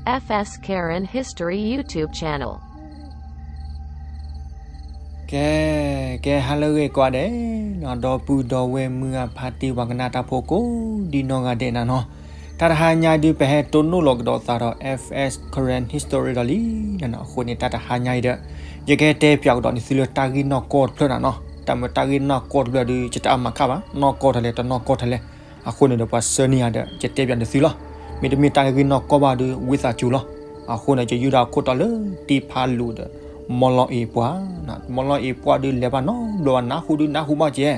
F S Karen History YouTube channel. ကဲ, ကဲ ဟါလၢအဂ့ၤကိးဂၤဒဲး, ဒီပုၢ်ဒီဝဲၢ်မုၢ်ဂၢ်ဖါတံၢ်ပှၤကနၣ်တၢ်ဖိကိးဒံနီၢ်ဂၤဒဲးနၤနီၤ, တၢ်တဟါညါအံၤဒုး ပဟဲတိၢ်နီၣ်လီၤကဒီးသးဒီး F S Karen History ဒီးလံနၤနီၤ. အဃိန့ၣ် တၢ်တဟါညါအံၤဒီး ယကတဲပၠးကဒီးနသုလၢတၢ်ဂ့ၢ်နီၢ်ကီၢ်တဖျၢၣ်နၤနီၤ. တၢ်မ့ၢ်တၢ်ဂ့ၢ်နီၢ်ကီၢ်တဖျၢၣ်ဒီး ယတအါမးခါဘၣ်, နီၢ်ကီၢ်ထီၣ်လဲၣ် တနီၢ်ကီၢ်ထီၣ်လဲၣ်, အဃိန့ၣ်ဒီး ပှၤဆှၢန့ၢ်ယၤဒီး ယတဲပၠးနသုလီၤ. မ့တမ့ၢ်တၢ်ဂ့ၢ်နီၢ်ကီၢ်ဘၣ်ဒီး ဝံသးစူၤလီၤ. အဃိန့ၣ် ယယုၢ်ဒၣ်ခိၣ်တီလၢတံဖးလူၤဒီး မီလီအ့ၤပှၢ်, မီလီအ့ၤပှၢ်ဒုး လဲၤဘၣ်နီတဘျီဘၣ်, နၢ်ဟူဒုးနၢ်ဟူဘၣ်ကဲ,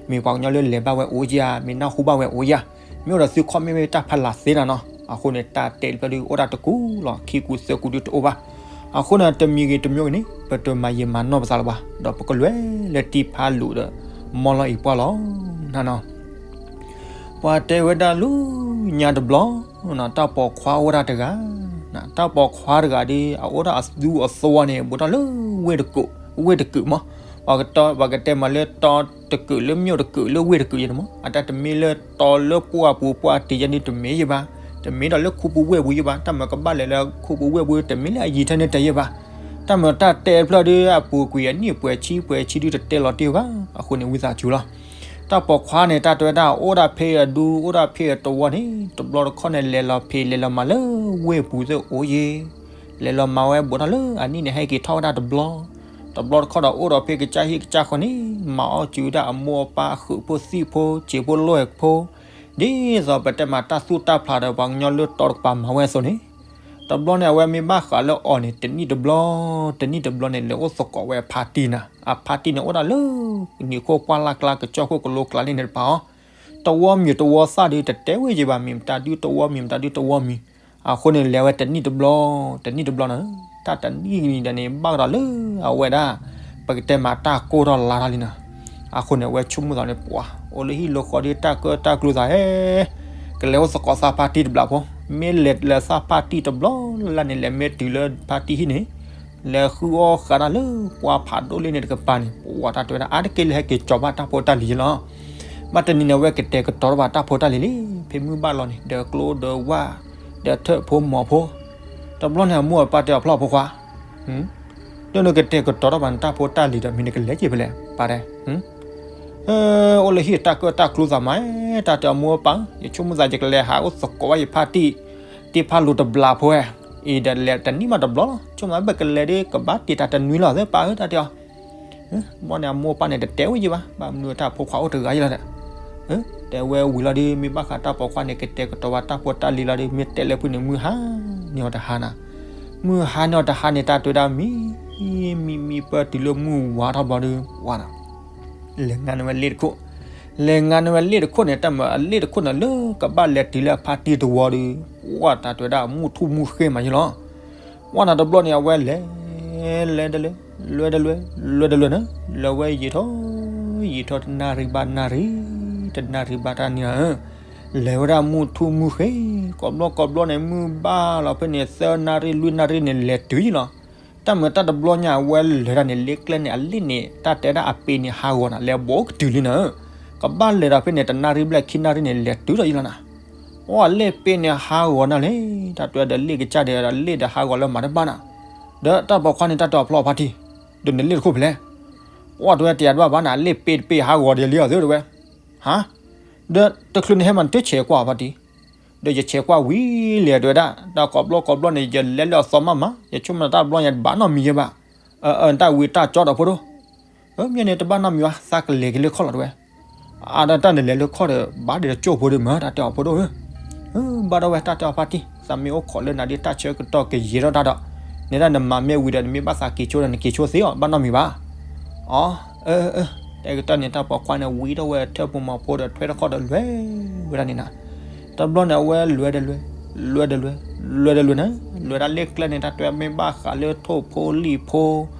မ့ၢ်ပှၤကညီလၢလဲၤဘၣ်ဝဲအိၣ်ဧါ, မ့ၢ်နၢ်ဟူဘၣ်ဝဲအိၣ်ဧါ, မ့ၢ်အိၣ်ဒီးသု comment မ့ၢ်တၢ်ဖးလၢ်သ့နၤနီၤ. အဃိန့ၣ် တၢ်တဲတဖျၢၣ်ဒုး အိၣ်ဒၣ်တကူာ်လီၤ, ခံကူာ်သၢကူာ်ဒုးတအိၣ်ဘၣ်. အဃိန့ၣ် တမံၤဂ့ၤတမံၤဂ့ၤန့ၣ် ပတမၤယံာ်မၤနီၢ်ပသးလၢၤဘၣ်, ဒီးပကလဲၤလၢတံဖးလူၤဒီး မီလီအ့ၤပှၢ်လီၤနၤနီၤ. ပှၤတဲဝဲဒၣ်လၢညါတဘျီ, တၢ်ပိာ်ခွါအိၣ်ဝဲဒၣ်တဂၤ, တၢ်ပိာ်ခွါတဂၤဒီး အအိၣ်ဒၣ်အသူအသွါန့ၣ် ဘူးထီၣ်လၢဝ့ၢ်တကုာ်, ဝ့ၢ်တကုာ်မး, ပှၤကတဲမးလၢတီတကုာ် လၢမျိာ်တကုာ် လၢဝ့ၢ်တကုာ်ယဲန့ၣ်မး, အတၢ်တမ့ၢ်လၢတီလၢပှၢ်ပူၤပှၢ်တံၤယဲန့ၣ်တမ့ၢ်ယဲဘၣ်, တမ့ၢ်ဒီးလၢခူပူၤဝ့ၢ်ပူၤယဲဘၣ်, တၢ်မၤကဘၣ်လဲၤလၢခူပူၤဝ့ၢ်ပူၤ တမ့ၢ်လၢအယံၤထဲန့ၣ်တယဲဘၣ်. တၢ်မၤတၢ်တဲတဖျၢၣ်ဒီး အပူၤကွံာ်အနံၣ်ပှဲၤဆံပှဲၤဆံဒုးတတဲလီၤတံၢ်ဘၣ်, အဃိန့ၣ် ဝံသးစူၤလီၤ. တၢ်ပိာ်ခွါန့ၣ် တၢ်တဲဝဲဒၣ် အိၣ်ဒၣ်ဖဲအဒူ အိၣ်ဒၣ်ဖဲအတဝီန့ၣ် တဘျီတခီၣ်န့ၣ် လဲၤလီၤဖံးလဲၤလီၤမၤလၢဝ့ၢ်ပူၤသ့ၣ်အိၣ်ယဲ, လဲၤလီၤမၤဝဲဘူးထီၣ်လၢအနံၣ်န့ၣ် ဟဲက့ၤထီၣ်ဝဲဒၣ်တဘျီ, တဘျီတခီၣ်ဒီး အိၣ်ဒီးဖဲကစၢ်ဟံၣ်ကစၢ်ဃီန့ၣ် မၤအီၣ်စူၤဝဲဒၣ်အမိၢ်အပၢ် ဃုာ်ဖိသံၣ်ဖိ စံာ်ဖိလိၣ်ဖိ, ဒ်သိးပတဲမးတၢ်သူၣ်တၢ်ဖျးဒီး ပှၤကညီလၢတီတကပၤမၤဝဲအသိးန့ၣ်, တဘျီန့ၣ် အဝဲမ့ၢ်ဘၣ်ဃးလၢအီၤန့ၣ် တနံၣ်တဘျီ, တနံၣ်တဘျီန့ၣ် လဲၤအိၣ်သကိးဝဲအဖါတံၢ်နၤ, အဖါတံၢ်န့ၣ် အိၣ်ဒၣ်လၢနံၤခိၣ်ပှၢ်လၢ်ကျါ ကစၢၢ်ခိၣ်ကလိကျါလံန့ၣ်တပၤအီၤ, တဝီမံၤတဝီသၣ်ဒုး တတဲဝဲယဲဘၣ်, မ့ၢ်မတၤဒုးတဝီမံၤ မတၤဒုးတဝီမံၤ, အဃိန့ၣ် လဲၤဝဲတနံၣ်တဘျီ, တနံၣ်တဘျီန့ၣ်, တၢ်တနံၣ်န့ၣ် ဘၣ်ကဒီးလၢအဝဲဒၣ် ပကတဲမးတၢ်ကိၢ်ထီၣ်လါထီၣ်လံနၤ. အဃိန့ၣ် အဝဲဆိကမိၣ်သးန့ၣ် ပှၤ အိၣ်လၢဟံၣ်လၢဃီဒီး တၢ်ကၢၣ်တၢ်ကျူသးဧၢ, ကလဲၤအိၣ်သကိးသးဖါတံၢ်တဘျီဖိ, မ့ၢ်လဲၤလၢသးဖါတံၢ်တဘျီလၢ်လၢ်န့ၣ် လဲၤမ့ၢ်တုၤလၢဖါတံၢ်ဟံၣ်န့ၣ်, လဲၤဃုအီၣ်ဃာ်တၢ်လၢပှၢ်ဖးဒိၣ်လံန့ၣ်တကပၤန့ၣ်, ပှၤတၢ်တဲဝဲဒၣ် အါတက့ၢ်လၢဟဲက့ၤကၠီၤဘၣ်တၢ်ဖိတၢ်လံၤယဲလီၤ. ဘၣ်တနံၤန့ၣ် အဝဲကတဲာ်ကတီၤထီၣ်ဘၣ်တၢ်ဖိတၢ်လံၤလံ, ဖဲမုၢ်ဘၣ်လီၤန့ၣ် ဒီးကျိဒီးဝၣ်, ဒီးထၢၣ်ဖိမီၤဖိ, တဘျီန့ၣ် အမိၢ်အပၢ်တဲအီၤ ဖျီၣ်ဖိခွါ, ဒီးနကတဲာ်ကတီၤထီၣ်ဘၣ်နတၢ်ဖိတၢ်လံၤဒီး မ့ၢ်နကလဲၤက့ၤဖဲလဲၣ်, ပၢ်တဲ, အိၣ်လၢဟံၣ်တၢ်ကၢၣ်တၢ်ကျူသးမး, တၢ်တဲအီၤ မိၢ်ပၢ်, ယဆိကမိၣ်သး ယကလဲၤဟးအိၣ်သကိးဘၣ်ယဖါတံၢ်, တံဖးလူၤတဘျီဖိဧါ, အံၤဒီးလဲၤတနံၣ်မးတဘျီလီၤ, ဆိကမိၣ်ဘၣ်ကလဲၤဒီး ကဘၣ်တ့ၢ်တၢ်တနွံလီၤသ့ၣ်ပၢ်ဧၢ, တၢ်တဲအီၤ ဘီန့ၣ် အမိၢ်ပၢ်န့ၣ် တတဲဝဲယဲဘၣ်, ဘၣ်မနုၤတၢ်ဖိခွါအိၣ်တဂၤယဲလီၤဒီး, တဲဝဲဝံၤလီၤဒီး မ့ၢ်ဘၣ်ဃးတၢ်ပိာ်ခွါန့ၣ် ကတဲာ်ကတီၤဘၣ်တၢ်ဖိတၢ်လံၤလီၤဒီး မ့ၢ်တဲလၢဖုန့ၣ် မုၢ်ဟါန့ၢ်အီၤတဟါနၤ, မုၢ်ဟါန့ၢ်အီၤတဟါန့ၣ် တၢ်တဲဝဲဒၣ်မံ, မံမံပၢတုၤလၢမုၢ်ဝါထီၣ်ဘျီဒီး ဝါနၤ, လဲၤငါန့ၢ်ဝဲလ့ၣ်တခိၣ်, လဲၤငါန့ၢ်ဝဲလ့ၣ်တခိၣ်န့ၣ် တၢ်မၤအလ့ၣ်တခိၣ်န့ၣ် လၢကဘၣ်လဲၤတုၤလၢအဖါတံၢ်တဝီဒီး, ဝါ တၢ်တဲဝဲဒၣ် မုၢ်ထူၣ်မုၢ်ဃ့မးယဲလီၤ. ဝါနၤတဘျီန့ၣ် အဝဲလဲၤ, လဲၤတလဲၤ, လဲၤတလဲၤ, လဲၤတလဲၤန့ၣ်, လဲၤဝဲယံာ်ထီၣ်, ယံာ်ထီၣ်တနၣ်ရံၣ်ဘၣ်နၣ်ရံၣ်, တနၣ်ရံၣ်ဘၣ်တနၣ်ရံၣ်ဧၢ, လဲၤဝဲဒၣ်မုၢ်ထူၣ်မုၢ်ဃ့, ကိးဘျီကိးဘျီန့ၣ် မုၢ်ဘၣ်လီၤဖဲန့ၣ် သၢနၣ်ရံၣ်လွံၢ်နၣ်ရံၣ်န့ၣ် လဲၤတုၤယဲလီၤ. တၢ်မၤတၢ်တဘျီညါ အဝဲလဲၤတၢ်န့ၣ် လ့ကျဲန့ၣ် အလ့ၣ်န့ၣ် တၢ်တဲဒၣ်အပ့ၤန့ၣ်ဟးဂီၤနၤ လဲၤဘိးကတုၤလံနၤ, ကဘၣ်လဲၤဒီးဖဲန့ၣ် တနၣ်ရံၣ်ဘျဲၣ်ခံနၣ်ရံၣ်န့ၣ် လဲၤတုၤဒီးယဲလီၤနၤ. အိၣ် အလ့ၣ်ပ့ၤန့ၣ်ဟးဂီၤနၤလံ, တၢ်တဲဒီးလ့ၣ်ကစၢ်ဒီး လ့ၣ်ဒီးဟးဂီၤလၢမၤတဘၣ်နၤ. ဒီးတၢ်ပိာ်ခွါန့ၣ် တၢ်တဲအီၤ ဖျီၣ်ဖါတံၢ်, ဒီးနလ့ၣ်တခိၣ်ဖဲလဲၣ်. အိၣ် တဲဝဲ တယၤတဘၣ်ဘၣ်နၤ, လ့ၣ်ပ့ၤတပ့ၤဟးဂီၤဒီးလံအီၤသ့တဲဝဲ. ဟါ, ဒီးတချုးန့ၣ်ဟဲမၤနတၢ်ဆဲးကွၢ်ဖါတံၢ်, ဒီးယဆဲးကွၢ်ဝံၤလဲၣ်တဲဝဲဒၣ်, တၢ်ကိးဘျီကိးဘျီန့ၣ် ယလဲၤလၢအသီမးမး, ယဆိကမိၣ်တၢ်တဘျီညါတဘၣ်နီတမံၤယဲဘၣ်. အၢ အၢ တၢ်ဝံၤတၢ်ကၠီဒီးဖိဒိၣ်, မ့ၢ်န့ၣ် တဘၣ်နီတမံၤဘၣ်, သးကလဲၤက့ၤလၢခီၣ်လီၤတဲဝဲ. အါ ဒီးတၢ်န့ၣ်လဲၤလၢခီၣ်ဒီး ဘၣ်ဒဲးတကၠိၢ်ဖိဒီးမၤ တၢ်တဲအီၤဖိဒိၣ်ဧၢ. ဘၣ်ဒီးဝဲ တၢ်တဲအီၤဖါတံၢ်, သးမ့ၢ်အိၣ်ခိးလၢနၤဒီး တၢ်ဆၢကတီၢ်ကယံာ်ထီၣ်တၢ်ဒီး, နဲဒၣ်နမၤမ့ၢ်ဝံၤဒီး နမ့ၢ်ဘၣ်သးက့ၤဆိဒီး နက့ၤဆိသ့အီၤ ဘၣ်နီတမံၤဘၣ်. အီ အၢ အၢ တဲကတၢၢ်န့ၣ် တၢ်ပိာ်ခွါန့ၣ် ဝံထီၣ်ဝဲထၢၣ်ဖိမီၤဖိဒီးထွဲထီၣ်ခီၣ်ဒီးလဲၤဝဲဒၣ်န့ၣ်နၤ. တဘျီန့ၣ် အဝဲလဲၤတလဲၤ, လဲၤတလဲၤ, လဲၤတလဲၤန့ၣ်, လဲၤဒၣ်လ့ၣ်ကျဲန့ၣ် တၢ်တဲမ့ၢ်ဘၣ်ဃးလၢထိၣ်ဖိလံၣ်ဖိ,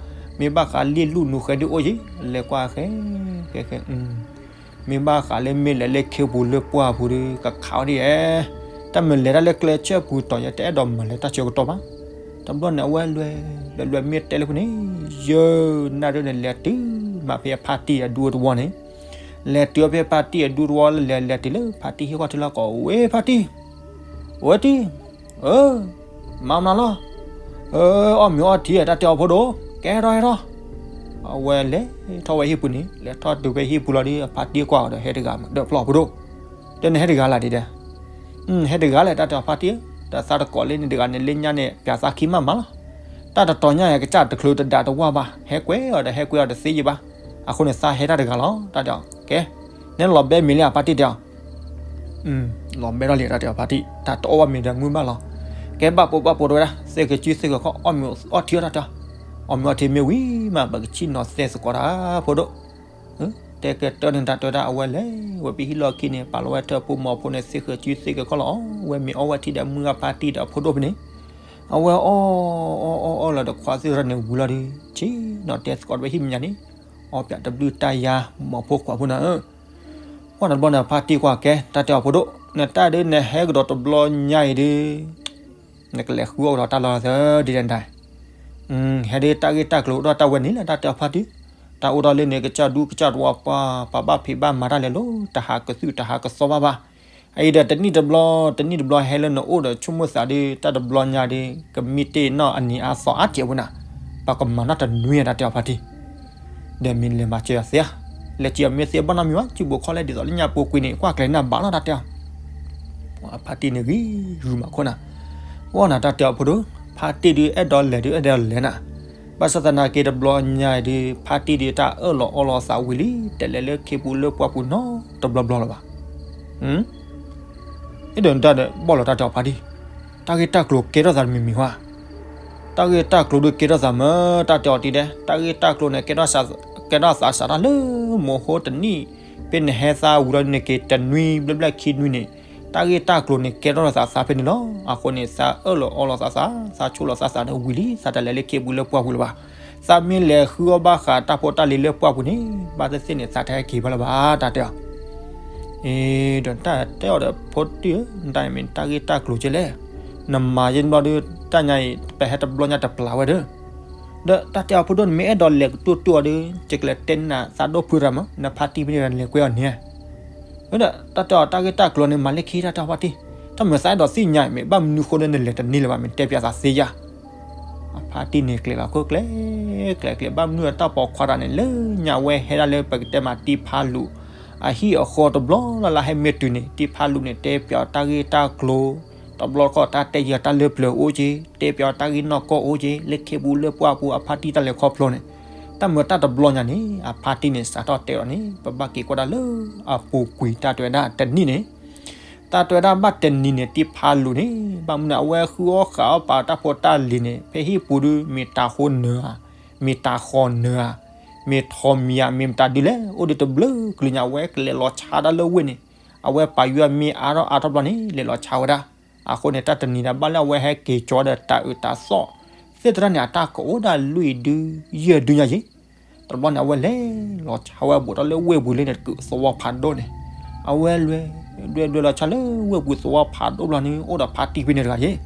မ့ၢ်ဘၣ်ဃးလံၣ်လူၢ်နူၤဃဲဒုးအိၣ်ယံၤ, လဲၤကွၢ်ဃဲ, ဃဲ ဃဲ မ့ၢ်ဘၣ်ဃးလၢမ့ၢ်လဲၤလၢခ့ပူၤလၢပှၢ်ပူၤဒီး ကခးအီၤဒ်ယဲ, တၢ်မ့ၢ်လဲၤတၢ်လၢကျဲဆၢပူၤတီၤ ယတအဲၣ်ဒိးမၤလၢတၢ်ဆၢကတီၢ်ဘၣ်. တဘျီန့ၣ် အဝဲလဲၤ, လဲၤလဲၤမ့ၢ်တဲလၢဖိန့ၣ်, ယနၣ်ရံၣ်န့ၣ် လဲၤတုၤမးဖဲအဖါတံၢ်အဒူတဝီန့ၣ်, လဲၤတုၤဖဲဖါတံၢ်အဒူတဝီ လဲၤလဲၤတုၤလၢဖါတံၢ်ဟံၣ်ဃီထံလီၤကီး, ဝဲဖါတံၢ်, ဝဲတံၢ်, အၢ မၤမနုၤလီၤ. အၢ အီၣ်မ့ၤအီထံ တၢ်တဲအီၤဖိဒိၣ်, ကဲထီၣ်ဟဲထီၣ်. အဝဲလဲၤထီၣ်ဝဲဟံၣ်ပူၤန့ၣ်, လဲၤထီၣ်တုၤဖဲဟံၣ်ပူၤလီၤဒီး အဖါတံၢ်ကွၢ်အီၤဒီး ဟဲတဂၤမး ဒီးဖျီၣ်ဖိဒိၣ်, တဲနဟဲတဂၤလၢ်ဒံးဒီး, ဟဲတဂၤလဲၣ် တၢ်တဲအီၤဖါတံၢ်, ဒီးသးတကိးလၢန့ၣ်တဂၤန့ၣ် လၢညါန့ၣ် ပျးသးခံမးမးလီၤ. တၢ်တတီၤညါအံၤ ကစၢ်တချုးတဒၣ်တဝၢ်ဘၣ်, ဟဲကွဲအီၤဒီးဟဲကွဲအီၤတသ့ယံၤဘၣ်. အဃိန့ၣ် သးဟဲတၢ်တဂၤလီၤ တၢ်တဲအီၤ. ကဲ, နလီၤဘဲမ့ၤလံဧါ ဖါတံၢ် တဲအီၤ. လီၤဘဲထီၣ်လံ တၢ်တဲအီၤဖါတံၢ်, တၢ်တအီၣ်ဘၣ်မ့ၤဒီးမုာ်ဘၣ်လီၤ. ကဲဘၣ်ပိာ်ဘၣ်ပိာ်တဲဝဲဒၣ်, သ့ၣ်ဃုာ်စုသ့ၣ်ဃုာ်ခီၣ် အီၣ်မ့ၤအီထံအီၣ် တၢ်တဲအီၤ. အီၣ်မ့ၤအီထံမ့ၢ်ဝံၤမး ပကဆ့ၣ်နီၤသဲသကိးတၢ်ဖိဒိၣ်. တဲကဲတၢ်န့ၣ် တၢ်တဲဝဲဒၣ် အဝဲလဲၤဝဲဖဲဟံၣ်လီၢ်ခံန့ၣ် ပာ်လီၤဝဲထၢၣ်ဖိမီၤဖိန့ၣ် သ့ၣ်ဃုာ်စုသ့ၣ်ဃုာ်ခီၣ်လီၤ. အီၣ်ဝဲမ့ၤအီဝဲထံဒီးမုာ်အဖါတံၢ်ဒီးအဖိဒိၣ်ဖဲန့ၣ်, အဝဲအီၣ်အီၣ်အီၣ်အီၣ်လီၤဒီးခွါသ့ၣ်တဖၣ်န့ၣ်ဝံၤလီၤဒီး ဆ့ၣ်နီၤတဲသကိးတၢ်ဖဲဟံၣ်မဲာ်ညါန့ၣ်, အီၣ်ပၠးတဘျုးတၢ်ယါ မီၤဖိခွါဖိန့ၣ်ဧၢ. ပှၢ်တဘျီန့ၣ် အဖါတံၢ်ကွၢ်ကဲ တၢ်တဲအီၤဖိဒိၣ်, နတၢ်ဒုးနဟဲကဒီးတဘျီညါအံၤဒီး နကလဲၤဃုအီၣ်ကဒီးတၢ်လီၢ်သၢဒ်လဲၣ်ဒၣ်. ဟဲဒုးတၢ်ဂ့ၢ်တၢ်ကျိၤအိၣ်ဒီးတၢ်ဝဲန့ၣ်လၢတၢ်တဲအီၤဖါတံၢ်, တၢ်အိၣ်ဒီးလၢန့ၣ် ကစၢ်ဒူကစၢ်တဝါပှၢ် ပှၤဘၣ်ဖံးဘၣ်မၤတၢ်လဲၤလိၤ တဟးကသုၣ်တဟးကသီဘၣ်ဘၣ်. အအံၤဒီးတနံၣ်တဘျီ တနံၣ်တဘျီဟဲလၢနအိၣ်ဒီးဆိကမိၣ်သးဒုး တၢ်တဘျီညါဒုး ကမံတ့ၢ်နီၢ်အနံၤအါသီအါကဲးဝဲနၤ, ပကမၤနီၢ်တနွံတၢ်တဲအီၤဖါတံၢ် ဒီးမ့ၢ်လဲၤမၤစၢၤအီၤသ့ဧါ, လဲၤစံးအီၤမ့ၢ်သ့ဘၣ်နီတမံၤဘၣ်, စုဘိးခီလဲဒ်သိးလၢညါပူၤကွံာ်န့ၣ် ကွၢ်ကျဲၤနၢ်ဘၣ်လီၤတၢ်တဲအီၤ. အဖါတံၢ်န့ၣ်ဂံၢ်ဂုာ်မးခိၣ်နၤ, ဝဲနၤတၢ်တဲအီၤဖိဒိၣ်, ဖါတံၢ်ဒုးအဲၣ်ဒိးလဲၤဒုးအဲၣ်ဒိးလဲၤနၤ, ဘၣ်ဆၣ်သနာ်က့တဘျီညါအံၤဒုး ဖါတံၢ်ဒုးတၢ်အၢၣ်လီၤအီလီၤသးဝံၤလံ တလဲၤလၢခ့ပူၤလၢပှၢ်ပူၤနီတဘျီဘျီလၢၤဘၣ်. အဲၣ်ဒိးနတၢ်ဒီးဘီၣ်လီၤတၢ်တဲအီၤဖါတံၢ်, တၢ်ဂ့ၢ်တၢ်ကျိၤကဲထီၣ်သးတမံၤမံၤဧါ. တၢ်ဂ့ၢ်တၢ်ကျိၤဒုးကဲထီၣ်သးမ့ၢ် တၢ်တဲအီၤတံၢ်ဒဲး, တၢ်ဂ့ၢ်တၢ်ကျိၤန့ၣ် ကဲထီၣ်သးစးထီၣ်လၢမိၤဟိတနံၣ်, ဖဲနဟဲသးဝံၤလီၤန့ၣ်က့ၤတနွံဘျဲၣ်ဘျဲၣ်ခံနွံန့ၣ်, တၢ်ဂ့ၢ်တၢ်ကျိၤန့ၣ် ကဲထီၣ်သးသးဖဲန့ၣ်လီၤ. အဃိန့ၣ် သးအၢၣ်လီၤအီလီၤသးသး, သးဆိၣ်လီၤသးသးဒီးဝံၤလံ သးတလဲၤလၢခ့ပူၤလၢပှၢ်ပူၤလၢၤဘၣ်. သးမ့ၢ်လဲၤဃုအီၣ်ဘၣ်ဃးတၢ်ဖိတၢ်လံၤလၢပှၢ်ပူၤန့ၣ် ဘၣ်သ့ၣ်သ့ၣ်န့ၣ် သးတဟဲက့ၤဘၣ်လၢၤဘၣ် တၢ်တဲအီၤ. အ့ ဒီးတၢ်တဲအီၤဒီးဖိတံၢ်ဧၢ, နတၢ်မ့ၢ်တၢ်ဂ့ၢ်တၢ်ကျိၤကဲလဲၣ်, နမၤယဲၢ်ဘျီဒုး တၢ်ညါအံၤ ပဟဲတဘျီညါတပျၢ်ဝဲဒီး, ဒီးတၢ်တဲအီၤဖိဒိၣ်န့ၣ်မ့ၢ်အဲၣ်ဒိးလဲၤကတိၢ်တိၢ်အီၤဒီး ယကလဲၤတဲန့ၢ်နၤသးဒိၣ်ဖုရၤမး နဖါတံၢ်ဖဲန့ၣ်လဲၤကွဲအီၤန့ၣ် ဒီးတၢ်တဲအီၤတၢ်ဂ့ၢ်တၢ်ကျိၤန့ၣ် မၤလၢခံတၢ်တဲအီၤဖါတံၢ်, တၢ်မုာ်သးအဲၣ်ဒိးသ့ၣ်ညါ မ့ၢ်ဘၣ်မနုၤဃိလၢနလဲၤတန့ၢ်လၢၤဘၣ် မ့ၢ်တဲပၠးသးသ့ယါ. အဖါတံၢ်န့ၣ်ကျဲၤလီၤခိၣ်ကျဲ, ကျဲၤကျဲၤ ဘၣ်မနုၤအတၢ်ပိာ်ခွါတဂၤန့ၣ် လၢညါဝဲဟဲဒၣ်လၢပကတဲမးတံဖါလူၤ အဟံၣ်အဃီတဘျီလၢ်လၢ်ဟဲမ့ၢ်တုၤန့ၣ် တံဖါလူၤန့ၣ် တဲပၠးအီၤတၢ်ဂ့ၢ်တၢ်ကျိၤ, တဘျီတခီၣ်တၢ်တဲယၤတၢ်လၢပျၢၤအိၣ်က့, တဲပၠးအီၤတၢ်ဂ့ၢ်နီၢ်ကီၢ်အိၣ်က့, လၢခ့ပူၤလၢပှၢ်ပူၤအဖါတံၢ်တၢ်လဲၤခီဖျိန့ၣ်, တၢ်မုာ်တၢ်တဘျီညါန့ၣ် အဖါတံၢ်န့ၣ် စးထီၣ်တဲလီၤန့ၣ် ပဘၣ်က့ၤကွၢ်ဒၣ်လၢအပူၤကွံာ်တၢ်တဲဝဲဒၣ်တနံၣ်န့ၣ် တၢ်တဲဝဲဒၣ်ဘၣ်တနံၤန့ၣ် တံဖါလူၤန့ၣ် ဘၣ်မနုၤ အဝဲဃုအီၣ်ဃးအီၣ်ပာ်တၢ်ဖိတၢ်လံၤန့ၣ် ဖဲဟံၣ်ပူၤဒုး မ့ၢ်တၤဟိနၢၤဧါ, မ့ၢ်တၤဃီၤနၢၤဧါ, မ့ၢ်ထိးမံၤဧါ, မ့ၢ်မတၤဒုးလဲၣ် အိၣ်ဒုးတဘျုးကလုာ်ညါ အဝဲကလဲၤလီၤဆါတၢ်လၢဝ့ၢ်န့ၣ်, အဝဲပာ်ယွၤမ့ၢ်အါထီၣ်အါထီၣ်ဘျီန့ၣ် လဲၤလီၤဆါဝဲဒၣ်. အဃိန့ၣ် တၢ်တနံၤန့ၣ် ဘၣ်လၢအဝဲဟဲက့ၤကၠီဒီးတၢ်အုးတၢ်သီၣ်သ့ၣ်တဖၣ်န့ၣ် အတၢ်ကအိၣ်ဒၣ်လွံၢ်ဒုယဲၢ်ဒုညါယ့ၣ် တဘျီန့ၣ် အဝဲလဲၤလီၤဆါဝဲဘူးထီၣ်လၢဝ့ၢ်ပူၤလၢန့ၣ် တကုးသဝီဖးဒိၣ်န့ၣ်, အဝဲလဲၤ လဲၤလဲၤလီၤဆါလၢဝ့ၢ်ပူၤသဝီဖးဒိၣ်ဘျီန့ၣ် အိၣ်ဒီးဖါတံၢ်ဖဲန့ၣ်တဂၤယ့ၣ်.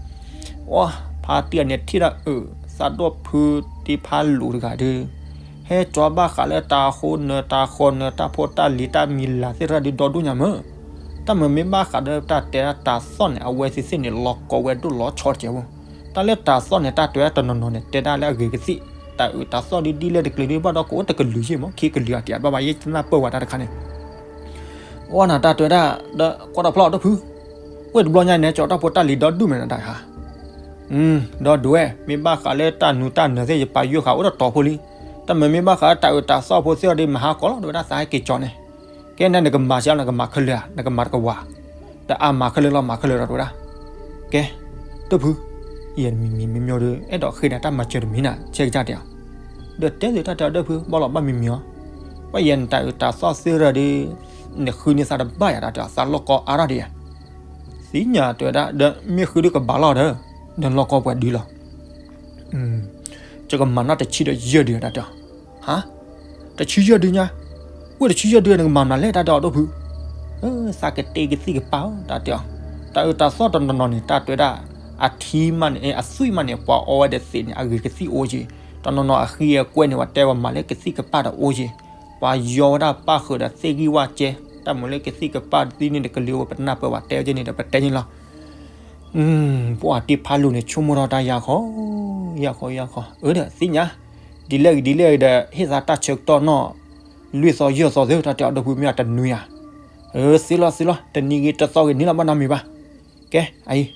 အီ ဖါတံၢ်အန့ၣ်ထံၣ်ဒၣ်အုး သးဒိၣ်ဖုတံဖါလူၤတဂၤဒီး ဟဲကၠီဘၣ်ဃးလၢတၤဟိနၢၤတၤဃီၤနၢၤ တၢ်ဖိတၢ်လံၤတၢ်မံၤလၤသ့ၣ်တဖၣ်ဒီးဒီဒိၣ်ညါမး. တၢ်မုာ်မ့ၢ်ဘၣ်ဃးဒီးတၢ်တဲဒၣ်တၤသီၣ်န့ၣ် အဝဲသ့ၣ်သ့ၣ်န့ၣ် လီၤကီဝဲဒိၣ်လီၤဆီတကဲးဖိ. တၢ်လၢတၤသီၣ်န့ၣ် တၢ်တဲဝဲဒၣ်တနီၤနီၤန့ၣ် တဲဒၣ်လၢအဂ့ၤကသံၣ်, တၢ်အုးတၤသီၣ်ဒ်ဒ်လဲၣ်တကလုာ်ဒုး ဘၣ်ဒီးကအိၣ်တကလုာ်ယ့ၣ်မး ခံကလုာ်အတံၢ်အဘၣ်ဘၣ်ယ့ၣ် တနၢ်ပၢၢ်ဝဲတၢ်တခါန့ၣ် အီနၤတၢ်တဲဝဲဒၣ် ဒီးကွၢ်တဖျီၣ်ဒိၣ်ဖု, ဝ့ၢ်တဘျီညါန့ၣ် ကၠီတၢ်ဖိတၢ်လံၤဒီဒူၣ်မဲာ်နတၢ်ဟါ. ဒီဒူၣ်ဝဲ မ့ၢ်ဘၣ်ဃးလၢတၢ်နူၤတၢ်နၢၤသ့ၣ် ယပာ်ယိၣ်ဃာ်အိၣ်တတီၤဖိလံ. တၢ်မုာ်မ့ၢ်ဘၣ်ဃးလၢတၢ်အုးတၤသီၣ်ဖိသ့ၣ်အီၤဒီး မဟါကီးလီၤ တဲဝဲဒၣ်သးဟဲက့ၤကၠီန့ၣ်. ကဲန့ၣ်နကမၤစ့ၢ် နကမၤခဲလၢာ်ဧါ နကမၤတကဝၤ, ဒီးအါမၤခဲလၢာ်လီၤ မၤခဲလၢာ်ဒီးတဲဝဲဒၣ်. ကဲ ဒိၣ်ဖု, ယဲမံၤမံၤမံၤမံၤဒီး အဲၣ်ဒိးဃ့နၤတၢ်မၤစၢၤတမံၤနၤ ဆဲးကစၢ်တဲအီၤ. ဒီးတဲသုတၢ်တဲအီၤဒိၣ်ဖု ဘၣ်လီၤဘၣ်မံၤမံၤအီၤ, ပှၤယဲနတၢ်အုးတၤသီၣ်သ့ၣ်ဒီး နဃုန့ၢ်သးတဘၣ်ယၤတၢ်တဲအီၤ သးလီၢ်ကီအါထီၣ်ဒံးယၤ. သ့ၣ်ညါတဲဝဲဒၣ် ဒီးမ့ၢ်ဃုဒုးကဘၣ်လီၤဒီး နလီၢ်ကီပှဲၤဒုလီၤ. ယကမၤနီၢ်တဆံဒီးယဲၢ်ဒုတၢ်တဲအီၤ. ဟါ, တဆံယဲၢ်ဒုညါ, ဝ့ၢ်တဆံယဲၢ်ဒုနကမၤမနုၤလဲၣ် တၢ်တဲအီၤဒိၣ်ဖု. သးကတဲကသံၣ်ကပၢ်ဧၢ တၢ်တဲအီၤ. တၢ်အုးတၤသီၣ်တနီၤနီၤန့ၣ် တၢ်တဲဝဲဒၣ် အထံမးန့ၣ် အသွံၣ်မးန့ၣ် ပှၤအီဝဲဒီးသ့ၣ်န့ၣ် အဂ့ၤကသံၣ်အိၣ်က့ၤ, တနီၤနီၤအဃံအကွဲန့ၣ် ပှၤတဲဝဲမၤလၢကသံၣ်ကပၢ်ဒီးအိၣ်က့ၤ, ပှၤယီဝဲဒၣ်ပၣ်ဃုာ်ဒီးသ့ၣ်ဂံၢ်ဝၣ်ကဲ, တၢ်မုာ်လၢကသံၣ်ကပၢ်သ့ၣ်န့ၣ် တကလုာ်ဝဲပတနၢ်ပၢၢ်ဘၣ် တဲဝဲကဲန့ၣ်ဒီးပတဲန့ၣ်လီၤ. ပှၢ်တ့ဖးလိာ်န့ၣ် ဆိကမိၣ်ထီၣ်တၢ်ယါခီ, ယါခီယါခီ, အၢဒီးသ့ၣ်ညါ, ဒ်လဲၣ်ဂ့ၤဒ်လဲၣ်ဂ့ၤဒီး ဟ့ၣ်သးတၢ်ဆၢကတီၢ်နီၢ် လွံၢ်သီယဲၢ်သီသ့ တၢ်တဲအီၤဒီပုၢ်မ့ၢ်အတနွံဧါ, အၢသ့လီၤသ့လီၤ တနံၤဂ့ၤတသီဂ့ၤန့ၣ်လီၤ ဘၣ်နီတမံၤဘၣ်, ကဲအံၤ,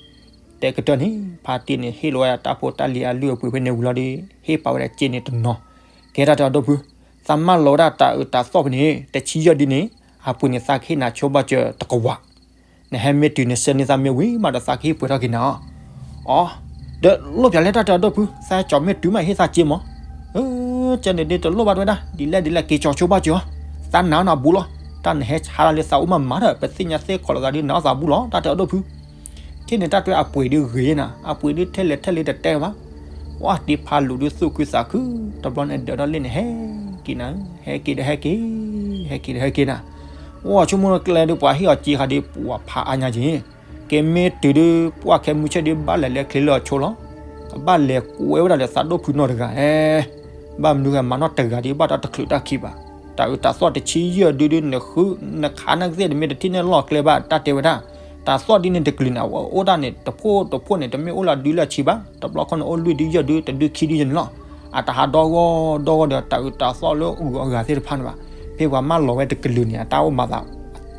တဲကတၢၢ်န့ၣ် ဖါတံၢ်န့ၣ် ဟ့ၣ်လီၤဝဲတၢ်ဖိတၢ်လံၤအလုၢ်အပှ့ၤဖဲန့ၣ်ဝံၤလီၤဒီး ဟ့ၣ်ပာ်ဝဲဒၣ်စ့န့ၣ်တနီၤ, ကဲတၢ်တဲအီၤဒီပုၢ်, သးမၢလီၤဝဲဒၣ်တၢ်အၢတၢ်သီၣ်ဖဲန့ၣ် တဆံယဲၢ်ဒုန့ၣ် အပှ့ၤန့ၣ်သးကဟ့ၣ်နၤဆိဘၣ်စၢၤတကဝၢ် နဟဲမ့ၢ်တုၤနဆှၢန့ၢ်သးမ့ၢ်ဝံၤမးဒီး သးကဟ့ၣ်ပှဲၤထီၣ်က့ၤနၤအီၤ, အီ, ဒီးလိၣ်ပၠးလဲၣ်တၢ်တဲအီၤဒီပုၢ် သးကၠီၤမ့ၢ်တုၤမးဟ့ၣ်သးစ့မး, အၢ, ကဲန့ၣ်ဒ်တလိၣ်ဘၣ်တဝဲဒၣ် ဒ်လဲၣ်ဒ်လဲၣ်က့ၤကၠီၤဆိဘၣ်စၢၤအီၤ, သးနာ်အီၤနၤဘူးလီၤ, တၢ်နဟဲဆါတၢ်လၢသးအိၣ်မးမးဒီး ပသ့ၣ်ညါသ့ၣ်ခီၣ်လိာ်သးဒ်နာ်အီၤသးဘူးလီၤ တၢ်တဲအီၤဒီပုၢ် ခဲန့ၣ်တၢ်တဲအပှ့ၤဒ်ဂ့ၤနၤ အပှ့ၤဒ်ထဲလဲၣ်ထဲလဲၣ်တတဲဘၣ်, ပှၢ်တ့ဖးလိာ်ဒ်သူၣ်ခုသးခု, တဘျီန့ၣ်ဒၢးထီၣ်လ့ၣ်န့ၣ် ဟဲက့ၤနၤ, ဟဲက့ၤဒီးဟဲက့ၤ, ဟဲက့ၤဒီးဟဲက့ၤနၤ, ပှၢ်ဆိကမိၣ်ကျဲဒ်ပှၤဟ့ၣ်အီၤစ့ဃာ်ဒ်ပှၤဖးအါညါက့ၤ, ကဲမ့ၢ်တုၤဒ်ပှၢ်ခဲမုၢ်ဆ့ၣ်ဒ်ဘၣ်လဲၤလဲၤချ့လၢအဆိလီၤ, ကဘၣ်လဲၤကွဲဝဲဒၣ်ဒီးသးဒိၣ်ဖုနီတဂၤ, ဘၣ်မနုၤဂၤမၤနီၢ်တဂၤဒ်ဘၣ်တၢ်တချုးတၢ်ခံဘၣ်, တၢ်အၢတၢ်သီၣ်တဆံယဲၢ်ဒုဒ်နဃု, နခးနကသ့ၣ်တမ့ၢ်တထံၣ်န့ၢ်လီၢ်ကျဲဘၣ် တၢ်တဲဝဲဒၣ်, တၢ်သီၣ်ဒ်န့ၣ်တကလုာ်န့ၣ် အဝဲအိၣ်ဒၣ်န့ၣ် တဖိၣ်တဖိၣ်န့ၣ် တမ့ၢ်အိၣ်လၢဒုလၢအဆံဘၣ်, တဘျီခီန့ၣ် အိၣ်လွံၢ်ဒုယဲၢ်ဒုတဒုခံဒုယဲၢ်န့ၣ်လီၤ, အတဟးဒီဂီၢ်ဒီဂီၢ်ဒီးတၢ်အၢတၢ်သီၣ်လၢအဂၤသ့ၣ်တဖၣ်န့ၣ်ဘၣ်, ဖဲပှၤမၢလီၤဝဲတကလုာ်န့ၣ် အတၢ်အိၣ်မၤသး,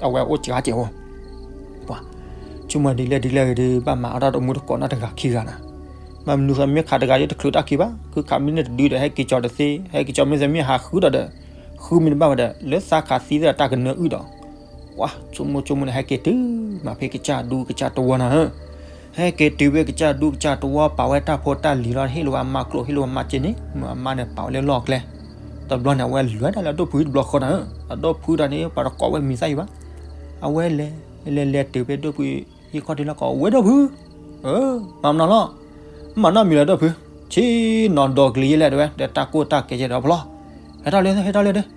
အဝဲအိၣ်စှၤကဲးဝဲ ပှၤဆိကမိၣ်ဒ်လဲၣ်ဒ်လဲၣ်ဂ့ၤဒီး ဘၣ်မၤအါထီၣ်တမူတကိးနီတဂၤခံဂၤနၤ, ဘၣ်မနုၤဃီမ့ၢ်ခးတဂၤဒ်တချုးတၢ်ခံဘၣ်, ခုခးမ့ၢ်န့ၣ်တဒုဒီး ဟဲက့ၤကၠီၤတသ့, ဟဲက့ၤကၠီၤမ့ၢ်သ့မ့ၢ်ဟးဃုဒီးဒီး, ဃုမ့ၢ်တဘၣ်ဝဲဒီး လၢသးခးသံသ့ၣ်တၢ်ကနၢအုၣ်ဒီး, ပှၢ်ဆိကမိၣ်ဆိကမိၣ်န့ၣ် ဟဲက့ၤတုၤမးဖဲကစၢ်ဒူကစၢ်တဝီနၤဧၢ ဟဲက့ၤတုၤဖဲကစၢ်ဒူကစၢ်တဝီပာ်ဝဲတၢ်ဖိတၢ်လံၤလီၤ ဟ့ၣ်လီၤဝဲအမါကျိာ် ဟ့ၣ်လီၤဝဲမါစ့န့ၣ် မ့ၢ်အမါန့ၣ်ပာ်ဝဲလၢလီၢ်ကျဲ, တဘျီန့ၣ် အဝဲလဲၤဒၣ်လၢအဒိၣ်ဖုတဘျီဃီနၤဧၢ, အဒိၣ်ဖုတၢ်န့ၣ် ပှၤတကိးဝဲမံၤသၣ်အံၤဘၣ်, အဝဲလဲၤ, လဲၤလဲၤတုၤဖဲဒိၣ်ဖု, ဟံၣ်ခီၣ်ထံးလီၢ်ကီး ဝဲဒိၣ်ဖု, မၤမနီၤလီၤ, မၤနီတမံၤလၢၤဒိၣ်ဖု, ဆ့ၣ်နီၤဒီးကလံၤယဲလဲၣ်တဝဲ ဒီးတၢ်ကိၢ်တၢ်ကဲယဲဒီးဖျီ, ဟဲထီၣ်လၢ ဟဲထီၣ်လၢဒီး,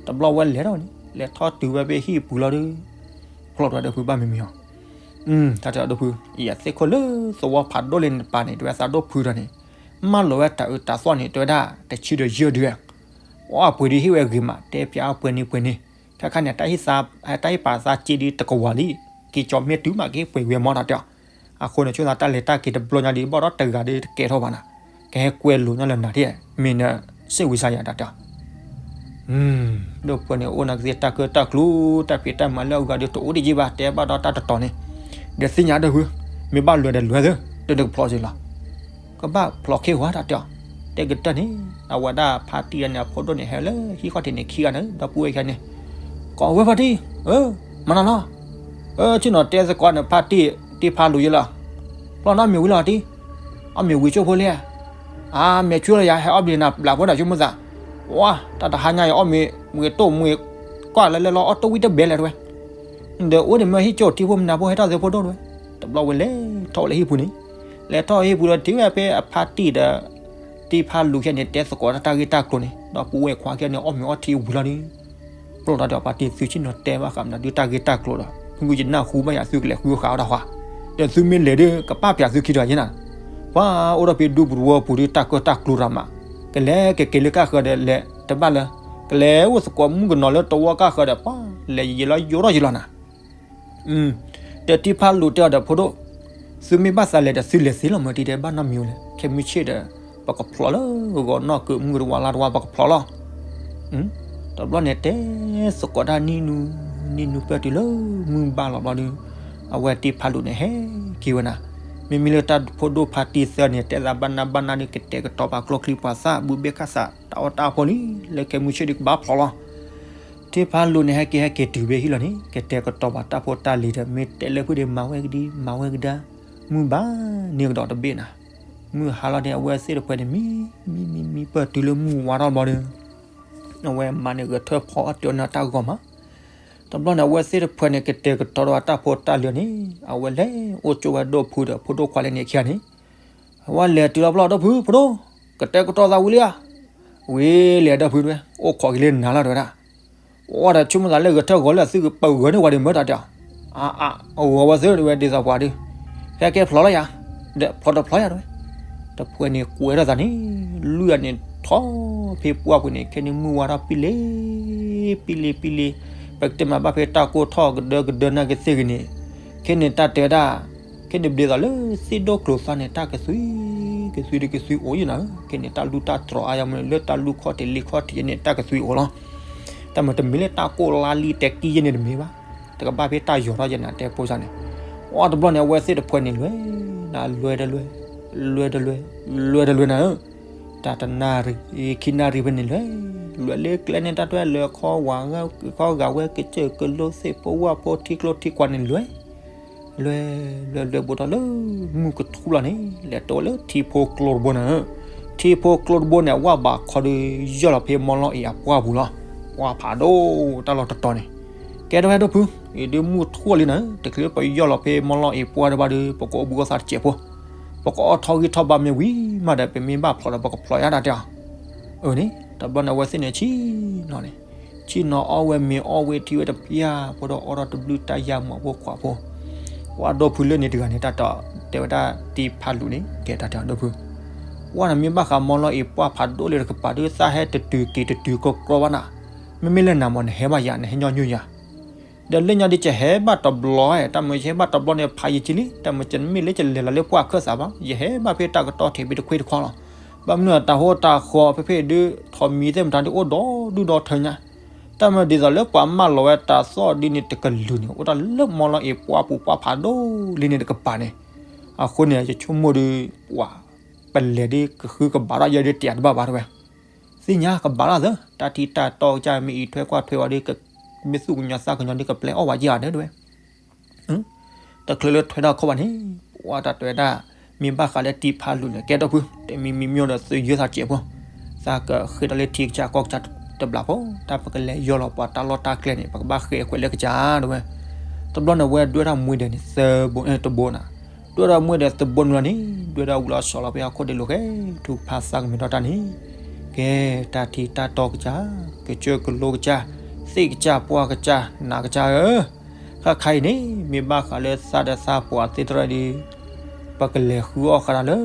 တဘျီဝဲလဲၤထီၣ်ဝဲန့ၣ် လဲၤထီၣ်တုၤဝဲဖဲဟံၣ်ပူၤလီၤဒီး, ဖျီတဝဲဒိၣ်ဖုဘၣ်မံၤမံၤအီၤ, တၢ်တဲအီၤဒိၣ်ဖု, ယသ့ၣ်ခိၣ်လၢသဝီဖးဒိၣ်လၢန့ၣ်တပၤန့ၣ် တဝဲသးဒိၣ်ဖုတၢ်န့ၣ်, မၢလီၤဝဲတၢ်အၢတၢ်သီၣ်န့ၣ် တဝဲဒၣ်တဆံဒီးယဲၢ်ဒု, အပှ့ၤဒုးဟ့ၣ်ဝဲဂ့ၤမး တဲပၠးအပှ့ၤန့ၢ်ပှ့ၤန့ၢ်, ခဲခါန့ၣ် တၢ်ဟ့ၣ်ပာ်သးစ့ဒုးတကဝၢ်လံ, က့ၤကၠီၤမ့ၢ်တုၤမးကဟ့ၣ်ပှ့ၤဝံၤအမီၢ်တၢ်တဲအီၤ, အဃိန့ၣ် ဆိသးတၢ်လဲၤတၢ်က့ၤတဘျီညါဒုး ဘၣ်ဒီးတဂၤဒုးတကဲထီၣ်ဘၣ်နၤ, ကဟဲကွဲလိာ်ညီလၢနၤထံၣ်, မ့ၢ်နစ့ၣ်ဝံၤစါယၤတၢ်တဲအီၤ ဒိၣ်ဖုန့ၣ် အိၣ်နကသ့ၣ်တၢ်ကၢတၢ်ကျူ တၢ်ဖံးတၢ်မၤလၢအဂၤဒီးတအိၣ်ဒံးဘၣ် တဲဘၣ်ဒီးတၢ်တတီၤန့ၣ်, ဒီးသ့ၣ်ညါဒိၣ်ဖု, မ့ၢ်ဘၣ်လွဲၤဒီးလွဲၤသ့, တဒုးကဖျီစ့လီၤ, ကဘၣ်ဖျီခ့ဝဲတၢ်တဲအီၤ, တဲကတၢၢ်န့ၣ်, အဝဲဒၣ်ဖါတံၢ်န့ၣ် အဖိဒိၣ်န့ၣ် ဟဲလၢဟံၣ်ခီၣ်ထံးန့ၣ်ခံဂၤန့ၣ် ဒီပုၢ်ဝဲၢ်ခံဂၤန့ၣ်, ကိးဝဲဖါတံၢ်, မၤနီၤလီၤ, ဆ့ၣ်နီၤတဲသကိးန့ၣ် ဖါတံၢ် တ့ဖးလိာ်ယဲလီၤ, ဖျီနီတမံၤဝံၤလီၤတံၢ်, အီၣ်မ့ၤဝံၤဆိဖိလံဧါ အါ မဲာ်ဆူလီၤယၤ ဟဲအီၣ်ဘျံးနၤဘျးဖိဒီးဆိကမိၣ်သး, ဝါ တၢ်တဟါညါအံၤ အီၣ်မ့ၤဝံၤတိၢ်မ့ၤ ကွၢ်လၢလဲၤလီၤအီၣ်တိၢ်ဝံၣ်တဘဲလဲၣ်တဝဲ, ဒီးအိၣ်ဒံးမ့ၢ်ဟံၣ်ကၠိၣ်ထံဖိမနၤဖိဟဲထီၣ်သ့ဖိဒိၣ်တဝဲ, တဘျီဝဲလဲၤထီၣ်ဝဲလၢဟံၣ်ပူၤန့ၣ်, လဲၤထီၣ်ဟံၣ်ပူၤဒီးထံၣ်ဝဲဖဲအဖါတံၢ်ဒီး တ့ဖးလိာ်ခဲန့ၣ် တဲသကိးတၢ်ဂ့ၢ်တၢ်ကျိၤန့ၣ် ဒီပုၢ်ဝဲၢ်ခွါခံဂၤန့ၣ် အီၣ်မ့ၤအီထံဝံၤလီၤဒီး ပျီၢ်ဒီးဖါတံၢ် သုဆ့ၣ်နီၤတဲဘၣ်ဃးမနုၤဒုးတၢ်ဂ့ၢ်တၢ်ကျိၤဒီး ဖုဂုၢ်ယနၢ်ဟူဘၣ်ယၤသုကလဲၤဃုဃာ်အီၣ်တၢ်ဟါ, ဒီးသုမ့ၢ်လဲၤဒုး ကပာ်ပၠးသုခံတဂၤယဲနၤ, ပှၤအိၣ်ဒီးဖဲဒူပူၤတဝီပူၤဒုးတၢ်ကၢၢ်တၢ်ကျိၤတၢ်မး, ကလဲၤကက့ၤလၢကၢ်ဃၢၤဒီးလဲၤတဘၣ်လၢ, ကလဲၤအိၣ်သကိးမုၣ်ကနီၤလၢတဝီကၢ်ဃၢၤဒီး ပှၤလဲၤယံာ်လီၤယိာ်ထီၣ်ယံာ်လီၤနၤ ဒီးတ့ဖးလိာ်တဲအီၤဒီးဖိဒိၣ်, သုမ့ၢ်ဘၣ်သးလဲၤဒီးသုလဲၤသ့လီၤမၢ်တံၢ်တဲဘၣ်နီတမံၤလဲၣ် ခဲမုၢ်ဆ့ၣ်ဒီး ပကဖျီလၢဂီၤနီၢ်ကုာ်မုၢ်တဝါလါတဝါပကဖျီလီၤ. တဘျီန့ၣ်တဲသကိးတၢ်နံၣ်နူ, နံၣ်နူပၢၢ်တုၤလၢမုၢ်ဘၣ်လီၤဘျီဒီး အဝဲတ့ဖးလိာ်န့ၣ်ဟဲက့ၤဝဲနၤ, မ့မ့ၢ်လၢတၢ်ဖိဒိၣ်ဖါတံၢ်သၢန့ၣ် တဲသးဘၣ်နၢ်ဘၣ်နၢ်ဒီး ကတဲာ်ကတီၤပာ်ကျိချံပှၤသၣ် ဘုဘ့ၣ်ခၣ်သး တၢ်အီၣ်တၢ်အီဖိလံ, လၢခဲမုၢ်ဆ့ၣ်ဒီးကဘၣ်ဖျီလီၤ. တ့ဖးလိာ်န့ၣ်ဟဲက့ၤဟဲက့ၤတုၤဖဲဟံၣ်လီၤန့ၣ် ကတဲာ်ကတီၤပာ်တၢ်ဖိတၢ်လံၤဒီး မ့ၢ်တဲလၢဖုဒီး မၤဝဲကဒံ မၤဝဲကဒါ, မုၢ်ဘၣ်န့ၢ်ကဒီးတဘ့ၣ်နၤ, မုၢ်ဟါလီၤန့ၣ် အဝဲသ့ၣ်တဖှဲးန့ၣ် မံ မံ မံ မံ ပၢၢ်တုၤလၢမုၢ်ဝါထီၣ်ဘျီဒီး အဝဲမါန့ၣ်ဂဲၤထၢၣ်ဖီအီၣ်တ့ၢ်အီၣ်နၤတၢ်ဂီၤမး, တဘျီန့ၣ် အဝဲသ့ၣ်တဖှဲးန့ၣ် ကတဲာ်ကတီၤဒီးတၢ်ဖိတၢ်လံၤန့ၣ် အဝဲလဲၤအိၣ်ကၠိဝဲဒိၣ်ဖုဒီး ဖိဒိၣ်ခွါလၢန့ၣ်ခံဂၤန့ၣ် အဝဲလဲၤတုၤလီၤဖျီဒိၣ်ဖု ဖိဒိၣ်, ကတဲာ်ကတီၤသးဝံၤလံဧါ, ဝံၤလဲၤဒိၣ်ဖုတဝဲ အိၣ်ခိးက့ၤလၢနၤလီၤတဝဲဒၣ်, အိၣ်ဒီးဆိကမိၣ်သးလၢဂဲၤထၢၣ်ဂီၤလၢသုကပၢၤဂၢၤန့ၢ်ဝဲဒီးမၢတၢ်တဲအီၤ, အါအါ အဂီၤဝဲသ့ၣ်တဝဲဒ်သိးပှၤဒီး, ဟဲကဲဖျီလီၤယၤ, ဒီးဖျီတဖျီယၤတဝဲ, တဖှဲးန့ၣ်ကွဲးထီၣ်သးန့ၣ် လွံၢ်ဂၤန့ၣ်ထီၣ်ဖဲပှၢ်ပူၤန့ၣ် ခဲန့ၣ်မုၢ်ဝါထီၣ်ပံလ့, ပံလ့ ပံလ့, ပကတဲမၤဘၣ်ဖဲတၢ်ကိၢ်ထီၣ်ကဒၢကဒၢနာ်က့ၤသ့ၣ်ဂ့ၤန့ၣ်, ခဲန့ၣ်တၢ်တဲဝဲဒၣ် ခဲန့ၣ်ဘျီသးလၢသ့ၣ်ဒိၣ်ကျိၤသၣ်န့ၣ် တၢ်ကသွံ, ကသွံဒီးကသွံအိၣ်ယဲနၤဧၢ, ခဲန့ၣ် တၢ်လူၢ်တၢ်တြီၤအါယမ့ၢ်လၢတၢ်လူၢ်ခီၣ်ထံးလ့ၢ်ခီၣ်ထံးယဲန့ၣ် တၢ်ကသွံအိၣ်လီၤ. တၢ်မ့ၢ်တမ့ၢ်လၢတၢ်ကိၢ်လါလံတဲကံယဲန့ၣ်တမ့ၢ်ဘၣ်, တကဘၣ်ဖဲတၢ်ယီၤထီၣ်ယဲနၤ တဲဖိစၢ်န့ၣ်, အတဘျီန့ၣ် အဝဲသ့ၣ်တဖၣ်န့ၣ် လွဲနၤ လွဲတလွဲ, လွဲတလွဲ, လွဲတလွဲနၤဧၢ. တၢ်တနၣ်ရံၣ် ခံနၣ်ရံၣ်ဖဲန့ၣ် လွဲ, လွဲလၢကျဲန့ၣ် တၢ်တွဲလၢခီဝဲ ခီဂာ်ဝဲ ကစၢၢ်ကလိသ့ၣ်ဖိဝၣ်ဖိထံကျိထံကွၢ်န့ၣ် လွဲ လွဲ, လွဲ လွဲဘူးထီၣ်လၢမုၢ်ကထူလီၤန့ၣ် လဲၤတိလၢထံဖိကျိတဘိနၤဧၢ. ထံဖိကျိတဘိန့ၣ် အဝၣ်ဘၣ်ခီဒီး ယီၢ်လီၤဖဲမီလီအံၤအပှၢ်ပူၤလီၤ. ပှၢ်ဖးဒိၣ်တၢ်လီၢ်တတီၤန့ၣ်, ကဲထီၣ်ဝဲဒိၣ်ဖု, အံၤဒုးမုၢ်ထူလံနၤဧၢ, တချုးပယီၢ်လီၤဖဲမီလီအံၤပှၢ်တဘၣ်ဒီး ပကအိၣ်ဘှံးအိၣ်သါတစဲးဖိ, ပကအီၣ်ထီၣ်ဂံၢ်ထီၣ်ဘါမ့ၢ်ဝံၤမးဒီး ပမ့ၢ်ဘၣ်ဖျိးဒီး ပကဖျိးယါတၢ်တဲအီၤ. အန့ၣ် တဘျီန့ၣ် အဝဲသ့ၣ်န့ၣ် ဆ့ၣ်နီၤန့ၣ်, ဆ့ၣ်နီၤအီၣ်ဝဲမ့ၤအီၣ်ဝဲထံဝဲတပျၢ်ဖိဒီး အီၣ်ဒီးတဘျုးတၢ်ယါမၤဖိခွါဖိ, ပှၤဒိၣ်ဖုလၢန့ၣ်တဂၤန့ၣ် တၢ်တဲဝဲဒၣ်တံၤဖးလူၤန့ၣ် ကဲတၢ်တဲအီၤဒိၣ်ဖု, ပှၢ်နမ့ၢ်ဘၣ်ဃးမီလီအံၤပှၢ်ဖးဒိၣ်လၢတကပၤဒီး သးဟဲတတုၤက့ၤတတုၤကီကီဘၣ်နၤ, မ့မ့ၢ်လၢနၤမ့ၢ် နဟဲဘၣ်ယၤ နဟဲညီနုၢ်ယၤ ဒီးလၢညါဒီး ယဟဲဘၣ်တဘျီ, တၢ်မ့ၢ်ယဟဲဘၣ်တဘျီန့ၣ် ဖးယံာ်ကံလံ, တၢ်မ့ၢ်ယမ့ၢ်လၢယလဲၤလီၤလၢပှၢ်အခၢၣ်သးဘၣ်, ယဟဲဘၣ်ဖဲတၢ်ကတီၢ်ထံးဘ့ၣ်တခွ့တခွီလီၤ. ဘၣ်မနုၤတၢ်ဟိတၢ်ဃီဖဲဖဲဒုး ထိးမံၤသ့ၣ်မတၤဒုးအိၣ်ဒီဒူၣ်ဒီထၢညါ, တၢ်မ့ၢ်ဒ်သိးလၢပှၤမၢလီၤဝဲတၢ်သီၣ်ဒ်န့ၣ်တကလုာ်န့ၣ် အိၣ်တၢ်လၢမီလီအံၤပှၢ်ပူၤပှၢ်ဖးဒိၣ်လံန့ၣ်တကပၤန့ၣ်, အဃိန့ၣ် ယဆိကမိၣ်ဒီး ပှၤပလဲၤဒ်ကဃုကဘၣ်ထီၣ်ယဲဒ်တယၤတဘၣ်ဘၣ်တဲဝဲ သ့ၣ်ညါကဘၣ်လၢသၢ တၢ်ထံတၢ်တီကစၢ်မ့ၢ်အံးထွဲကွၢ်ထွဲဝဲဒီး မ့ၢ်သူၣ်ကညီၤသးကညီၤဒီး ကပျဲအီၣ်ဝဲယဲၢ်ဧါတဲဝဲ, တချုးလၢထွဲထီၣ်ခီၣ်ဘၣ်န့ၣ်, ပှၤတၢ်တဲဝဲဒၣ် မ့ၢ်ဘၣ်ဃးလၢတံၤဖးလူၤန့ၣ် ကဲဒိၣ်ဖု တမံၤမံၤမ့ၢ်ဒီးသုယၢသးစဲးဖိ, သးကဃ့ထီၣ်လၢထံကစၢ်ကီၢ်ကစၢ်တဘျီဖိ, တၢ်ပကလဲၤယီၢ်လီၤပှၤတၢ်လီၢ်တၢ်ကျဲန့ၣ် ပကဘၣ်ဃ့အခွဲးလၢကစၢ်တဲဝဲ, တဘျီန့ၣ် အဝဲဒွဲၣ်ထီၣ်မှံဒဲးန့ၣ် သဘိတဘိနၤ, ဒွဲၣ်ထီၣ်မှံဒဲးသဘိန့ၣ်လီၤန့ၣ် ဒွဲၣ်ထီၣ်ဝံၤလီၤဆီလီၤဖဲဟီၣ်ခိၣ်ဒ့လိာ်ဃဲ ထုကဖၣ်သးကမဲာ်ထီၣ်တၢ်န့ၣ်, ကဲတၢ်ထံတၢ်တီကစၢ်, ကစၢၢ်ကလိကစၢ်, သ့ၣ်ကစၢ်ပှၢ်ကစၢ် နးကစၢ်ဧၢ, ခါခါအံၤန့ၣ် မ့ၢ်ဘၣ်ဃးလၢသးဒီးသးပှၢ်သ့ၣ်တဖၣ်ဒီး ပကလဲၤဃုအီၣ်ဃာ်တၢ်လၢ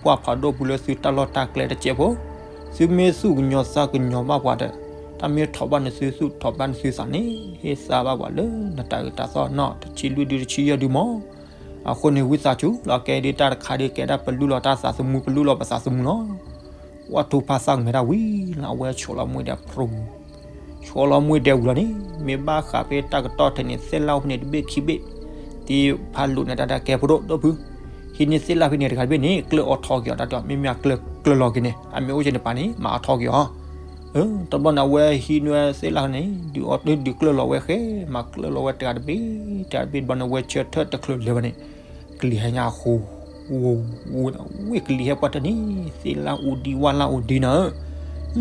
ပှၢ်ဖးဒိၣ်ပူၤလၢသုတၢ်လီၢ်တၢ်ကျဲတစဲးဖိ, သုမ့ၢ်သူၣ်ကညီၤသးကညီၤဘၣ်ပှၤဒီး, တၢ်မ့ၢ်ထိးဘၣ်နသုသူၣ်ထိးဘၣ်နသုသးန့ၣ် ဟ့ၣ်သးဘၣ်ပှၤလၢနတၢ်အုးတၢ်သီၣ်နီၣ်တဆံလွံၢ်ဒုတဆံယဲၢ်ဒုမး, အဃိန့ၣ် ဝံသးစူၤလီၤ ကဲဒ်တၢ်တခါဒ်ကဲဒၣ်ပလူလီၤတၢ်သးသမူ ပလူလီၤပသးသမူလီၤ. ပှၢ်ထုကဖၣ်သးကမဲာ်ထီၣ်ဝံၤလီၤ အဝဲဆီလီၤမှံဒဲးဖရူ, ဆီလီၤမှံဒဲးဝံၤလီၤန့ၣ် မ့ၢ်ဘၣ်ဃးဖဲတၢ်ကတီၢ်ထဲန့ၣ် သ့ၣ်လၣ်အိၣ်ဖဲန့ၣ်တဘ့ၣ်ခံဘ့ၣ်, တံၤဖးလူၤန့ၣ် တၢ်တဲကဲဖိဒိၣ်ဒိၣ်ဖု, ဟံးန့ၢ်သ့ၣ်လၣ်ဖဲန့ၣ်တဂၤတဘ့ၣ်န့ၣ် ကျၢၢ်အီထီက့ၤအီၤတၢ်တဲအီၤ မ့မ့ၢ်အကျၢၢ်ကျၢၢ်လီၤက့ၤန့ၣ် အမ့ၢ်အိၣ်က့ၤန့ၣ်ပာ်န့ၣ် မၤအီထီက့ၤအီၤ တဘျီန့ၣ် အဝဲဟံးန့ၢ်သ့ၣ်လၣ်န့ၣ် ဒုးအီ ဒုးကျၢၢ်လီၤဝဲဃဲ မၤကျၢၢ်လီၤဝဲတဂၤတဘ့ၣ် တဂၤတဘ့ၣ် တဘျီန့ၣ် အဝဲဆၢထၢၣ်တချုးလဲၤဝဲန့ၣ် ကလံၤဟဲညါအဃိ ဝံၤကလံၤဟဲပှၢ်တၢၢ်န့ၣ် သ့ၣ်လၣ်အူဒံဝၣ်လၣ်အူဒံနၤဧၢ,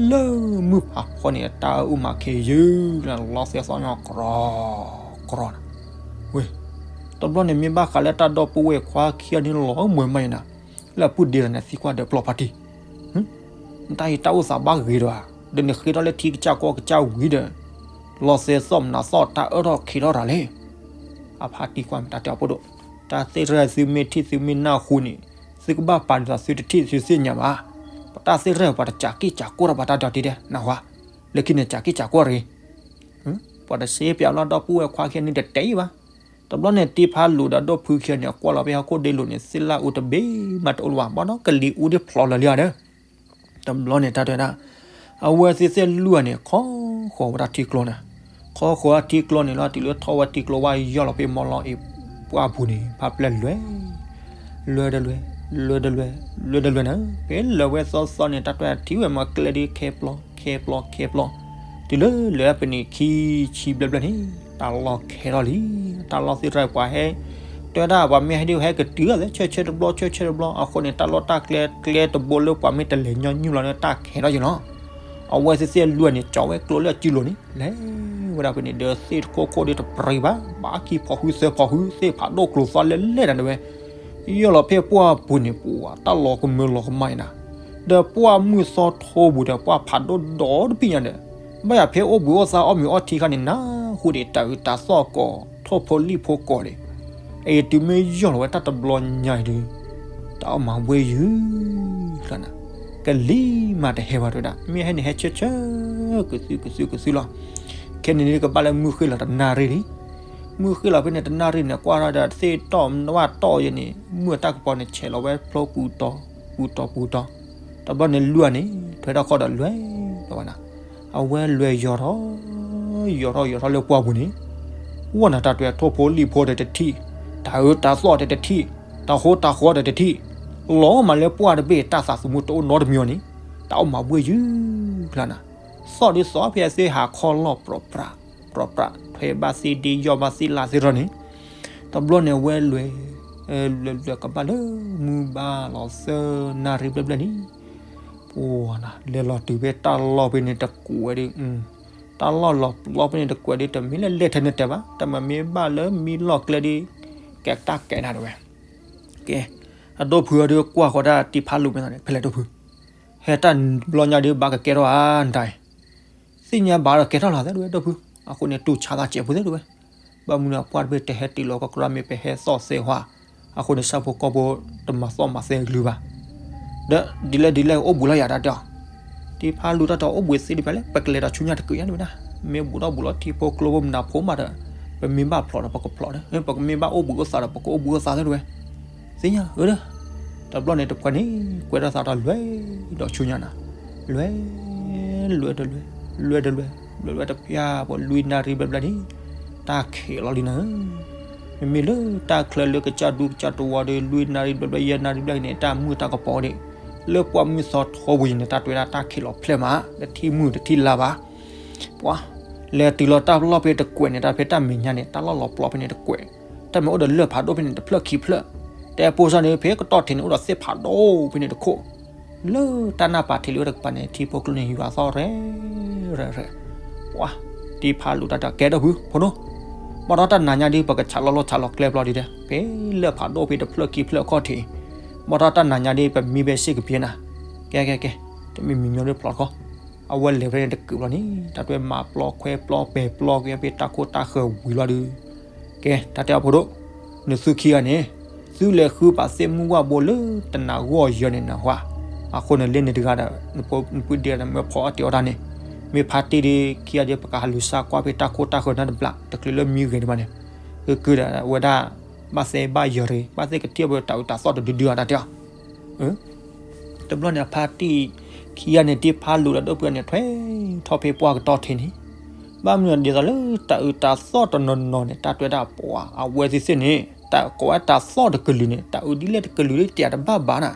လၢမုၢ်ဖးဖီန့ၣ် တၢ်အၢၣ်မးခဲယုၢ် လီၤသဲသီၣ်ညီကြီကြီနၤ, ဝဲ တဘျီန့ၣ် မ့ၢ်ဘၣ်ဃးလၢတၢ်ဒီပုၢ်ဝဲၢ်ခွါခံဂၤန့ၣ်လီၤမွဲမးနၤ, လၢအပုၢ်ဒ့လီၤန့ၣ် သံကွၢ်ဒီးပျီဖါတံၢ် တၢ်အံၤတၢ်အိၣ်သးဘၣ်ဂ့ၤဒီးဧါ, ဒီးနဃ့ထီၣ်လၢထံကစၢ်ကီၢ်ကစၢ်ဝံၤဒီး လီၤသဲသီၣ်မနၤသီၣ် တၢ်အၢၣ်ထီၣ်ခံးထီၣ်တၢ်လဲၣ်. အဖါတံၢ်ကွၢ်မ့ၢ်တၢ်တဲအီၤဖိဒိၣ်, တၢ်သ့ၣ်တဖၣ်သုမ့ၢ်ထံၣ်သုမ့ၢ်နၢ်ဟူန့ၣ် သုကဘၣ်ပာ်ဒ်သိးသုတထံၣ်သုသ့ၣ်ညါဘၣ်. ပတၢ်သ့ၣ်တဖၣ်ပှၤတစးက့ၢ်စးကီၢ်ထီၣ်ဘၣ်တၢ်ဒီးတံၢ်ဒဲး နၢ်ဟူဧါ, လၢခံန့ၣ် စးက့ၢ်စးကီၢ်တဂ့ၤ ပှၤတစ့ပၠးလီၤဒီပုၢ်ဝဲၢ်ခွါခံဂၤန့ၣ်တတဲအံၤဘၣ်. တဘျီန့ၣ် တံၤဖးလူၤဒီးဒိၣ်ဖုခံဂၤန့ၣ် ကွၢ်လီၤဖဲဟီၣ်ခိၣ်ဒ့လိာ်န့ၣ် သ့ၣ်လၣ်အူတဘ့ၣ်မးတအိၣ်လၢၤဘၣ် ဘၣ်ဒီးကလံၤအူဒ်ဖျိးလၢာ်လံဧါဒီး တဘျီန့ၣ် တၢ်တဲဒၣ် အဝဲသ့ၣ်သ့ၣ်လွံၢ်ဂၤန့ၣ် ခီဃီၤဝဲဒၣ်ထံကျိန့ၣ်, ခီဃီၤဝဲထံကျိန့ၣ်လီၤ တုၤလၢထီၣ်ဝဲထံကျိဝဲယီၢ်လီၤဖဲမီလီၤအ့ၣ်ပှၢ်ပူၤန့ၣ် ဖးပျဲၢ်လွဲ လွဲတလွဲ လွဲတလွဲ လွဲတလွဲန့ၣ် ဖဲလၢာ်ဝဲသီသီန့ၣ် တၢ်တဲထံၣ်ဝဲမ့ၢ်ကျဲဒ်ခဲပျီ ခဲပျီ ခဲပျီ, တုၤလၢလၢာ်ဝဲပနံာ်ခံ ဆံဘျဲၣ်ဘျဲၣ်န့ၣ် တၢ်လီၢ်ခဲထီၣ်လံ. တၢ်လီၢ်သ့ၣ်တဖၣ်ပှၤဟဲ တဲဒၣ်ပှၤမ့ၢ်ဟဲဒ်ဟဲကတုၤအသး ဆၢဆၢတဘျီ ဆၢဆၢတဘျီ အဃိန့ၣ် တၢ်လီၢ်တၢ်ကျဲ ကျဲတဘိလၢပှၤမ့ၢ်တလဲၤညီနုၢ်လီၤန့ၣ် တၢ်ခဲထီၣ်ယံၤလီၤ. အဝဲသ့ၣ်သ့ၣ်လွံၢ်ဂၤန့ၣ် ကၠီဝဲကျိလၢအစုလိၤန့ၣ် လဲၤဝဲဒၣ်ဖဲန့ၣ် ဒီးသ့ၣ်တခိၣ်ခိၣ်ဒီးတပြံၤဘၣ် ဘၣ်ခံဖီၣ်ဃုသၢဖီၣ်ဃု သ့ၣ်ဖးဒိၣ်ကျိၤသီလဲလဲၣ်နၤတဲဝဲ ယီၢ်လီၤဖဲပှၢ်ပူၤန့ၣ် ပှၤတၢ်လီၤကမၢလီၤကမၣ်အံၤနၤ, ဒီးပှၢ်မုၢ်သီထိပူၤဒီး ပှၢ်ဖးဒိၣ်ဒီတပံၢ်ညါဒီး ဘၣ်ယၤဖဲအိၣ်ဘှံးအိၣ်သါအီၣ်မ့ၤအီထံခါန့ၣ် နၢ်ဟူဒံးတၢ်အုးတၢ်သီၣ်ကီး ထိၣ်ဖိလံၣ်ဖိကီးဒံး, အအံၤတုၤမ့ၢ်ယီၢ်လီၤဝဲတၢ်တဘျီညါအံၤဒီး တၢ်အီၣ်မၤဝဲယုၢ်လီၤနၤ, ကလံၤမးတဟဲဘၣ်တဲဝဲဒၣ် မ့ၢ်ဟဲန့ၣ်ဟဲဆၢဆၢ ကသုကသုကသုလီၤ. ခဲန့ၣ်န့ၣ်ကဘၣ်လၢမုၢ်ဃ့ၢ်လီၤတနၣ်ရံၣ်လံ. မုၢ်ဃ့ၢ်လီၤဖဲန့ၣ် တနၣ်ရံၣ်န့ၣ် ကွၢ်ထီၣ်ဒီးသ့ၣ်တီၢ်ဝၣ်တီၢ်ယဲန့ၣ် မုၢ်အတၢ်ကပီၤန့ၣ် ဆဲးလီၤဝဲဖျိပူၤတီၤ ပူၤတီၤပူၤတီၤ, တဘျီန့ၣ်လွံၢ်န့ၣ် ထွဲထီၣ်ခီၣ်ဒီးလွဲၢ်ဒီးဝဲနၤ, အဝဲလွဲၢ်ယီၤထီၣ် ယီၤထီၣ်ယီၤထီၣ်လၢပှၢ်ပူၤန့ၣ်, ဝဲနၤတၢ်တွဲထိၣ်ဖိလံၣ်ဖိဒီးတထံၣ်, တၢ်အၢတၢ်သီၣ်ဒီးတထံၣ်, တၢ်ဃိတၢ်ဃီဒီးတထံၣ်, လီၤမးလၢပှၢ်တဘ့ၣ် တၢ်သးသမူတအိၣ်နီတမံၤအီၤန့ၣ်, တၢ်အိၣ်မၤဘှ့ၣ်ယုၢ်ကျါနၤ, သီၣ်ဒုးသီၣ်ဖဲအသ့ၣ်ဟးခီလီၢ်ပြီပြး ပြီပြး ထွဲဘၣ်သ့ၣ်ဒ့ ယီၢ်ဘၣ်သ့ၣ်လၣ်သ့ၣ်ထီၣ်န့ၣ်, တဘျီန့ၣ်ဝဲလွဲၢ် လွဲၢ်လွဲၢ်ကဘၣ်လၢမုၢ်ဘၣ်လီၤသၢနၣ်ရံၣ်ဘျဲၣ်ဘျဲၣ်န့ၣ်, ပှၤနၤ လဲၤလီၤတုၤဖဲတၢ်လီၢ်ဖဲန့ၣ်တကွဲးဒီး, တၢ်လီၢ်လီၤပျီဖဲန့ၣ်တကွဲးဒီး တမ့ၢ်လၢလဲၤထဲန့ၣ်တဲဘၣ် တၢ်မၤမ့ၢ်ဘၣ်လၢမံလီၢ်ကျဲဒီး, ကဲတၢ်ကဲနၤတဝဲ, ကဲ, အဒိၣ်ဖုအီၤဒီးကွၢ်ဃီၤတၢ်တံဖးလူၤမ့ၢ်သီန့ၣ် ဖဲလဲၣ်ဒိၣ်ဖု, ဟဲတၢ်ဘျီညါဒီးဘၣ်ကကဲထီၣ်ဧါနတၢ်အံၤ သ့ၣ်ညါဘၣ်ဒီးကဲထီၣ်လီၤသ့တဝဲဒိၣ်ဖု, အဃိန့ၣ် တူၢ်ဆါသးစဲးဖိသ့တဝဲ, ဘၣ်မနုၤပှၢ်တဘ့ၣ်တဟဲတုၤလီၤကီၢ်ကရၢမ့ၢ်ပဟဲသီၣ်သဲဟါ, အဃိန့ၣ် ဆၣ်ဖိကီၢ်ဖိတမၤသီၣ်မၤသဲကလုၢ်ဘၣ်, ဒီးဒ်လဲၣ်ဒ်လဲၣ်အိၣ်ဘှံးလီၤယၤတၢ်တဲအီၤ, တံဖးလူၤတၢ်တအိၣ်ဘှံးသ့ဒံးဖဲလဲၣ် ပကလဲၤဒီးဆူညါတကုးညါဒံးဝဲဒၣ်, မ့ၢ်ဘူးထီၣ်ဘူးလီၤထံဖိကျိဖိမနၤဖိမးဒီး, ပမ့ၢ်ဘၣ်ဖျိးဒီးပကဖျိးဒီး ပကမ့ၢ်ဘၣ်အိၣ်ဘှံးအိၣ်သးဒီးပကအိၣ်ဘှံးအိၣ်သးသ့တဝဲ သ့ၣ်ညါဧၢဒီး, တဘျီန့ၣ်တပှၤန့ၣ် ကွဲထီၣ်သးဒီးလွဲၢ်ဒီးဆူညါနၤ, လွဲၢ်, လွဲၢ်တလွဲၢ်, လွဲၢ်တလွဲၢ်, လွဲၢ်လွဲၢ်တပျၢ်ပှၤလွံၢ်နၣ်ရံၣ်ဘျဲၣ်ဘျဲၣ်န့ၣ်, တၢ်ခံးလီၤလံနၤဧၢ, မ့မ့ၢ်လၢတၢ်ချၢလၢကစၢ်ဒူကစၢ်တဝီဒီး လွံၢ်နၣ်ရံၣ်ဘျဲၣ်ဘျဲၣ် ယဲၢ်နၣ်ရံၣ်ဘျဲၣ်န့ၣ် တၢ်မုၢ်တၢ်ကပီၤဒီး, လၢပှၢ်မုၢ်သီထီပူၤယံၤန့ၣ် တၢ်တွဲဒၣ်တၢ်ခံးလီၤဖျဲၣ်မး တထံၣ်မုၢ်တထံၣ်လါဘၣ် ပှၤ, လဲၤတုၤလီၤတၢ်လီၢ်ဖဲတကွဲးန့ၣ် တၢ်ဖဲတၢ်မဲာ်ညါန့ၣ် တၢ်လီၢ်လီၤပျီဖဲန့ၣ်တကွဲး, တၢ်မ့ၢ်အိၣ်ဒီးလၢၢ်ဖးဒိၣ်ဖဲန့ၣ် တဖျၢၣ်ခံဖျၢၣ်, တဲပိၢ်စၢ်န့ၣ် ဖဲကတီၢ်ထံးန့ၣ် အိၣ်ဒီးသ့ၣ်ဖးဒိၣ်ဖဲန့ၣ်တခိၣ်, လၢတၢ်နၢ်ပၤထံးလၢတကပၤန့ၣ် ထံဖိကျိန့ၣ် ယွၤသီၣ်ရဲၣ်ရဲၣ်ရဲၣ်, ပှၤ, တံဖးလူၤတၢ်တၢ်ကဲဒိၣ်ဖု ဖိဒိၣ်, ဘၣ်ဒီးတၢ်နၤညါဒ် ပကဆးလီၤလီၢ်ဆးလီၤကျဲပျီဒ်ဒီး ဖဲလၢၢ်ဖးဒိၣ်ဖဲတဖျၢၣ်ခံဖျၢၣ်အခီၣ်ထံး, ဘၣ်ဒီးတၢ်နၤညါဒ် ပမံဘဲစ့ၢ်ကပၤနၤ, ကဲကဲကဲ, တမံၤမံၤမံၤဒီးဖျိးတခီ, အဝဲလဲၤဖဲန့ၣ်တကုးဘျီန့ၣ် တၢ်တွဲမၤပျီခွဲပျီပဲာ်ပျီက့ၤဖဲတၢ်ခိၣ်တၢ်ဃၢၤဝံၤလီၤဒီး, ကဲ တၢ်တဲအီၤဖိဒိၣ်, နသုခံဂၤန့ၣ်, သုလဲၤဃုပာ်သ့ၣ်မုၢ်ဝၣ်ဘိလၢတနၤဂီၢ်ယဲၢ်န့ၣ်နဟါ, အဃိန့ၣ်လၢန့ၣ်တဂၤဒီး, နဖိနပုၢ်ဒ့ဒီးမ့ၢ်ဖီအီၣ်တ့ၢ်အီၣ်တၢ်န့ၣ်, မ့ၢ်ဖါတံၢ်ဒီးခံဂၤဒီး ပကဟးလူၤစၢ်ကွၢ်ဖဲတၢ်ခိၣ်တၢ်ဃၢၤနၢ်တဘျီ တချုးလၢမံဂ့ၤဒံးဘၣ်န့ၣ်, ဃုကုဒီးဝဲဒၣ်, ဘၣ်သဲဘၣ်ယၢၤတဂ့ၤ ဘၣ်သ့ၣ်ကထံၣ်ဝဲတၢ်အုးတၢ်သီၣ်တဒုဒုအတၢ်တဲအီၤ တဘျီန့ၣ် အဖါတံၢ်ခံဂၤန့ၣ် တံဖါလူၤဒီးဒိၣ်ဖုန့ၣ် ထွဲထီၣ်ဖဲပှၢ်ကတီၢ်ထံးန့ၣ်, ဘၣ်မနုၤဒ်သိးလၢတၢ်အုးတၢ်သီၣ်တနီၤနီၤန့ၣ် တၢ်တွဲဒၣ်ပှၤအဝဲသ့ၣ်သ့ၣ်န့ၣ် တၢ်ကိးဝဲတၢ်သီၣ်တကလုာ်န့ၣ် တၢ်အုးဒ်လဲၣ်တကလုာ်ဒ်တၢ်တဘၣ်ဘၣ်နၤ,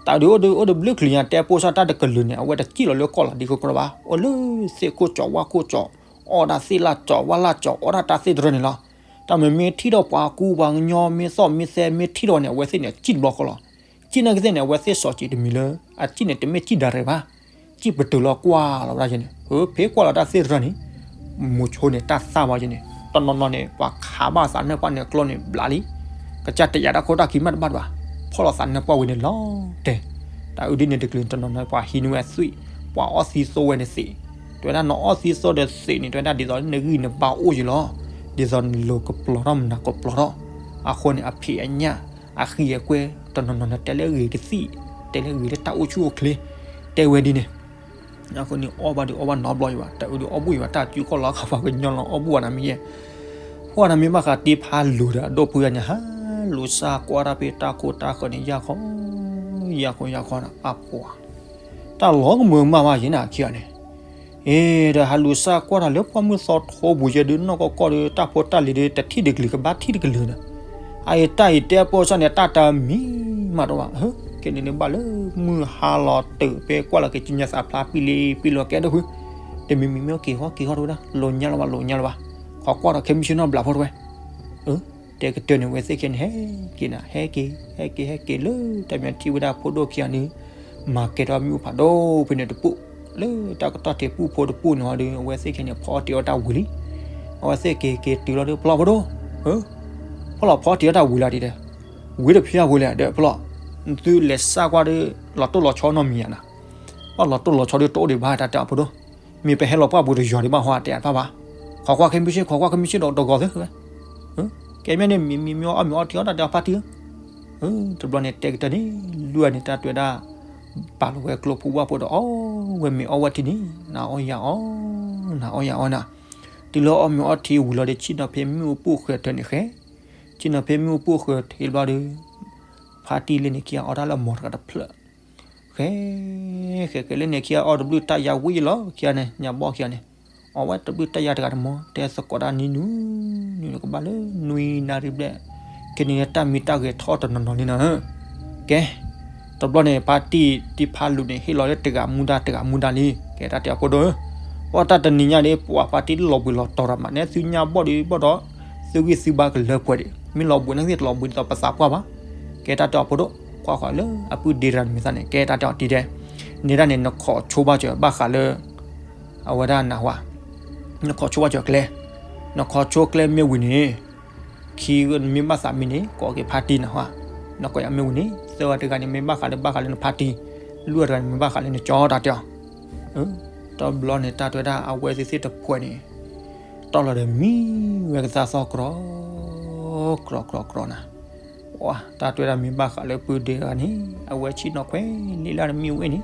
တၢ်အုးဒ်အိၣ်ဒ်အိၣ်ဒီးဘျုးကလုာ်ညါ တဲပိၢ်စၢ်တၢ်တကလုာ်န့ၣ် အဝဲတစံၣ်လီၤလၢကီၢ်လီၤဒံးကကြၢးဘၣ် အိၣ်လၢသ့ၣ်ခိၣ်ကၠီဝၣ်ခိၣ်ကၠီ, အီၣ်ဒၣ်သ့ၣ်လၣ်ကၠီဝၣ်လၣ်ကၠီ အီၣ်ဒၣ်တၢ်သ့ၣ်တရၢန့ၣ်လီၤ. တၢ်မ့ၢ်မ့ၢ်ထံၣ်ဒီးပှၤကူပှၤကညီမ့ၢ်သီၣ်မ့ၢ်သဲမ့ၢ်ထံၣ်ဒီးန့ၣ် အဝဲသ့ၣ်န့ၣ် စံၣ်တဘျီဃီလီၤ. စံၣ်နာ်က့သ့ၣ်န့ၣ် အဝဲသ့ၣ်စီၤစံးတမံၤလၢ အစံၣ်န့ၣ် တမ့ၢ်စံၣ်ဒၣ်ရဲၣ်ဘၣ်. စံၣ်ပတုာ်လီၤကွၢ်လီၤဝဲဒၣ်ယဲန့ၣ် ဖဲကွၢ်လီၤတၢ်သ့ၣ်တရၢန့ၣ် မိၤဆိန့ၣ် တၢ်သၣ်ဘၣ်ယဲန့ၣ် တနီၤနီၤန့ၣ် ပှၤခးဘၣ်သးနၢၣ်ပှၢ်န့ၣ်ကျီန့ၣ်ဘျးလံ. ကစၢ်တယာ်တၢ်ခိၣ်တၢ်ခံမးတဘၣ်တဘၣ် ဖီၣ်လီၤသးနၢၣ်ပှၢ်ဝဲန့ၣ်လီၤတဲာ်. တၢ်အုးဒ်န့ၣ်တကလုာ် တနီၤနီၤပှၤဟံးန့ၢ်ဝဲသွံၣ် ပှၤအီၣ်သံသိဝဲန့ၣ်သ့ၣ်, တဲဝဲဒၣ်နအီၣ်သံသိဒီးသ့ၣ်န့ၣ် တဲဝဲဒၣ်ဒ်သိးနဂံၢ်နဘါအိၣ်ယဲလီၤ. ဒ်သိးနလိၤကပျီၤထီၣ်မနၤကပျီၤထီၣ်. အဃိန့ၣ် အဖံးအညၣ် အဃံအကွဲ တနီၤနီၤန့ၣ် တဲလၢဂ့ၤကသံၣ် တဲလၢဂ့ၤလၢတၢ်အိၣ်ဆူၣ်အိၣ်ချ့ တဲဝဲဒ်န့ၣ် အဃိန့ၣ် အီၣ်ဘၣ်ဒီးအီၣ်ဘၣ်နီတဘျီယဘၣ် တၢ်အုးဒီးအီၣ်ဘူၣ်ယဘၣ် တၢ်စုခီၣ်လီၤခးပှၤကညီလီၤအီၣ်ဘူၣ်ဝဲနၤမ့ၢ်ယဲ. ပှၤနၤမ့ၢ်ဘၣ်ဃးတံဖါလူၤဒီးအဒိၣ်ဖုဂၤန့ၣ် ဟးလူၤစၢ်ကွၢ်တၢ်ဖဲတၢ်ခိၣ်တၢ်ဃၢၤန့ၣ် ယၢ်ခီ ယၢ်ခီယၢ်ခီနၤ အပှၤ တၢ်လီၤကမၢမၣ်ဘၣ်ယဲနၤခံဂၤန့ၣ် အ့ ဒီးဟးလူၤစၢ်ကွၢ်တၢ်လၢပှၢ်မုၢ်သီထိပူၤယဲဒုး နီၢ်ကီၢ်ကီၢ်ဒီး တၢ်ဖိတၢ်လံၤဒီး တထံၣ်တကလုာ်ကဘၣ်ထံၣ်တကလုာ်ဒီး အအံၤတၢ်အံၤတဲပိၢ်စၢ်န့ၣ် တၢ်တမံၤမးတအိၣ်ဘၣ်. ကဲန့ၣ်န့ၣ်ဘၣ်လၢ မုၢ်ဟါလီၤတုၤဖဲကွၢ်လီၤက့ၤစုညါသးဖျါပံလံပံလီၤကဲဒိၣ်ဖု တမံၤမံၤမ့ၢ်က့ၤဟီၣ်က့ၤဟီၣ်တဝဲဒၣ် လိၤညါလီၤဘၣ် လိၤညါလီၤဘၣ် ခိးကွၢ်ဒီးခဲမုၢ်ဆ့ၣ်နီၣ်ဘျးဖိတဝဲ တဲကတၢၢ်န့ၣ် အဝဲသ့ၣ်ခဲန့ၣ် ဟဲက့ၤနၤ ဟဲက့ၤ ဟဲက့ၤ ဟဲက့ၤလၢ တၢ်မၤထံၣ်ဝဲဒၣ်ဖိဒိၣ်ခံဂၤန့ၣ် မၤကဲထီၣ်မ့ၣ်အူဖးဒိၣ်ဖဲန့ၣ်တပူၤ လၢတၢ်ကတီၢ်ထံးပူဖိတပူန့ၣ်ဒီး အဝဲသ့ၣ်ခဲန့ၣ် ဖီအီၣ်တ့ၢ်အီၣ်တၢ်ဝံၤလံ. အဝဲသ့ၣ်က့ၤက့ၤတုၤလီၤဒီး ဖျီဖိဒိၣ် ဖီလီၤဖီတ့ၢ်အီၣ်တၢ်ဝံၤလီၤဒ်ဒီး ဝံၤတဖျါဝံၤလဲၣ်ဒီးဖျီ သုလဲၤစၢ်ကွၢ်ဒီး လီၤတိၢ်လီၤဆီနီတမံၤဧါနၤ ဘၣ်လီၤတိၢ်လီၤဆီဒီးတအိၣ်ဒံးဘၣ် တၢ်တဲအီၤဖိဒိၣ် မ့ၢ်ပဟဲလီၤပှၢ်ပူၤတယီၤဒံးဘၣ်ဟီတဲအတၢ်ဘၣ် ခိးကွၢ်ခဲမုၢ်ဆ့ၣ် ခိးကွၢ်ခဲမုၢ်ဆ့ၣ်ဒီးတဂီၤသ့ ကဲမ့ၢ်န့ၣ် မံၤမံၤမ့ၢ်အီၣ်မ့ၢ်အီၣ်ထံအီၣ်တၢ်တဲအီၤဖါတံၢ်ဧၢ တဘျီန့ၣ် တဲကတၢၢ်န့ၣ် လွံၢ်န့ၣ် တၢ်တဲဝဲဒၣ် ပာ်လီၤဝဲကျိဖိဝၣ်ဖိဒီးအီၣ်ဝဲမ့ၤအီၣ်ဝဲထံန့ၣ် နၤအီၣ်ယၤအီၣ် နၤအီၣ်ယၤအီၣ်နၤ တုၤလၢအီၣ်မ့ၤအီထံဝံၤလီၤဒီး ဆ့ၣ်နီၤဖဲမ့ၣ်အူပိၢ်ဃဲၤထၢန့ၣ်ဃဲ, ဆ့ၣ်နီၤဖဲမ့ၣ်အူပိၢ်ဃဲၤထၢဘျီဒီး ဖါတံၢ်လၢန့ၣ်ခံဂၤအီၣ်တၢ်လၢအမီၤတဂၤတဖျၢၣ် ဃဲ, ဃဲဃဲလၢန့ၣ်ခံဂၤအီၣ်တဘျုးတၢ်ယါဝံၤလီၤ ခံဂၤန့ၣ် ညါဘီၣ်ခံဂၤန့ၣ်, အီၣ်ဝဲတဘျုးတၢ်ယါတဂၤတမီၤ တဲသကိးတၢ်နံၤနုၤ, နံၤနုၤကဘၣ်လၢနွံနၣ်ရံၣ်ဘျဲၣ်, ကန့ၣ်လၢတၢ်မံတၢ်ဂဲၤထီၣ်တနီၤနီၤလံနီၤ, ကဲ, တဘျီန့ၣ် ဖါတံၢ်တံၢ်ဖါလူၤန့ၣ် ဟ့ၣ်လီၤလၢတဂၤမူဒါတဂၤမူဒါလံ, ကဲတၢ်တဲအီၤဖိဒိၣ်ဧၢ, ပှၤတၢ်တနံၤညါဒီး ပှၤဖါတံၢ်လီၤဘှံးလီၤတီၤရၤမး နဲသုညါဘီၣ်ဒီးဘီၣ်ဒီး, သုဂံၢ်သုဘါကလၢပှဲၤဒံး မ့ၢ်လီၤဘှံးန့ၣ်သ့ၣ်တလီၤဘှံးဒ်သိးပသးပှၢ်ဘၣ်, ကဲတၢ်တဲအီၤဖိဒိၣ်, ကွၢ်ဃီၤလၢအပုၢ်ဒ့ရၤနမံၤသၣ်န့ၣ် ကဲတၢ်တဲအီၤတံၤဒဲး, နဲဒၣ်န့ၣ် နခိးဆိဘၣ်စၢၤဘၣ်ဃးလၢ အဝဲဒၣ်နဟါ, နခိးဆိဘၣ်စၢၤကျဲ, နခိးဆိကျဲမ့ၢ်ဝံၤန့ၣ်, ခံနမ့ၢ်ဘၣ်သးမံန့ၣ် ကိးက့ၤဖါတံၢ်နဟါ, နကိးယၤမ့ၢ်ဝံၤန့ၣ် သၢဂၤတဂၤန့ၣ်မ့ၢ်ဘၣ်ဃးလၢဘၣ်ဃးလၢနဖါတံၢ်, လွံၢ်ဂၤတဂၤန့ၣ်မ့ၢ်ဘၣ်ဃးလၢနကၠီတၢ်တဲအီၤ, တဘျီန့ၣ် တၢ်တဲဝဲဒၣ်အဝဲသ့ၣ်သ့ၣ်တဖှဲးန့ၣ်, တီၢ်လီၤဒီးမံဝဲကသါသီၣ်ကြီ, ကြီကြီကြီနၤ, တၢ်တဲဝဲဒၣ်မ့ၢ်ဘၣ်ဃးလၢပုၢ်ဒ့ရၤန့ၣ် အဝဲဆ့ၣ်နီၤခွဲးလံလၢနမ့ၣ်အူအ့ၣ်န့ၣ်,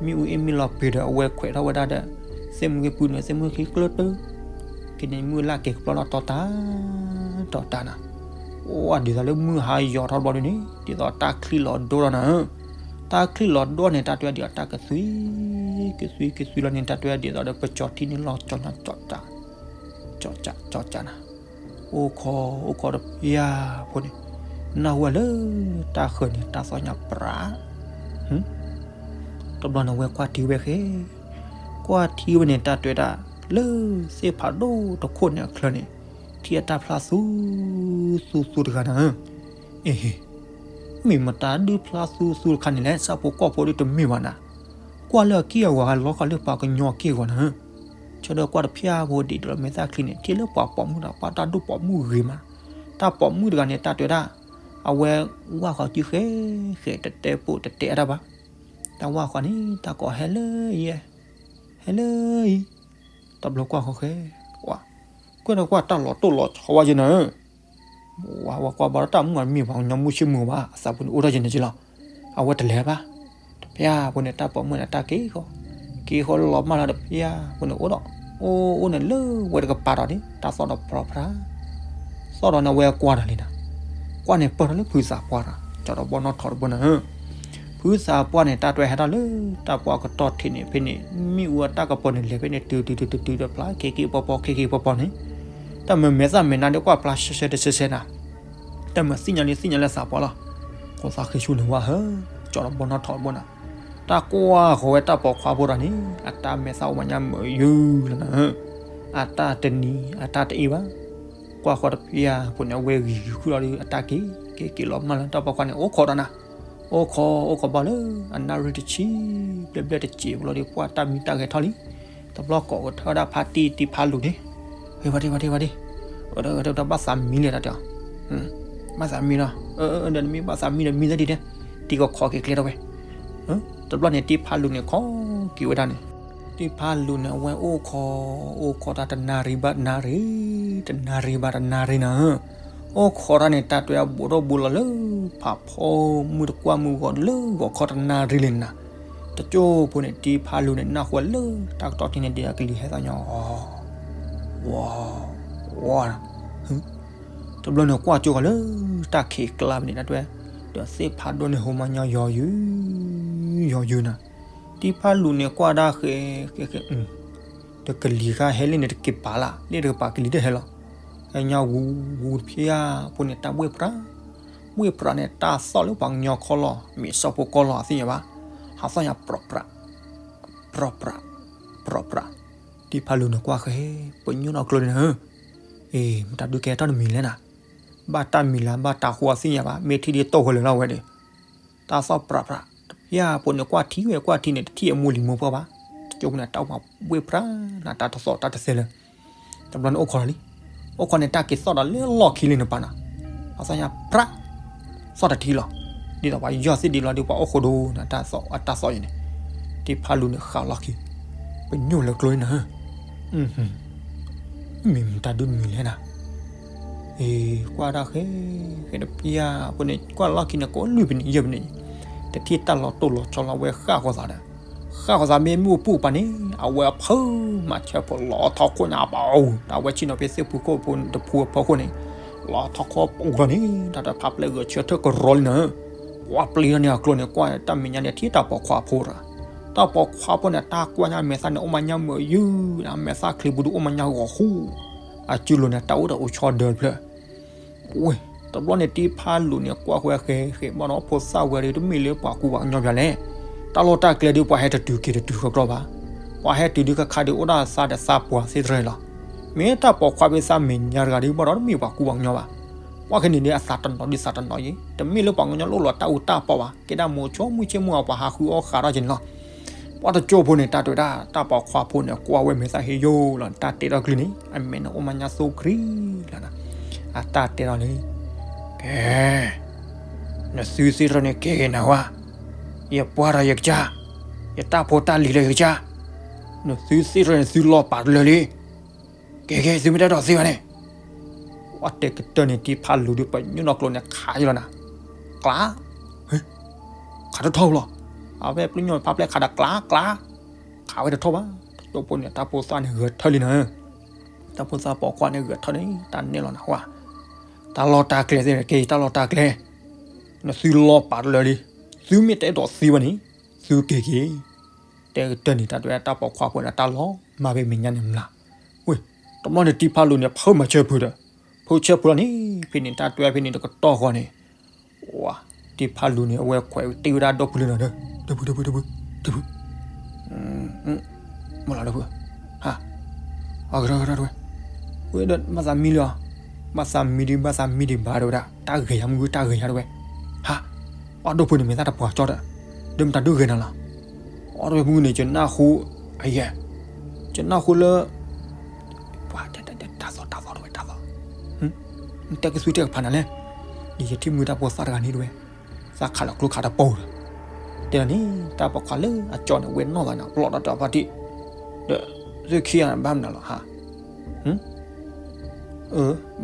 မ့ၣ်အူအ့ၣ်မ့ၢ်လီၤပှ့ၤဒီးအဝဲခွဲးထီၣ်ဝဲဒၣ်ဒီး, သ့ၣ်မုၢ်က့ၤပုၢ်န့ၣ် သ့ၣ်မုၢ်ခံကျၢတၢၢ်, ကန့ၣ်မုၢ်လၢ်က့ၤကပျီလီၤတီၤတၢ်, တီၤတၢ်နၤ, အိၣ်ဒ်သိးလၢမုၢ်ဟါယီၤထီၣ်ဘျီဒ်န့ၣ် ဒ်သိးတၢ်ချံလီၤဒိၣ်ထီၣ်နၤ, တၢ်ချံလီၤဒိၣ်န့ၣ် တၢ်တဲဝဲဒ်သိးတၢ်ကသွံ, ကသွံကသွံလီၤန့ၣ် တၢ်တဲဝဲဒ်သိးဒီးပကၠီၤထံန့ၣ်လီၤကၠီၤညါကၠီၤကၠီၤ, ကၠီၤကၠီၤကၠီၤနၤ, အိၣ်ခိးအိၣ်ခိးတပျၢ်ဖိန့ၣ်, နၢ်ဟူဝဲလၢတၢ်ဃၢၤန့ၣ် တၢ်သီၣ်ညါပြး တဘျီန့ၣ်ဝဲကွၢ်ထံဝဲဃဲ, ကွၢ်ထံဝဲန့ၣ် တၢ်တဲဝဲဒၣ်လၢသ့ၣ်ဖးဒိၣ်တခိၣ်န့ၣ်အချၢန့ၣ်, ထံၣ်အတၢ်ဖျါသူသူသူတဂၤနၤဧၢ, အ့ဟ့, မ့ၢ်မတၤဒုးဖျါသူသူတခါန့ၣ်လဲၣ် ဆၣ်ဖိကီၢ်ဖိဒုးတမ့ၢ်ဘၣ်နၤ, ကွၢ်လၢအက့ၢ်အဂီၤဟးလီၤဃာ်လၢပှၤကညီအက့ၢ်အဂီၤနၤဧၢ, ဆၢဒီးကွၢ်တဖျၢၣ်ဖိဒံးဒီးမဲာ်သၣ်ချံန့ၣ် ထံၣ်လၢပှၤပိာ်မုၣ်ဒီးပှၤတၢ်ဒိၣ်ပိာ်မုၣ်ဂ့ၤမး, တၢ်ပိာ်မုၣ်တဂၤန့ၣ် တၢ်တဲဝဲဒၣ် အဝဲဝၢ်ဃီၤစုဃဲဃဲတတဲပိာ်တတဲအါတၢ်ဘၣ်, တၢ်ဝၢ်ဃီၤန့ၣ် တၢ်ကိးဟဲလၢအံၤ, ဟဲလၢအံၤ, တဘျီကွၢ်ဃီၤဃဲ, ကွၢ်ဒီးကွၢ်တၢ်လီၤတိၢ်လီၤဆီဝဲယဲနၤဧၢ, ဝဲကွၢ်ဘၣ်ဒီးတၢ်မုၢ်မံၤပှၤကညီမုၢ်ဆ့ၣ်မုၢ်ဘၣ် အသးပူၤန့ၣ်အိၣ်ထီၣ်ယဲနၤက့လီၤ, အဝဲတလဲၤဘၣ်, တပျၢ်ဖိန့ၣ် တၢ်ပိာ်မုၣ်န့ၣ် တၢ်က့ၤဃီၤ, က့ၤဃီၤလီၤမၢ်လီၤတပျၢ်ဖိန့ၣ်အိၣ်ဒီး, အိၣ်အိၣ်န့ၣ်လၢဝဲတကပၤဒီးန့ၣ် တၢ်သီၣ်ဒီးပြီပြး သီၣ်ဒီးန့ၣ် အဝဲကွၢ်ဒီးလံနၤ, ကွၢ်န့ၣ်ပၢၢ်ထီၣ်လၢဖုသးပှၢ်ဒီး ကၠီဒီးဘီနီၣ်ထီၣ်တဘိနၤဧၢ, ဖုသးပှၢ်န့ၣ် တၢ်တဲဝဲဟဲထီၣ်လၢတၢ်ပှၢ်ကတီၢ်ထံးန့ၣ် ဖဲန့ၣ် မ့ၣ်အူအတၢ်ကပီၤန့ၣ် လဲၤဖဲန့ၣ် တုၤတုၤတုၤတုၤတုၤဒီးဖျါ က့ၤက့ၤပီၤပီၤ က့ၤက့ၤပီၤပီၤန့ၣ်, တၢ်မၤမဲာ်သၣ်မဲာ်နါဒီးကွၢ်ဖျါရှဲရှဲတရှဲရှဲနၤ, တၢ်မၤသ့ၣ်ညါလံသ့ၣ်ညါလၢသးပှၢ်လီၤ, ဃိသးဃ့ဆူန့ၣ်ဝဲဟၢ ကၠီဒီးဘီနီၣ်ထီၣ်တဘိနၤ, တၢ်ကွၢ်ဃီၤဝဲတၢ်ပိာ်ခွါဖိဒီးန့ၣ် အတၢ်မဲာ်သၣ်အိၣ်မးညါမုာ်ယုၢ်လီၤနၤဧၢ, အတၢ်တနံၤ အတၢ်တအ့ၣ်ဘၣ်, ကွၢ်ဃီၤတပျၢ်ဖိန့ၣ် အဝဲဂံၤဂံၤဃုာ်လီၤဒီး အတၢ်က့ၤ က့ၤက့ၤလီၤမၢ်လီၤ တၢ်ပိာ်ခွါန့ၣ် အိၣ်ခိးဒီးနၤ, အိၣ်ခိး အိၣ်ခိးဘၣ်လၢ အနၣ်ရံၣ်တဆံ ဘျဲၣ်ဘျဲၣ်တစဲးဖိလီၤဒီး ပှၢ်တၢ်မံတၢ်ဂဲၤထီၣ်လံ, တဘျီကိးကထၢဝဲဒၣ်ဖါတံၢ်တံၢ်ဖါလူၤန့ၣ်, ဝဲဝဲဒၣ်ဝဲဒၣ်ဝဲဒၣ်, ဝဲဒၣ်ဝဲဒၣ်ဘၣ်သးမံလဲၣ်တၢ်တဲအီၤ, ဘၣ်သးမံလီၤ, ဒီးနမ့ၢ်ဘၣ်သးမံဒီးမံသဒံးဒဲး, တံၢ်ကခိးက့ၤကျဲထီၣ်ဝဲ, တဘျီန့ၣ် တံၢ်ဖါလူၤန့ၣ် ခိးက့ၤဝဲဒၣ်န့ၣ်, တံၢ်ဖါလူၤန့ၣ် အဝဲအိၣ်ခိး အိၣ်ခိးတၢ်တနၣ်ရံၣ်ဘၣ်တနၣ်ရံၣ်, တနၣ်ရံၣ်ဘၣ်တနၣ်ရံၣ်နၤဧၢ, အိၣ်ခိးတၢ်န့ၣ် တၢ်တဲအီၤဘူးထီၣ်ဘူးလီၤလၢ ဖးဖီမုၢ်တကွၢ်မုၢ်ဂီၤလၢဂီၤခီတနၣ်ရံၣ်လံနၤ, တကၠိဖိန့ၣ် တံၢ်ဖါလူၤန့ၣ် နၢ်ဟူဝဲလၢတၢ်ကတီၢ်ထံးန့ၣ် ဒ်အကလံၤဟဲသီၣ်ညီ ဝီၤ ဝီၤ, တဘျီန့ၣ် ကွၢ်ကၠိဃီၤလၢ တၢ်ခံးကျါဖဲန့ၣ် တၢ်တဲဝဲ, ဒီးသ့ၣ်ဖးဒိၣ်န့ၣ် ဟိမၤညီယီၤယုၢ် ယီၤယုၢ်နၤ, တံၢ်ဖါလူၤန့ၣ် ကွၢ်ဒၣ်ဃဲ ဃဲ ဃဲ တကလံၤဃါဟဲလံန့ၣ် တက့ၤပာ်လၢ လ့ၣ်တကပၤကလံၤတဟဲလီၤ, ဟဲညီဝူဝူတဖျၢၣ်ဖိန့ၣ် တၢ်ဘှ့ၣ်ပြး ဘှ့ၣ်ပြးန့ၣ် တၢ်သီၣ်လၢပှၤကညီခီလီၤ မ့ၢ်စီၤဖိကီၢ်လီၤ အသ့ၣ်ညါဘၣ်, ဟးသီၣ်ညါ ပြီပြး ပြီပြး ပြီပြး, တံၢ်ဖါလူၤန့ၣ်ကွၢ်ဃဲ ပညိၣ်နီၣ်ကျိန့ၣ်ဧၢ, အ့ မတၤဒုးကဲထီၣ်တမံၤလဲၣ်နၤ, ဘၣ်တၢ်မံၤလၢ ဘၣ်တၢ်ဃိအသ့ၣ်ညါဘၣ် မ့ၢ်ထံၣ်ဒ်တိၢ်ဃီလၢာ်လီၤဝဲဒီး တၢ်သီၣ်ပြးပြး, တပျၢ်ဖိန့ၣ် ကွၢ်ထံဝဲကွၢ်ထံန့ၣ် တထံၣ်အမိၢ်လံၤမိၢ်ပှၢ်ဘၣ်, တကၠိဖိန့ၣ် တၢ်အိၣ်မးဘှ့ၣ်ပြးနၤ တၢ်တသီၣ်တၢ်တသဲလၢ တဘျီန့ၣ်အိၣ်ခိးလီၤလံ, အိၣ်ခိးန့ၣ် တၢ်က့ၤသီၣ်ဒီးလၢလီၢ်ခံလံန့ၣ်ပာ်နၤ, အသီၣ်ညါပြး, သီၣ်တထံၣ်လီၤ, ဒ်သိးပှၤယီၢ်သ့ၣ်ဒ်လီၤဒီးပှၤအိၣ်ဃိဒိၣ်နၤ တၢ်သီၣ်အတၢ်သီၣ်အံၤန့ၣ်, တံၢ်ဖါလူၤန့ၣ်ဃးလီၢ်ခံ, ပညိၣ်လၢကျိန့ၣ်နၤဧၢ, မ့ၢ်မတၤဒုးတမံၤလဲၣ်နၤ အ့ ကွၢ်ဒၣ်ဃဲ ဃဲတပျၢ်ဖိန့ၣ် ကွၢ်လီၢ်ခံန့ၣ် ကိးလွံၢ်ပနံးယဲၢ်ပနံး, တထံၣ်တၢ်လီၤတိၢ်လီၤဆီလီၤ ဝဲဃၣ်ဃီသးဒီး, ဃၣ်ဃီၤသးမ့ၢ်မုၢ်ပူၤပၤန့ၣ် အဝဲအဖၢမၤဆၢဖိလီၤထီၣ်ခိၣ်ညါပူၤ, တၢ်ဝဲဆ့ၣ်နီၤဖဲသ့ၣ်ဖူခိၣ်ဖိတဖူအဖီခိၣ်န့ၣ် လီၤထီၣ်ခိၣ်ပူၤလီၤန့ၣ် တၢ်တဖးပျဲၢ်ဂဲၤဆၢထၢၣ်ကရီလံနၤ, ပှၤပျံၤထီၣ်န့ၣ်အကျိၤန့ၣ် ကွၢ်တၢ်မဲာ်ညါန့ၣ် ထံၣ်တၢ်ပိာ်ခွါဖိတဂၤ, တၢ်ပိာ်ခွါဖိန့ၣ် တၢ်ကွၢ်ညါမဲာ်သၣ်န့ၣ် အိၣ်မးညါမုာ်ယုၢ်, မဲာ်သၣ်ချံပူၤဒုးအိၣ်မးညါဂီၤဃူ, အစုလိၤန့ၣ် တၢ်အိၣ်ဒီးအိၣ်ဆီဒၢတဖျၢၣ် ဝ့ၢ်, တဘျီန့ၣ် တံဖးလူၤန့ၣ် ကွၢ်ဃဲဃဲဘၣ်ဒီး ဖိသၣ်ဝဲဒီး တမ့ၢ်လၢပှၤကူပှၤကညီဘၣ်လဲၣ်. တၢ်လီၢ်တၢ်ကျဲဒီး ပှၤဟဲတတုၤက့ၤတတုၤကြီကြီဘၣ်. ပှၤဟဲတုၤဒုးခါခါဒီး အိၣ်ဒၣ်သးဒီးသးပှၢ်သ့ၣ်တဖၣ်လီၤ. မ့ၢ်တၢ်ပိာ်ခွါဖဲသးမဲာ်ညါတဂၤဒီး ဘၣ်ဒီးတမ့ၢ်ပှၤကူပှၤကညီဘၣ်. ပှၤခဲန့ၣ်ဒီး အသးတနီၤဒုး သးတနီၤယံၤ, တမ့ၢ်လၢပှၤကညီလိၣ်လီၤတၢ်အူတၢ်ပီၢ်ဘၣ်, ကဲဒၣ်မိၤဆိမုၢ်ဆ့ၣ်မုၢ်အပှၤဟးဃုအီၣ်ဃးထီၣ်က့ၤန့ၣ်လီၤ. ပှၤတကၠိဖိန့ၣ် တၢ်တဲဝဲဒၣ် တၢ်ပိာ်ခွါဖိန့ၣ် ကွၢ်ဝဲမဲာ်သၣ်ဟ့ယိာ်လီၤ တၢ်တဲထီၣ်ကလုၢ်န့ၣ် အမဲာ်န့ၣ်အိၣ်မးညါသိကြံလီၤနၤ. အတၢ်တဲထီၣ်လံ, ကဲ, နသုသ့ၣ်တဖၣ်န့ၣ်က့ၤဂ့ၤနၤဝဲ, ယပှၢ်ဒီးယကစၢ်, ယတၢ်ဖိတၢ်လံၤလၢယကစၢ်, နသုသ့ၣ်တဖၣ်န့ၣ် သုလီၤပာ်တလၢာ်လံ. ကဲကဲ သုမ့ၢ်တအဲၣ်ဒိးသ့ဘၣ်န့ၣ်, အတဲကတၢၢ်န့ၣ် တံဖးလူၤဒီး ပညိၣ်နီၢ်ကျိၤန့ၣ် ခးယလီၤနၤ, ကျါ, ခးတထီၣ်လီၤ. အဝဲပညိၣ်ဖးပျဲၢ်ခးဒီးကျါကျါ, ခးဝဲတထီၣ်ဘၣ်. တကၠိဖိန့ၣ် တၢ်ဖိသၣ်န့ၣ်ဂဲၤထၢၣ်လံနၤ, တၢ်ဖိသၣ်ပိာ်ခွါန့ၣ်ဂဲၤထၢၣ်န့ၣ် တၢ်နဲၣ်လီၤနၤဝဲ, တၢ်လီၢ်တၢ်ကျဲသ့ၣ်န့ၣ် ကဲတၢ်လီၢ်တၢ်ကျဲ, နသုလီၤပာ်တလၢာ်လံ, သုမ့ၢ်တအဲၣ်ဒိးသ့ဘၣ်န့ၣ်, သုက့ၤက့ၤ တဲကတၢၢ်န့ၣ် တၢ်တဲတၢ်ပိာ်ခွါဖိန့ၣ် တၢ်လီၤမၢ်ဖဲမဲာ်ညါန့ၣ်မျး, ဝ့ၢ်, တဘျီန့ၣ် တံဖးလူၤန့ၣ် ဖုမၤဆၢဖုဒီး, ဖုဆၢဖုလီၤန့ၣ် ဖဲန့ၣ် တၢ်တဲဖဲန့ၣ်တကတီၢ်ဃီန့ၣ်, ဝါ, တံဖးလူၤန့ၣ် အဝဲခွဲးတ့ၢ်ဝဲဒၣ်ဒီပုၢ်လၢနၤဒီး, ဒီပုၢ် ဒီပုၢ် ဒီပုၢ်, ဒီပုၢ်, မလီၤဒီပုၢ်, ဟါ, အကထီၣ်ကထီၣ်တဝဲ, ဝဲဒီးဘၣ်သးမံလၢအီၤ, ဘၣ်သးမံဒံး ဘၣ်သးမံဒံးဘၣ်တဝဲဒၣ် တၢ်ဂဲၤယၤမုၢ် တၢ်ဂဲၤယၤတဝဲ, ဟါ, အီၣ်ဒီပုၢ်န့ၣ် မ့ၢ်သၣ်တပှၢ်ကၠီဒီး, ဒီးမတၤဒုးဂဲၤနၤလီၤ, အီၣ်ဒီပုၢ်မုၢ်န့ၣ် ယနၢ်ဟူ, အယဲ, ယနၢ်ဟူလၢ ပှၤ, တၢ်သီၣ်တၢ်သီၣ်တဝဲတၢ်သီၣ်, နတဲကသူၣ်တဲကဖးနၤလဲၣ်, ယထံၣ်မုၢ်တၢ်ဖိသၣ်တဂၤန့ၣ်တဝဲ, သးခးလီၤကျိခးတပီၤဒီး, တဲလီၤန့ၣ် တၢ်ပိာ်ခွါလၢအကၠီန့ၣ် ဝဲနီၢ်သးန့ၣ် ပလီၢ်ဒီးတၢ်ဖါတံၢ်, ဒီး, သုခံဂၤန့ၣ် ဘၣ်မနုၤလီၤဟါ,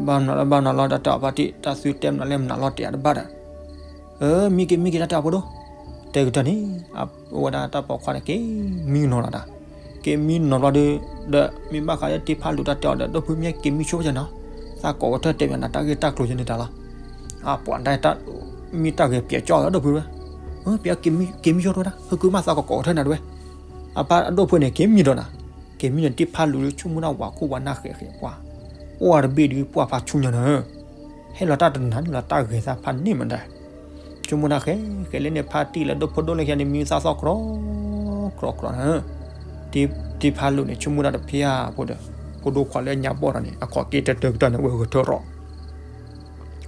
ဘၣ်မနုၤလီၤ ဘၣ်မနုၤလီၤ တၢ်တၢ်ဖါတံၢ် တၢ်သုတဲမနုၤလဲၣ် မနုၤလီၤတဲအတဘၣ်ဒီး, မံက့ၤ မံက့ၤ တၢ်တဲအီၤဖိဒိၣ်, တဲကတၢၢ်န့ၣ်, အဝဲဒၣ်တၢ်ပိာ်ခွါန့ၣ် က့ၤမံနီၤလီၤတၢ်, က့ၤမံနီၤဘျီဒီး, ဒီးမ့ၢ်ဘၣ်ဃးလၢတံဖးလူၤတၢ်တဲအီၤဒီး ဒီပုၢ်မ့ၢ်က့ၤမံဆိကၢ်နီၤ, သးကိးကထၢၣ်တဲပၠးနၤ တၢ်ဂ့ၢ်တၢ်ကျိၤယန့ၣ်တၢ်လီၤ, အပှၤဒၣ်တၢ်, မံတၢ်ဂ့ၤပျဲကၠီလီၤ ဒီပုၢ်ဝဲ, ပျဲက့ၤမံဆိတဝဲဒၣ် ဟဲကုမၣ်သးကကိးကထၢၣ်နၤတဝဲ, အပၢ်အဒီပုၢ်န့ၣ် က့ၤမံဒီးနၤ, က့ၤမံန့ၣ် တံဖးလူၤလၢဆိကမိၣ်ဒၣ်ဝၤခိၣ်ဝၤနၢ်ဃဲးဃဲးပှၤ, အိၣ်အတဘ့ၣ်ဒုးပှၢ်ဖးဆူညါနၤ ဟဲလီၤတၢ်တနၤန့ၣ်လီၤ တၢ်ဂဲၤသးဖးန့ၢ်မတၤ, ဆိကမိၣ်တၢ်ဃဲဃဲလၢန့ၣ် ဖါတံၢ်လၢဒိၣ်ဖိဒိၣ်လၢခံဂၤန့ၣ် မံသးသီၣ်ကြီ, ကြီကြီနၤ, တံဖးလူၤန့ၣ် ဆိကမိၣ်တၢ်တဖျၢၣ်ဖိဒီး, ဖိဒိၣ်ခွါလၢညါဘီၣ်ဒီးန့ၣ် အခီၣ်က့ၤတတၢကတီၢ်န့ၣ် ဝဲဂဲၤထၢၣ်ရီၣ်,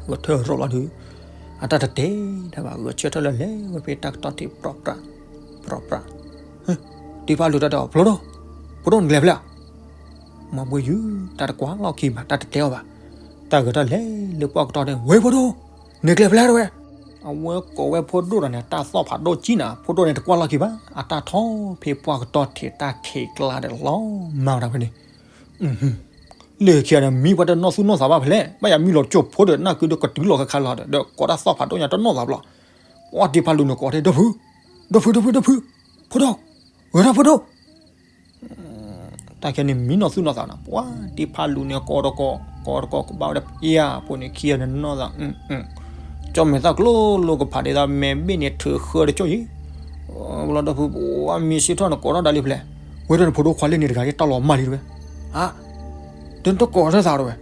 ဂဲၤထၢၣ်ရီၣ်လီၤဒီး, အတၢ်တတဲတၢ်ဘၣ် ဂဲၤဆၢထၢၣ်လၢလဲၤဝဲဖဲတၢ်ကတီၢ်ထံး ပြီပြး, ပြီပြး, တံဖးလူၤတၢ်တဲအီၤ ဖိဒိၣ်, ဖိဒိၣ်နကလဲၤဖဲလဲၣ် မၤဘှံးယုၢ် တၢ်တကွၢ်လီၢ်ခံဘၣ် တၢ်တတဲအီၤဘၣ်, တၢ်ဂဲၤထီၣ်လဲၤလၢပှၢ်ကတီၢ်န့ၣ် ဝဲဖိဒိၣ်, နကလဲၤဖဲလဲၣ်တဝဲ, အဝဲကိးဝဲဖိဒိၣ်ဒီးန့ၣ် တၢ်သီၣ်ဖးဒိၣ်ကံနၤ ဖိဒိၣ်န့ၣ်တကွၢ်လီၢ်ခံဘၣ် အတၢ်ထီၣ်ဖဲပှၢ်ကတီၢ်ထံးတၢ်ခံးကျါဒီးလီၤမၢ်ဝဲဒၣ်ဖဲန့ၣ် လၢခံဂၤန့ၣ် မံပှၤတနီၢ်သူၣ်နီၢ်သးဘၣ်ဖဲလဲၣ် ဘၣ်ယၤမံလီၤကၠိဖိဒီး နၢ်ကုဒီးကတုၤလီၤခါခါလီၤဒီး ဒီးကိးတၢ်သီၣ်ဖးဒိၣ်ညါတနီၢ်သးဘျီ, ပှၤတံဖးလူၤန့ၣ်ကိးထဲ ဒီပုၢ်, ဒီပုၢ် ဒီပုၢ် ဒီပုၢ်, ဖိဒိၣ်, ဂဲၤထီၣ်ဖိဒိၣ် တၢ်ခဲန့ၣ်မံနီၢ်သူၣ်နီၢ်သးနၤ ပှၤတံဖးလူၤန့ၣ် ကိးတကိး, ကိးတကိးကဘၣ်ဝဲဒၣ် ပယၤဖိန့ၣ်ခံဂၤန့ၣ်နီၢ်သး, ကၠီမဲာ်သၣ်ကျိလိာ်ကဖးဒ်သိး မဲာ်ဘ့ၣ်န့ၣ်ထုးဃၢတကၠိအံၤ, ဘျီဒီပုၢ် ပှၤမံစ့ထီၣ်န့ၣ်ကိးထီၣ်ဒၣ်လံဖဲလဲၣ်, ဝဲဒၣ်န့ၣ်ဖိဒိၣ်ခွါလၢန့ၣ်တဂၤ တၢ်လီၤမၢ်လံတဝဲ, ဟါ ဒီးနတကိးထၢၣ်သးတဝဲ,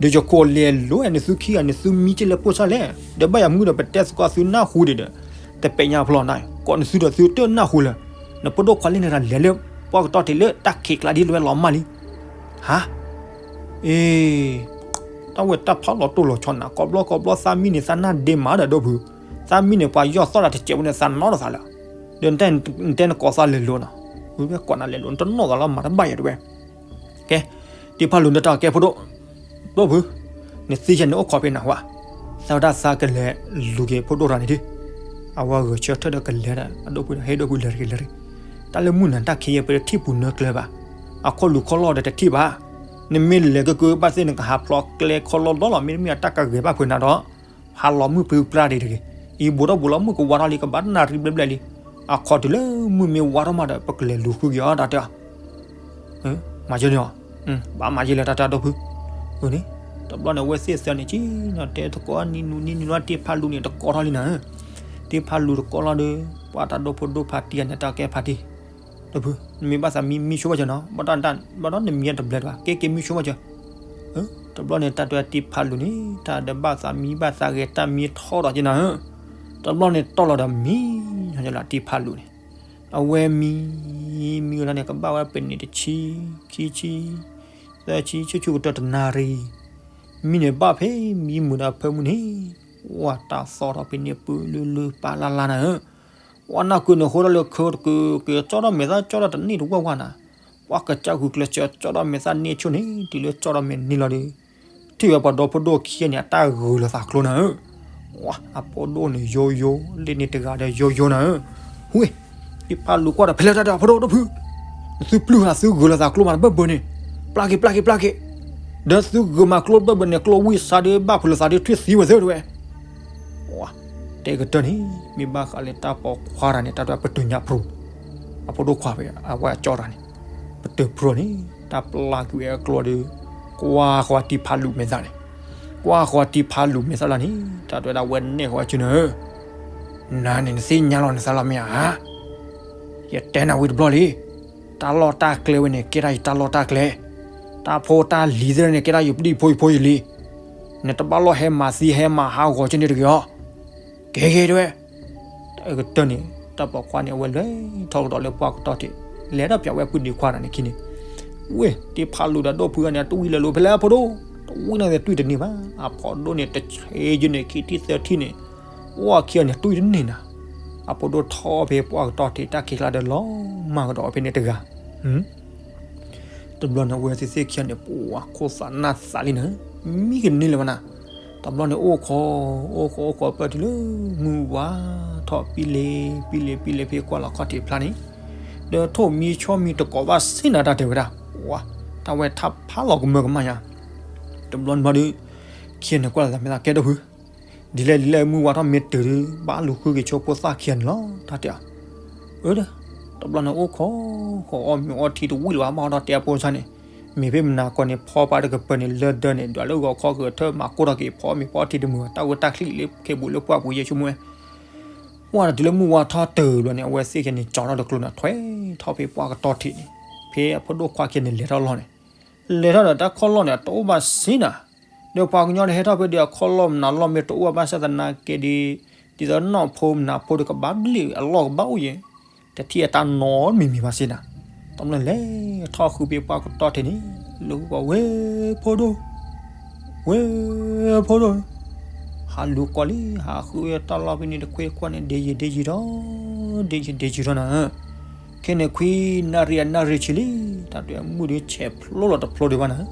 ဒီးယကိးလဲၤလိၤန့ၣ် သုခံဂၤန့ၣ် သုမံက့ၤလၢဖိဆၣ်လဲၣ်, ဒီးဘၣ်ယၤမုၢ်ဒီး ပတဲသကိးသုနၢ်ဟူဒံးဒီး, တပဲာ်ညါဖျီနၤ, ကိးန့ၢ်သုဒီးသုတနၢ်ဟူလၢၤ, နဖိဒိၣ်ခွါလၢန့ၣ်တဂၤလဲၤလၢ ပှၢ်ကတီၢ်ထံးလၢတၢ်ခံးကျါဒ်လဲၣ်ဝဲလီၤမၢ်လံ, ဟါ, အ့ တၢ်ဝဲတၢ်ဖီၣ်လီၤတိၢ်လီၤဆီနၤ ကိးဘျီကိးဘျီ သးမံန့ၣ် သးနၢ်ဒ့မးဒီး ဒီပုၢ်, သးမံန့ၣ် ပှၤယီၢ်သီၣ်တၢ်တစဲးဖိန့ၣ် သးနီၣ်တသးလၢၤ, ဒီး နတဲနကိးသးလဲၤလိၤနီၤ, ဝဲကိးနၤလဲၤလိၤ နတနီၣ်သးလၢမၤတဘၣ်ယၤတဝဲ, ကဲ, တံဖးလူၤန့ၣ်တၢ်ကဲဖိဒိၣ်, ဒီပုၢ်, နသံယဲန့ၣ်အိၣ်ခိးဖဲနၤဝဲ, သးဝဲဒၣ်သးကလဲၤလူၤက့ၤဖိဒိၣ်တဂၤန့ၣ်ဒုး, အဝဲဂဲၤဆၢထၢၣ်ဒီးကလဲၤဒီး အဒီပုၢ်ဒီး ဟဲဒီပုၢ်လဲၤတဂ့ၤလဲၤတဂ့ၤ, တၢ်လၢမုၢ်နၤတၢ်ခံးယဲပတထံၣ်ပူၤနၢကျၢၤဘၣ်, အခိၣ်လူၤခီလီၢ်ဒီးတထံၣ်ဘၣ်, နမ့ၢ်လဲၤကကဘၣ်သ့ၣ်နကဟးဖျိးကျဲခီလီၢ်ဒီလီၤ မ့တမ့ၢ်အတၢ်ကဂဲၤဘၣ်ဖုးနၤဒီး ဟးလီၤမုၢ်ပြံပြါဒံးတဂ့ၤ, အံၤဘူးထီၣ်ဘူးလီၤမုၢ်ကဝါထီၣ်လံ ကဘၣ်နၣ်ရံၣ်ဘျဲၣ်ဘျဲၣ်လံ, အခီတုၤလၢမုၢ်မ့ၢ်ဝါထီၣ်မးဒီး ပကလဲၤလူၤဃုက့ၤအီၤ တၢ်တဲအီၤ. မၤယဲန့ၣ်အီၤ, ဘၣ်မၤယဲလဲၣ် တၢ်တဲအီၤ ဒီပုၢ်. န့ၣ်, တဘျီန့ၣ် အဝဲသ့ၣ်သၢန့ၣ် က့ၤနီၤ တဲသကိးနံၤနူၤနံၤနူၤလီၤ တ့ဖးလူၤန့ၣ် တကိးထီၣ်လံနၤ. တ့ဖးလူၤတကိးလီၤဒီး ပှၤတၢ်ဒိၣ်ဖိဒိၣ်ဖးတံၢ်အန့ၣ် တၢ်ကဲဖးတံၢ်, ဒီပုၢ်, နမ့ၢ်ဘၣ်သးမံ မံဆိဘၣ်ကၢနီၤ, ဘၣ်တၢ် ဘၣ်ဒီးနမံတဘျဲၣ်တဘၣ် ကဲက့ၤမံဆိဘၣ်ကၢ. တဘျီန့ၣ် တၢ်တဲတ့ဖးလူၤန့ၣ် တၢ်ဒီးဘၣ်သးမံဘၣ်သးဂဲၤ တၢ်မံထီၣ်ဒီးက့ၤနၤဧၢ. တဘျီန့ၣ်တီၢ်လီၤဒီးမံ တ့ဖးလူၤန့ၣ်, အဝဲမံ မံဝဲဒၣ်န့ၣ် ကဘၣ်ဝဲပနံးတဆံ ခံဆံ သၢဆံ ဆူၣ်ဆူၣ်ကတၢၢ်တနၣ်ရံၣ်, မံန့ၣ်ဘၣ်ဖဲမံမုာ်ဒီးဖၢမုၢ်န့ၣ်, ဝဲတၢ်သီၣ်ထီၣ်ဖဲန့ၣ် ပၢလုၢ်လုၢ်ပာ်လၢ်လၢ်နၤဧၢ. ပှၤနၢ်ကုန့ၣ် ဃိထီၣ်လၢခၢတကုာ်က့ၤ ကၠီထီၣ်မဲာ်သၣ် ကၠီထီၣ်တန့ၢ်တဝၢ်ဝၢ်နၤ, ပှၤကစၢ်ဂုာ်ကျဲးစၢး ကၠီထီၣ်မဲာ်သၣ်န့ၢ်ဆိန့ၣ် တုၤလၢကၠီထီၣ်မဲာ်န့ၢ်လီၤဒီး ထံၣ်ဝဲပှၤဒီဖိဒိၣ်ခံဂၤန့ၣ် အတၢ်ဂုာ်လိာ်သးကျိနၤဧၢ. ဝါ အဖိဒိၣ်န့ၣ်ယိယိ, လ့ၣ်န့ၣ်တဂၤဒီးယိယိနၤဧၢ. ဝ့ၢ်, တ့ဖးလူၤကွၢ်ဒီး ဖဲလဲၣ်တၢ်ဒီးအဖိဒိၣ်ဒီပုၢ်, နသုပျုၢ်ဟးသုဂုာ်လိာ်သးကျိမးတဘၢၣ်ဘၢၣ်န့ၣ်, ပျၢ်က့ၤ ပျၢ်က့ၤ ပျၢ်က့ၤ, ဒီးသုဂုာ်မးကျိတဘၢၣ်ဘၢၣ်န့ၣ် ကျိဝံၣ်စါဒီး ဘၣ်ဖုးလိာ်သးဒီး ထွံၣ်သံဝဲသ့ၣ်တဝဲ ဝါ, တဲကတၢၢ်န့ၣ် မ့ၢ်ဘၣ်ဃးလၢတၢ်ပိာ်ခွါတဂၤန့ၣ် တၢ်ဒွဲၣ်ပတုာ်ညါဖျိ, အဖိဒိၣ်ခွါဖဲအဝဲအကၠီတဂၤန့ၣ်, ပတုာ်ဖျိန့ၣ် တၢ်ပျၢ်ကွံာ်ဝဲအကျိဒီး ကွၢ်ဃီၤတ့ဖးလူၤမဲာ်သၣ်န့ၣ်, ကွၢ်ဃီၤတ့ဖးလူၤမဲာ်သၣ်လီၤန့ၣ် တၢ်ဒွဲၣ်ဒၣ်ဝဲနဲၣ်ဃီၤဝဲကၠုနၤဧၢ. နၤန့ၣ် နသ့ၣ်ညါလီၤနသးလီၤမ့ၢ်ဧါ. ယတဲနၤဝံၤတဘျီလံ, တၢ်လီၢ်တၢ်ကျဲဝဲန့ၣ် ကဲဒၣ်ယတၢ်လီၢ်တၢ်ကျဲ, တၢ်ဖိတၢ်လံၤသ့ၣ်န့ၣ် ကဲဒၣ်ယပဒံဖိယဖိယလံၤ, နတဘၣ်လီၢ်ဟဲမၤသံဟဲမၤဟးဂီၤကၠုန့ၣ်တဂ့ၤအီၤ. ကဲကဲတဝဲ တၢ်အကတၢၢ်န့ၣ် တၢ်ပိာ်ခွါန့ၣ် အဝဲလဲၤထီၣ်ကဒီးလၢပှၢ်ကတီၢ်ထံး, လဲၤထီၣ်ပၠးဝဲပုၢ်ဒ့ခွါတဂၤန့ၣ်ခံန့ၣ်, ဝ့ၢ် တ့ဖးလူၤဒီးဒိၣ်ဖုဂၤန့ၣ် အတဝံၣ်လၢၤလိာ်ဖဲလဲၣ်အဖိဒိၣ်, တဝံၣ်န့ၣ် တွံၢ်တန့ၢ်ဘၣ်, အဖိဒိၣ်န့ၣ် တဆဲယုၢ်န့ၣ် ခံထံၣ်သၢထံၣ်န့ၣ်, အိၣ်အခံဂၤန့ၣ် တွံၢ်တန့ၢ်နၤ, အဖိဒိၣ်ထီၣ်ဖဲပှၢ်ကတီၢ်ထံး တၢ်ခံးကျါဒီးလီၤမၢ်ကဒီးဝဲဖဲန့ၣ်တဂၤ တဘျီန့ၣ် အဝဲသ့ၣ်သ့ၣ်ခံဂၤန့ၣ် ပှၤခိၣ်သးနၢ်သးလံနၤ, မံကန့ၢ်လၢၤဘၣ်နၤ, တဘျီန့ၣ် အိၣ်ခိး အိၣ်ခိး အိၣ်ခိးပၢၢ်တုၤလၢ မုၢ်ဝါထီၣ်ပံလ့ၤ ပံလ့ၤ ပံလ့ၤဖဲကွၢ်လီၤခီၣ်ထံးဖျါန့ၣ်, ဒီးထိၣ်မံဆီမံတကိးဘၣ်စ့ၢ်နၤ တၢ်တဲဝဲဒၣ်, ဝါ, တၢ်ဝဲထါဖးလီၤကမၢကမၣ်ညါ, တဘျီန့ၣ်ဘျီဒီး ခံဂၤန့ၣ်ကွၢ်လီၤသးမဲာ်သၣ် ကဲဒိၣ်ဖု ဒ်လဲၣ်ဒ်လဲၣ် မုၢ်ဝါထီၣ်မ့ၢ်တုၤဒီး ဘၣ်လူၤဃုက့ၤဆိဖိသၣ်ခံဂၤန့ၣ်လီၤ တၢ်တဲအီၤ, အၢ တဘျီန့ၣ် အိၣ်ခိး ခိးအီၣ်မ့ၤအီထံတဝံၣ်လၢၤဘၣ် ဘၣ်ဒီးတဲအဖိဆါန့ၣ်, မ့ၢ်ဖဲမနၤကီၢ်န့ၣ် ဖီပှၤတကပၤန့ၣ် လၢဒၢန့ၣ် ဒွးလၢဂီၤခီကထၢၣ်မၤကိၢ်ထီၣ်က့ၤ ဖီမ့ၤဖီထံတမုာ် တၢ်ဝဲတၢ်ချံၣ်လၢခဲဘူးလၢပှၢ်ပူၤယဲၢ်ဆိကမိၣ်ဝဲ, ဝါဒီးတုၤလၢမုၢ်ဝါထီၣ်တုၤဘျီန့ၣ် အဝဲသ့ၣ်ခံဂၤန့ၣ် ကၠီထီၣ်တကျိၤန့ၣ် ထွဲထီၣ်ဖဲပှၢ်ကတီၢ်ထံးန့ၣ်, ဖဲအဖိဒိၣ်ခွါခံဂၤန့ၣ် လဲၤထီၣ်လီၤန့ၣ်, လဲၤထီၣ်ဒီးတၢ်ခီၣ်လီၢ်န့ၣ် တအိၣ်ဘၣ်စ့ၢ်နၤ, ဒီးပှၤကညီန့ၣ်ဟဲထီၣ်ဖဲဒီးအခီၣ်လီၢ်မနုၤလီၢ်မ့ၢ်တအိၣ်ဘၣ်ဘၣ်ဆၣ်သနာ်က့ဒီး, ဒ်သိးနီၢ်ဖိမနၤဖိဒီးကဘၣ်ဘျ့ၣ် အလီၢ်ကဘၣ်အိၣ်ယဲၢ်, တထံၣ်အတၢ်နီတမံၤမံၤဘၣ်စ့ၢ်နၤ, တဘျီန့ၣ်လဲၤထီၣ်ဃုဖဲပှၢ်ကတီၢ်ထံးန့ၣ်, လၢဃုကီးဝဲဖိဒိၣ် ဝဲဖိဒိၣ်, ဟးလူၤကီးလံ ဟးဃုဝဲတၢ်လီၢ်ဖဲန့ၣ်တခွဲခွါန့ၣ် ဒ့ယံာ်ဒ့ယံာ်ထီၣ်, ဒ့ယံာ်ဒ့ယံာ်ထီၣ်နၤ, ခဲန့ၣ်ခွံနၣ်ရံၣ်အနၣ်ရံၣ်ဆံးလံ, တၢ်တဲမုၢ်ဒီးဆဲးဖျိလီၤတဖျိဒံးဘၣ်နၤ,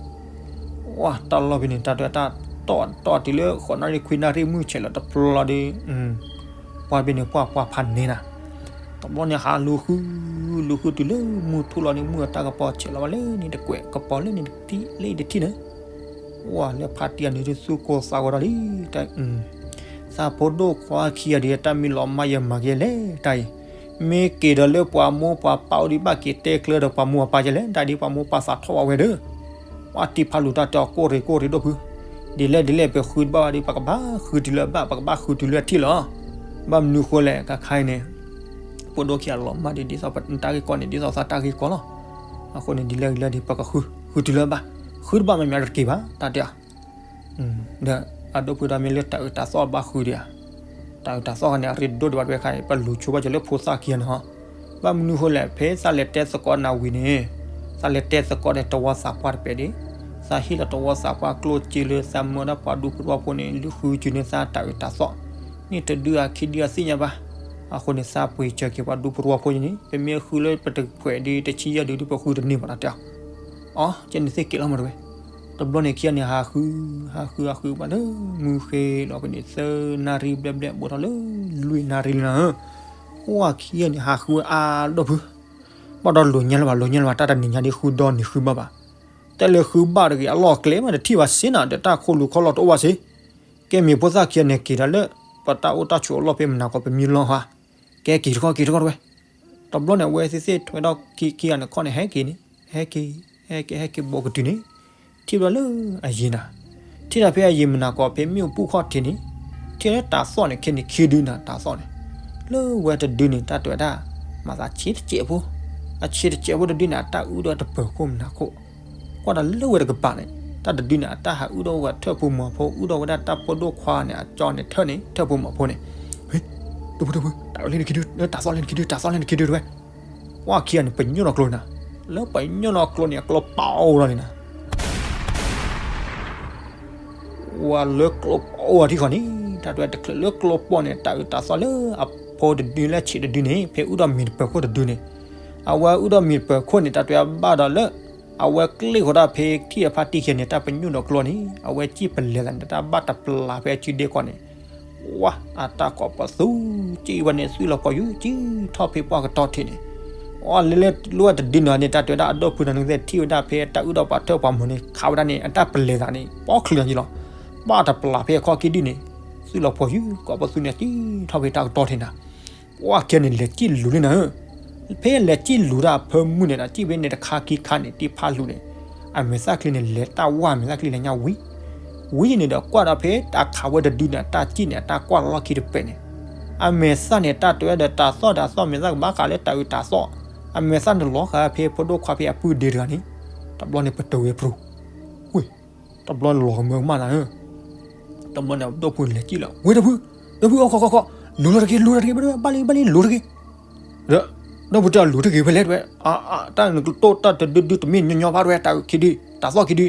ဝါ တၢ်လီၢ်ဖဲန့ၣ် တၢ်တဲတၢ်တီၢ်တီၢ်တုၤလၢဃိးနၣ်ရံၣ်ခွံနၣ်ရံၣ်မုၢ်ဆဲးလီၤတဖျိလီၤဒီး ပှၢ်ဖဲန့ၣ်ပှၢ်ပှၢ်ဖးန့ၢ်နၤ, တဘျီန့ၣ်ဟးလူၤဃု လူၤဃုတုၤလၢမုၢ်ထူၣ်လီၤန့ၣ် မုၢ်အတၢ်ကပီၤဆဲးလီၤဝဲလၢန့ၣ်တကွဲး ကပီၤလၢန့ၣ်တထံၣ်လၢတထံၣ်န့ၣ်, ဝါ လၢဖါတံၢ်အနုၤဒုးသူၣ်ကိၢ်သးဂီၤဒီးလံ, သးဖိဒိၣ်ခွါခံဂၤဒီးတၢ်မံလီၤမၢ်ယဲမၤက့ၤလဲၣ်တၢ်အံၤ, မ့ၢ်က့ၤဒီးလၢပှၤမိၢ်ပှၤပၢ်အိၣ်ဒီးဘၣ်က့ၤတဲကျၢၤဒီးပှၤမိၢ်ပှၤပၢ်ယဲလဲၣ်, တၢ်ဒ်ပှၤမိၢ်ပၢ်သးထီၣ်ဝဲဒီး ပှၤတ့ဖးလူၤတၢ်တဲအီၤ ကိၢ်ရ့ၣ်ကိၢ်ရ့ၣ်ဒိၣ်ဖု, ဒ်လဲၣ်ဒ်လဲၣ် ပဃုတဘၣ်ဘၣ်ဒီး ပကဘၣ်ဃုတုၤလၢအဘၣ် ပကဘၣ်ဃုတုၤလၢအထံၣ်လီၤ. ဘၣ်မနုၤဃိလဲၣ် ခါခါအံၤန့ၣ် ပဒိၣ်ခံဂၤလီၤမၢ်ဒ် ဒ်သိးပတၢ်ဂ့ၢ်ကီန့ၣ် ဒ်သိးသးတၢ်ဂ့ၢ်ကီလီၤ. အဃိန့ၣ် ဒ်လဲၣ်ဒ်လဲၣ်ဒီး ပကဃု ဃုတုၤလၢအဘၣ်, ဃုတဘၣ်မ့မ့ၢ်တက့ၤဘၣ် တၢ်တဲအီၤ ဒီးအဒိၣ်ဖုဒီးမ့ၢ်လၢတၢ်အုးတၢ်သီၣ်ဘၣ်ဃုဒံးဧါ, တၢ်အုးတၢ်သီၣ်ခါန့ၣ် အရ့ဒိၣ်ဒံးဘၣ်တဝဲခါအံၤ ပလူၤဆိဘၣ်ကၠီၤလၢဖိသၣ်ခံဂၤန့ၣ်ဟီ, ဘၣ်မနုၤဃိလဲၣ် ဖဲသးလဲၤတဲသကိးနၤဝံၤန့ၣ်, သးလဲၤတဲသကိးဒီးတဝီသးပှၢ်တပဲာ်ဒံး, သးဟ့ၣ်လီၤတဝီသးပှၢ်ကျိၣ်စ့လၢသးမၢဒၣ်ပှၤဒူဖိတဝီဖိန့ၣ် လုၢ်ဃုကၠီၤန့ၢ်သးတၢ်အုးတၢ်သီၣ်, န့ၣ်တဒုအခံဒုအသ့ၣ်ညါဘၣ်. အဃိန့ၣ် သးပှ့ၤစၢၤက့ၤပှၤဒူဖိတဝီဖိန့ၣ် ပမ့ၢ်ဃုလၢပတခွဲးဒံးတဆံယဲၢ်ဒုး ပဃုတန့ၢ်ဘၣ်တၢ်တဲအီၤ. အီ ကဲန့ၣ်သ့ၣ်ကဲလီၤမးတဝဲ. တဘျီန့ၣ်ခံဂၤန့ၣ် ဟးဃု ဟးဃုဟးဃုဘၣ်လၢမုၢ်ဃ့လီၤဖဲန့ၣ် သၢနၣ်ရံၣ်ဘျဲၣ်ဘျဲၣ် ဘူးထီၣ်လၢလွံၢ်နၣ်ရံၣ်လံနၤဧၢ. အိၣ်ဝဲခံဂၤန့ၣ် ဟးဃုဝဲအါဒိၣ်ဖု, ဘၣ်ဒီးလိာ်ညါလၢၤဘၣ် လိာ်ညါလၢၤဘၣ် တၢ်တနံၤညါဒ်ဃုဒီနံၤဃုဘၣ်ဘၣ်. တဲလၢဃုဘၣ်တဂ့ၤ အလီၢ်အကျဲမးတထံၣ်ဘၣ်စ့ၢ်နၤ ဒီးတၢ်ခိၣ်လူၤခီၣ်လီၢ်တအိၣ်ဘၣ်စ့ၢ်. ကဲမ့ၢ်ဖိသၣ်ခံဂၤန့ၣ်က့ၤဒီးလၢ ပတၢ်အိၣ်တၢ်ဆိးအလီၢ်ဖဲမနၤကီး ပမံလီၢ်ဟါ, ကဲက့ၤတခီက့ၤတခီတဝဲ, တဘျီန့ၣ် အဝဲသ့ၣ်သ့ၣ်ထွဲထီၣ်ခံခံဂၤန့ၣ်ခီန့ၣ် ဟဲက့ၤန့ၣ်, ဟဲက့ၤ ဟဲက့ၤ ဟဲက့ၤဘီကတုၤန့ၣ်, ထံၣ်ဘၣ်လၢအယံၤနၤ, ထံၣ်ဒီးဖဲအယံၤမုၢ်နၤကီး ဖဲမ့ၣ်အူပူၤခီၣ်ထံးန့ၣ်, ထံၣ်လၢတၤသီၣ်န့ၣ် ခဲန့ၣ်ခံဒုနၤ တၤသီၣ်န့ၣ်, လၢဝဲတဒုန့ၣ် တၢ်တဲဝဲဒၣ် မၤသးဆံးတစဲးဖိ, အဆံးတစဲးဖိတဒုန့ၣ် အတၢ်အုၣ်ဒီးတပၢၤခိၣ်မနၤခိၣ်, ကွၢ်ဒီးလၢဝဲတကပၤန့ၣ် တၢ်တဒုန့ၣ် အတၢ်ဟးအုၣ်ဒီးဝဲထၢၣ်ဖိမီၤဖိ အုၣ်ဒီးဝဲဒၣ်တၢ်ဖိဒိၣ်ခွါန့ၣ် အကၠီန့ၣ်ထၢၣ်န့ၣ် ထၢၣ်ဖိမီၤဖိန့ၣ်, ဟ့, တဖုတဖု, တၤလၢနခံဒု, တၤသီၣ်လၢနခံဒု, တၤသီၣ်လၢနခံဒုတဝဲ, ဝဲခံဂၤန့ၣ် ပညိၣ်နီၢ်ကျိနၤ, လၢပညိၣ်နီၢ်ကျိန့ၣ် အကျိပီၢ်လီၤန့ၣ်နၤ ဝဲလၢကျိပီၢ်ဝဲထံဃီန့ၣ် တၢ်တဲဝဲတချုးလၢကျိပီၢ်န့ၣ် တၢ်အုၣ်တၤသီၣ်လၢအဖိတဒုလၢဆံးတဒုန့ၣ် ဖဲအုၣ်ဒီးမ့ၤတပၢၤခိၣ်တဒုန့ၣ်, အဝဲအုၣ်ဒီးမ့ၤတပၢၤခိၣ်န့ၣ် တၢ်တဲဝဲဘၣ်ဒီးလၢ အဝဲကျ့ၣ်ဃီၤဒၣ်ဖဲထံၣ်အဖါတံၢ်ခံဂၤန့ၣ် တၢ်ပညိၣ်ဒီးကျိန့ၣ် အဝဲစံၣ်ပလဲၤသးန့ၣ် တၢ်ဘၣ်တပျၢ်ဖဲအစုဒ့ကီးန့ၣ်, ဝါ အတၢ်ကိးပသူ စံၣ်ဝဲန့ၣ် သွံၣ်လီၤပှီၤယုၢ် စံၣ်ထီၣ်ဖဲပှၢ်ကတီၢ်ထံးန့ၣ်, အီၤလဲၤလဲၤလိဝဲတဒုန့ၣ်န့ၣ် တၢ်တဲဝဲဒၣ်အဒီပုၢ်န့ၣ် နကသ့ၣ်ထံၣ်ဝဲဒၣ်ဖဲတၢ်အုၣ်ဒီးပှၤထၢၣ်ပှၤမီၤန့ၣ် ခးဝဲဒၣ်န့ၣ် အတၢ်ပလဲၤသးန့ၣ် ပီချုးလီၤယံၤလီၤ, ဘၣ်တပျၢ်ဖဲအခီၣ်ခံဒုန့ၣ်, သွံၣ်လီၤပှီၤယုၢ် ကိးပသူန့ၣ် စံၣ်ထီၣ်ဖဲတၢ်ကတီၢ်ထံးနၤ ပှၢ်ခံဂၤန့ၣ် လဲၤစံၣ်လူၤလံနၤဧၢ, ဖဲလဲၤစံၣ်လူၤတၢ်အဖၢမုၢ်န့ၣ်ဒီး စံၣ်ဖဲန့ၣ်တခါခံခါန့ၣ် တံၤဖးလူၤန့ၣ်, အမဲာ်သၣ်ချံန့ၣ် လဲၤတၢ်ဝါ အမဲာ်သၣ်ချံလဲၤညါဝံၤ, ဝံၤန့ၣ်ဒီး ကွၢ်ဒီးဖဲတၢ်ခးဝဲတဒုန့ၣ် အတၢ်စံၣ်န့ၣ် အတၢ်ကွၢ်လီၢ်ခံတပဲာ်န့ၣ်, အမဲာ်သၣ်န့ၣ် တၢ်တဲဝဲဒီးတၤသီၣ်တၤသီၣ် မဲာ်သၣ်ကဘၣ်ဃးလၢတၢ်အုၣ်တၤသီၣ်, အမဲာ်သၣ်န့ၣ်လီၤဃာ်ဖဲဖိဒိၣ်ခွါဖဲအပုၢ်ဒ့တဂၤန့ၣ်, တဘျီန့ၣ်ပတုာ်ဝဲဖရူၤ ဝ့ၢ်, တဘျီန့ၣ်လီၤကမၢကမၣ်နၤဧၢ, တဘျီန့ၣ် ဒီပုၢ်လဲၤစံၣ်လီၤ ဝ့ၢ်ဒီပုၢ်, ဒီပုၢ် အိၣ်ခီခီခီ, လူၤလီၤတက့ၤ လူၤလီၤတက့ၤ ဘၣ်လံ ဘၣ်လံ လူၤတက့ၤ, ဒီး, ဒီပုၢ်တဲလူၤတက့ၤဖဲလဲၣ်တဝဲ, အါ အါ တၢ်နကတိၢ်တၢ်တဒုဒုတမ့ၢ်ညီညီဘၣ်တဝဲ တၢ်အုၣ်ခံဒု, တၤသီၣ်ခံဒု,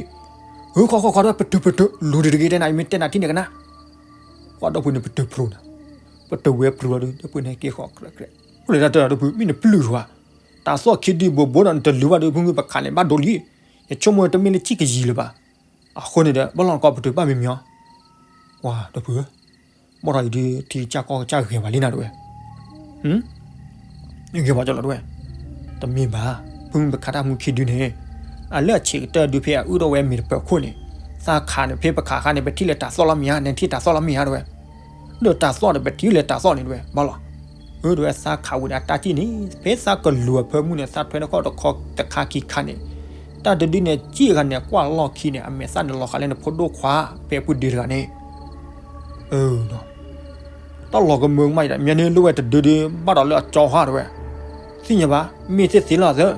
ဟၢ ခီခီခီတဝဲ ပတုာ် ပတုာ် လူၤတက့ၤတဲနၤ ယမ့ၢ်တဲနၤထံၣ်န့ၣ်ကနၣ်, ကွၢ်ဒီပုၢ်န့ၣ်ပတုာ်ဖရူၤနၤ, ပတုာ်ဝဲဖရူၤလီၤဒီး ဒီပုၢ်န့ၣ်က့ၤဃီၤကြဲးကြဲး, အိၣ်လဲၤတၢ်တဲဒီပုၢ် မ့ၢ်နပျုၢ်ဝဲ, တၤသီၣ်ခံဒုဘိးဘိဒီးနတလူၤဘၣ်ဒီး ဖုမုၢ်ပခးန့ၣ် ဘၣ်ဒိလံ, ယဆိကမိၣ်တမ့ၢ်လၢစံၣ်ကယံၤလၢၤဘၣ် အဃိန့ၣ်ဒီး ဘၣ်လီၤကီးပတုာ်ဘၣ်မံၤမံၤအီၤ, ပှၤဒီပုၢ်ဧၢ, ဘၣ်ဒီးအံၤဒုး ထံကစၢ်ကီၢ်ကစၢ်ဂဲၤဝဲလံနၤတဝဲ, ဂဲၤဝဲကၠီလီၤတဝဲ, တမ့ၢ်ဘၣ်, ဖုမုၢ်ပခးတၢ်မူခံဒုန့ၣ်, အလၢအဆံးကတၢၢ်ဒုးဖဲအအုၣ်ထီၣ်ဝဲမ့ၤတပၢၤခိၣ်န့ၣ်, သးခးန့ၣ် ဖဲပခးခါန့ၣ် ပထံၣ်လၢတၤသီၣ်လီၤမ့ၢ်ဧါ, နထံၣ်တၤသီၣ်လီၤမ့ၢ်ဧါတဝဲ, ဒီးတၤသီၣ်ဒီး ပထံၣ်လၢတၤသီၣ်န့ၣ်တဝဲ ဘၣ်လီၤ, အၢ တဝဲသးခးဝံၤဒီးအတၢ်စံၣ်န့ၣ် ဖဲသးကလူၤအဖၢမုၢ်န့ၣ် သးထွဲတခီၣ်တခီတခါခံခါန့ၣ်, တၢ်တဒုန့ၣ် စံၣ်ဂၤန့ၣ် ကွၢ်လီၢ်ခံန့ၣ် အမဲာ်သၣ်န့ၣ်လီၤဃာ်လၢနဖိဒိၣ်ခွါ ဖဲအပုၢ်ဒ့တဂၤန့ၣ်, အၢ တၢ်လီၤကမၢကမၣ်အံၤဒီး မ့ၢ်န့ၣ်လိၣ်ဝဲတဒုဒု ဘၣ်ဒီးလၢအကၠီဟါတဝဲ, သ့ၣ်ညါဘၣ် မ့ၢ်သ့ၣ်သ့လီၤသၢ,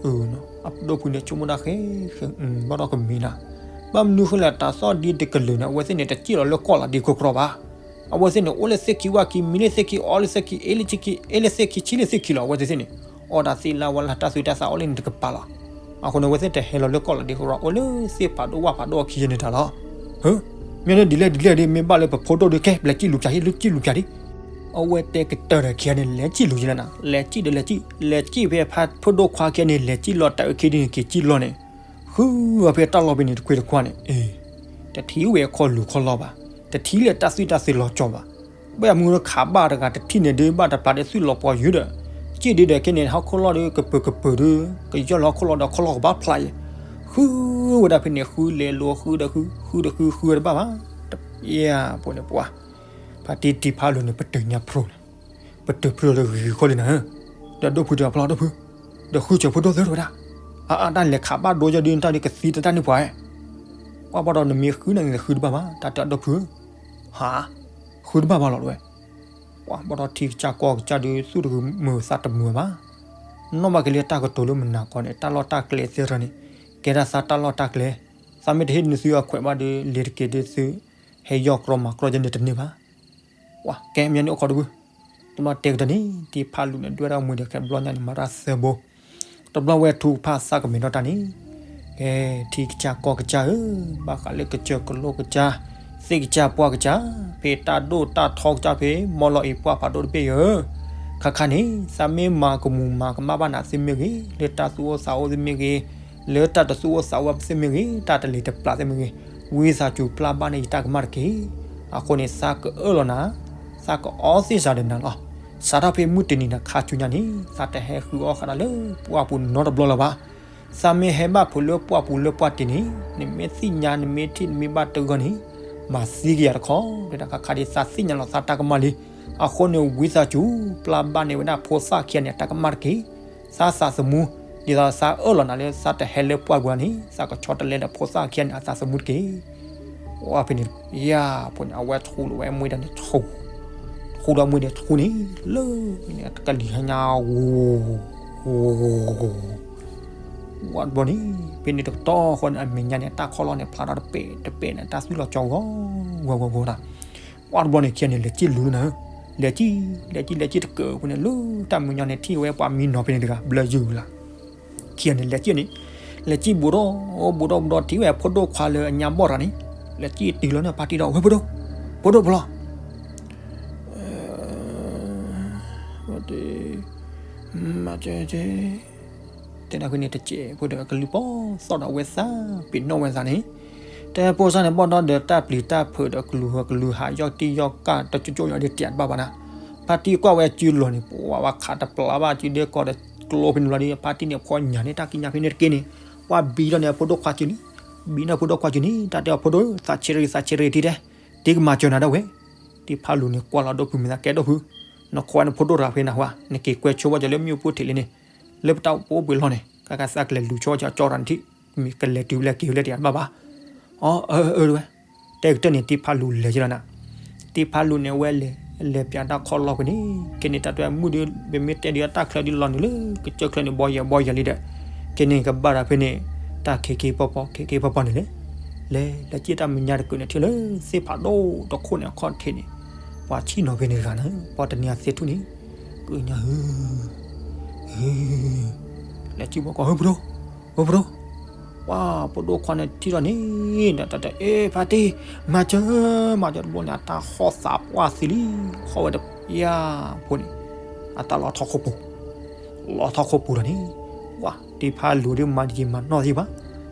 အၢ အဒီပုၢ်န့ၣ်ဆိကမိၣ်ဒၣ်ဃဲ, ဘၣ်ဒီးကမ့ၢ်နၤ, ဘၣ်မနုၤဃိလဲၣ် တၤသီၣ်ဒ်တကလုာ်န့ၣ် အဝဲသ့ၣ်န့ၣ် တစံၣ်လီၤလၢကီၢ်လီၤဒ့ခိၣ်ကြီဘၣ်, အဝဲသ့ၣ်န့ၣ် အိၣ်လၢသ့ၣ်ခံဝၣ်ခံ မံလၢသ့ၣ်ခံ အီလၢသ့ၣ်ခံ အ့လၢသ့ၣ်ခံ အ့လၢသ့ၣ်ခံ ဆံလၢသ့ၣ်ခံလီၤ အဝဲသ့ၣ်သ့ၣ်န့ၣ်, အီၣ်တၢ်သ့လၢဝဲလၢတၢ်သူတၢ်သးအိၣ်လၢန့ၣ်တကပၤလီၤ, အဃိန့ၣ် အဝဲသ့ၣ်တဟဲလီၤလၢကီၢ်လီၤဒ့ခိၣ်ကြီ အိၣ်လၢသ့ၣ်ဖးဒိၣ်ဝၣ်ဖးဒိၣ်အခံယဲန့ၣ်တၢ်လီၤ, ဟၢ, မ့ၢ်န့ၣ်ဒ်လဲၣ်ဒ်လဲၣ်ဒ် မ့ၢ်ဘၣ်လၢပဖိဒိၣ်ဒုး ကဲ လဲၤစံၣ်လူၤပၠးဟံၣ် လၢစံၣ်လူၤပၠးဒ် အဝဲတဲကတၢၢ်ဒီးခံဂၤန့ၣ် လဲၤစံၣ်လူၤယဲလၢနၤ လဲၤစံၣ်ဒီးလဲၤစံၣ် လဲၤစံၣ်ဖဲဖးဖိဒိၣ်ခွါခံဂၤန့ၣ် လဲၤစံၣ်လီၤတၢ်အုၣ်ခံဒုန့ၣ်က့ၤစံၣ်လီၤန့ၣ်, ဃုအီၤဖဲတၢ်လီၢ်ဖဲန့ၣ်တခွ့တခွါန့ၣ်, အ့ တထံၣ်ဝဲခီၣ်လူၤခီၣ်လီၢ်ဘၣ်, တထံၣ်လၢတၢ်သွံၣ်တၢ်သ့လီၤကၠီဘၣ်, ဘၣ်မူလၢခးဘၣ်တဂၤတထံၣ်န့ၣ်ဒုး ဘၣ်တပျၢ်ဒီးသွံၣ်လီၤပှီၤယုၢ်ဒီး, စံၣ်ဒုဒီးခဲန့ၣ် ဟီၣ်ခိၣ်လီၢ်ဒီးကပၢၤကပၢၤဒုး ကယီၢ်လီၤဟီၣ်ခိၣ်လီၢ်ဒီးခီၣ်လီၢ်ကဘၣ်ဖျါယဲ, ဃုဝဲဒၣ်ဖဲန့ၣ် ဃုလဲၤလိၤဃုဒီးဃု ဃုဒီးဃု ဃုဝဲတဘၣ်ဘၣ်, တပျၢ်ဖိန့ၣ်ပှၤ ဖါတံၢ်တံၤဖးလူၤန့ၣ် ပတုာ်ညါဖျိလီၤ, ပတုာ်ဖျိလီၤဂ့ၤဂ့ၤခီလံနၤဧၢ, ဒီးဒိၣ်ဖုတဲအဖျီဒိၣ်ဖု, ဒီးဃုစၢၤဖိဒိၣ်သၢတဝဲဒၣ်, အအတၢ်လဲၤခးဘၣ်ဒိယဲဒုး တၢ်ဒုးကသံတတၢ်န့ၢ်ပှၤ, ကွၢ်ဘၣ်ဒီးနမ့ၢ်ဃုန့ၣ် နဃုတဘၣ်ဘၣ် တၢ်တဲအဒိၣ်ဖုဧၢ, ဟး, ဃုတဘၣ်ဘၣ်လီၤတဝဲ, ကွၢ်ဘၣ်ဒီးထံကစၢ်ကီၢ်ကစၢ်ဒုး သူၣ်တဂုာ်မုာ်သးတမုာ်ဘၣ်, နီၣ်ဘၣ်က့ၤလၢတၢ်ကတိၤလၢမုၢ်နၤကီၢ်န့ၣ် တၢ်လီၢ်တၢ်ကျဲသ့ၣ်တဖၣ်န့ၣ်, ကဲဒၣ်သးတၢ်လီၢ်တၢ်ကျဲ, သးမ့ၢ်တဟ့ၣ်နသုအခွဲးဘၣ်ဒီး လဲၤတက့ၤဒုးသု, ဟဲယီၢ်ကြီမၤကြီယဲန့ၣ်တန့ၢ်ဘၣ် ပှၤကဲမ့ၢ်န့ၣ်အိၣ်ခိးတဘု, တဘျီတဲကတၢၢ်န့ၣ် တံၤဖးလူၤန့ၣ် ဒွဲၣ်ဒၣ်မွဲဒီးခဲဘျီညါန့ၣ် မၤတၢ်သၢဘိ, တဘျီဝဲထူကဖၣ်သးကမဲာ်ဒီးတၢ်န့ၣ်, ကဲ ထံကစၢ်ကီၢ်ကစၢ်ဧၢ, ဘၣ်ဃးလၢကစၢၢ်ကလိကစၢ်, သ့ၣ်ကစၢ်ပှၢ်ကစၢ်, ဖဲတၢ်ဒိၣ်တၢ်ထီကစၢ်ဖဲ မီၢ်လီၤအံၤပှၢ်ဖးဒိၣ်တဘ့ၣ်ဧၢ, ခါခါန့ၣ် သးမ့ၢ်မၤကမူၤမၤကမၣ်ဘၣ်နၤသ့ၣ်မ့ၢ်ဂ့ၤ, လၢတၢ်သူၣ်အိၣ်သးအိၣ်သ့ၣ်မ့ၢ်ဂ့ၤ, လၢတၢ်တသူၣ်အိၣ်သးအိၣ်ဘၣ်သ့ၣ်မ့ၢ်ဂ့ၤ, တၢ်တလံၤတပျၢ်သ့ၣ်မ့ၢ်ဂ့ၤ, ဝံသးစူၤပျၢ်ဘၣ်န့ၢ်ယတၢ်ကမၣ်တက့ၢ်. အဃိန့ၣ် သးကအၢၣ်လီၤနၤ, သးကအီသ့ၣ်စၤဒီးနၤလီၤ. စးထီၣ်ဖဲမုၢ်တနံၤနၤခါဆူညါန့ၣ် သးတဟဲဃုအီၣ်ဃာ်တၢ်လၢပှၢ်ပူၤနီတဘျီလၢၤဘၣ်. သးမ့ၢ်ဟဲဘၣ်ဖုးလၢပှၢ်ပူၤလၢပှၢ်တံၢ်န့ၣ် နမ့ၢ်သ့ၣ်ညါ နမ့ၢ်ထံၣ်နမ့ၢ်ဘၣ်တဂီၢ်န့ၣ် မၤသံကယၤတခီ, တဲဒၣ်ခါခါဒ်သးသ့ၣ်ညါလီၤသးတၢ်ကမၣ်လံ. အဃိန့ၣ်ဝံသးစူၤ ပျၢ်ဘၣ်န့ၢ်ဝဲဒၣ်ဖိသၣ်ခံဂၤန့ၣ် အတၢ်ကမၣ်တက့ၢ်. သးသးသမူ, ဒ်သိးသးအၢၣ်လီၤနၤလၢသးတဟဲလၢပှၢ်ပူၤန့ၣ် သးကဆီတလဲဒီးဖိသၣ်ခံဂၤန့ၣ်အသးသမူတက့ၢ်. ဝဲဖဲန့ၣ် ယၤဖိန့ၣ် အဝဲထူလီၤဝဲမ့ၢ်ဒီးန့ၣ်ထူ, ထူဒီးမ့ၢ်ဒီးထူန့ၣ် လၢန့ၣ်ကလံၤဟါညါ ဝါတဘျီန့ၣ် ဖဲန့ၣ်တကတီၢ်ဃီန့ၣ် အမဲာ်ညါန့ၣ် တၢ်ခီၣ်လီၢ်န့ၣ် ဖျါထီၣ်တပဲာ်တပဲာ်န့ၣ် တၢ်သွံၣ်လီၤကၠီဂီၤဂီၤဂီၤဂီၤတၢ်. ပှၢ်တဘျီန့ၣ် ခံဂၤန့ၣ် လဲၤစံၣ်လူၤနၤဧၢ, လဲၤစံၣ် လဲၤစံၣ် လဲၤစံၣ်တကၢးဖိန့ၣ် လၢတၢ်မုၢ်ညီန့ၣ် ထံၣ်ဝဲပှၤမံနီၤဖဲန့ၣ်တဂၤ ဘျၢယုၢ်လၢ ခံဂၤန့ၣ် လဲၤစံၣ်န့ၣ်, လဲၤစံၣ်ဘူးဒီး ဘူးဒီးဘူးဒီး ထံၣ်ဝဲဖိဒိၣ်ခွါလၢအညါဘီၣ်တဂၤန့ၣ် လဲၤစံၣ်တုၤလီၤန့ၣ် ဖါတံၢ်ဒီး ဝဲဖိဒိၣ်, ဖိဒိၣ်ဖိလီၤ တဲဒၣ်ဖဲန့ၣ်တစဲးဖိဒီးကလုၢ်ပီၢ်သီၣ်ဒီးအဝဲသးပ့ၤနီၣ်ဝဲသးန့ၣ်, တဲဖိသၣ်န့ၣ် ဘီၣ်ဒီဒီးတၢ်ပျံၤတၢ်ဖုးဒီးကလုာ်ဟၢကလုာ်ဟး ယီၢ်တံၢ်ယီၢ်ကၢ်တကၠိကၠိယီၢ်ဒ်တၢ်ဘၣ်ဘၣ်နၤ, ဖါတံၢ်ကွၢ်ဝဲစုလီၤန့ၣ် ပှၤဝဲခးတပျၢ်ဘၣ်စုဒဲကီးဒီးကျိဖဲန့ၣ်လီၤဒီး ဖါတံၢ်န့ၣ်ဖီညၣ်န့ၣ် တၢ်ကံးညာ်ဖဲန့ၣ်တက့ၢ်န့ၣ် ပှၤဘံထီၣ်န့ၣ်အဖိဒိၣ်ခွါစုလံ, ဘံထီၣ်ဖိဒိၣ်ခွါစုန့ၣ် တၢ်တဲအဖိဒိၣ် သးဆံးရ့ သးဆံးရ့ တံၢ်တဲ, တံၢ်ကမၤစၢၤနၤဒၣ်ဝဲ, တံၢ်ဖးလူၤန့ၣ် ကွၢ်လီၤဒိၣ်ဖုးမဲာ်သး ကဲဒိၣ်ဖုး, နခိးဝဲနဖိဒိၣ်တဂၤဖဲနၤဟါ နက့ၤကွဲဆိဝဲကၠီၤလၢမ့ၣ်အူပူၤထံးလံန့ၣ်, လၢပတၢ်အိၣ်ပအိၣ်ဘှံးလီၢ်န့ၣ် ကကသးကလဲၤလူၤဆိကၠီၤကၠီၤတၢ်နထံၣ်, မ့ၢ်ကလဲၤတုၤလၢက့ၤလၢတယၤတဘၣ်ဘၣ်. အၢ အၢ အၢ တဲဝဲ, တဲကတၢၢ်န့ၣ် တံၢ်ဖးလူၤလဲၤကလီၤနၤ, တံၢ်ဖးလူၤန့ၣ် အဝဲလဲၤ လဲၤပၠးတၢ်ခီၣ်လီၢ်ဖဲန့ၣ် ကဲန့ၣ် တၢ်တဲမုၢ်ဒီး ပမ့ၢ်တဲဒုးတၢ်ချၢဒုးလီၤနုာ်လၢ ကစၢၢ်ချၢန့ၣ် ဘီယဲၢ်ဘီယဲၢ်လံဒီး ကဲန့ၣ်ကဘၣ်ဒီးဖဲန့ၣ် တၢ်ခံခံဖီဖီ ခံခံဖီဖီန့ၣ်လဲၣ်, လဲၤ လဲၤစံၣ်တၢ်မဲာ်ညါတကုာ်န့ၣ် ထံၣ်လၢသ့ၣ်ဖးဒိၣ်တခိၣ်န့ၣ်အခီၣ်ထံးန့ၣ် ပှၤဆံၣ်နီၤဖဲန့ၣ်တဂၤန့ၣ် ပှၤတနံၤအသ့ၣ်ထူၣ်န့ၣ် ကုညါ လဲၤစံၣ်ဘီကီၢ် ဟၢ ဖိဒိၣ်, ဟၢ ဖိဒိၣ်, ပှၤဖိဒိၣ်ခွါန့ၣ်ထံၣ်လီၤန့ၣ် တၢ်တဲ အ့ ဖါတံၢ် မၤစၢၤ မၤစၢၤတဘျီန့ၣ် အတၢ်ဟီၣ်သးပှၢ်သံလံ, ဟီၣ်ဝဲတယၤဖိန့ၣ် အတၢ်လီၤထီၣ်ခိၣ်ပူၤ, လီၤထီၣ်ခိၣ်ပူၤဒီးန့ၣ် ပှၤတံၢ်ဖးလူၤဒုးမၤတယံာ်မၤနီၢ်သ့ဘၣ်,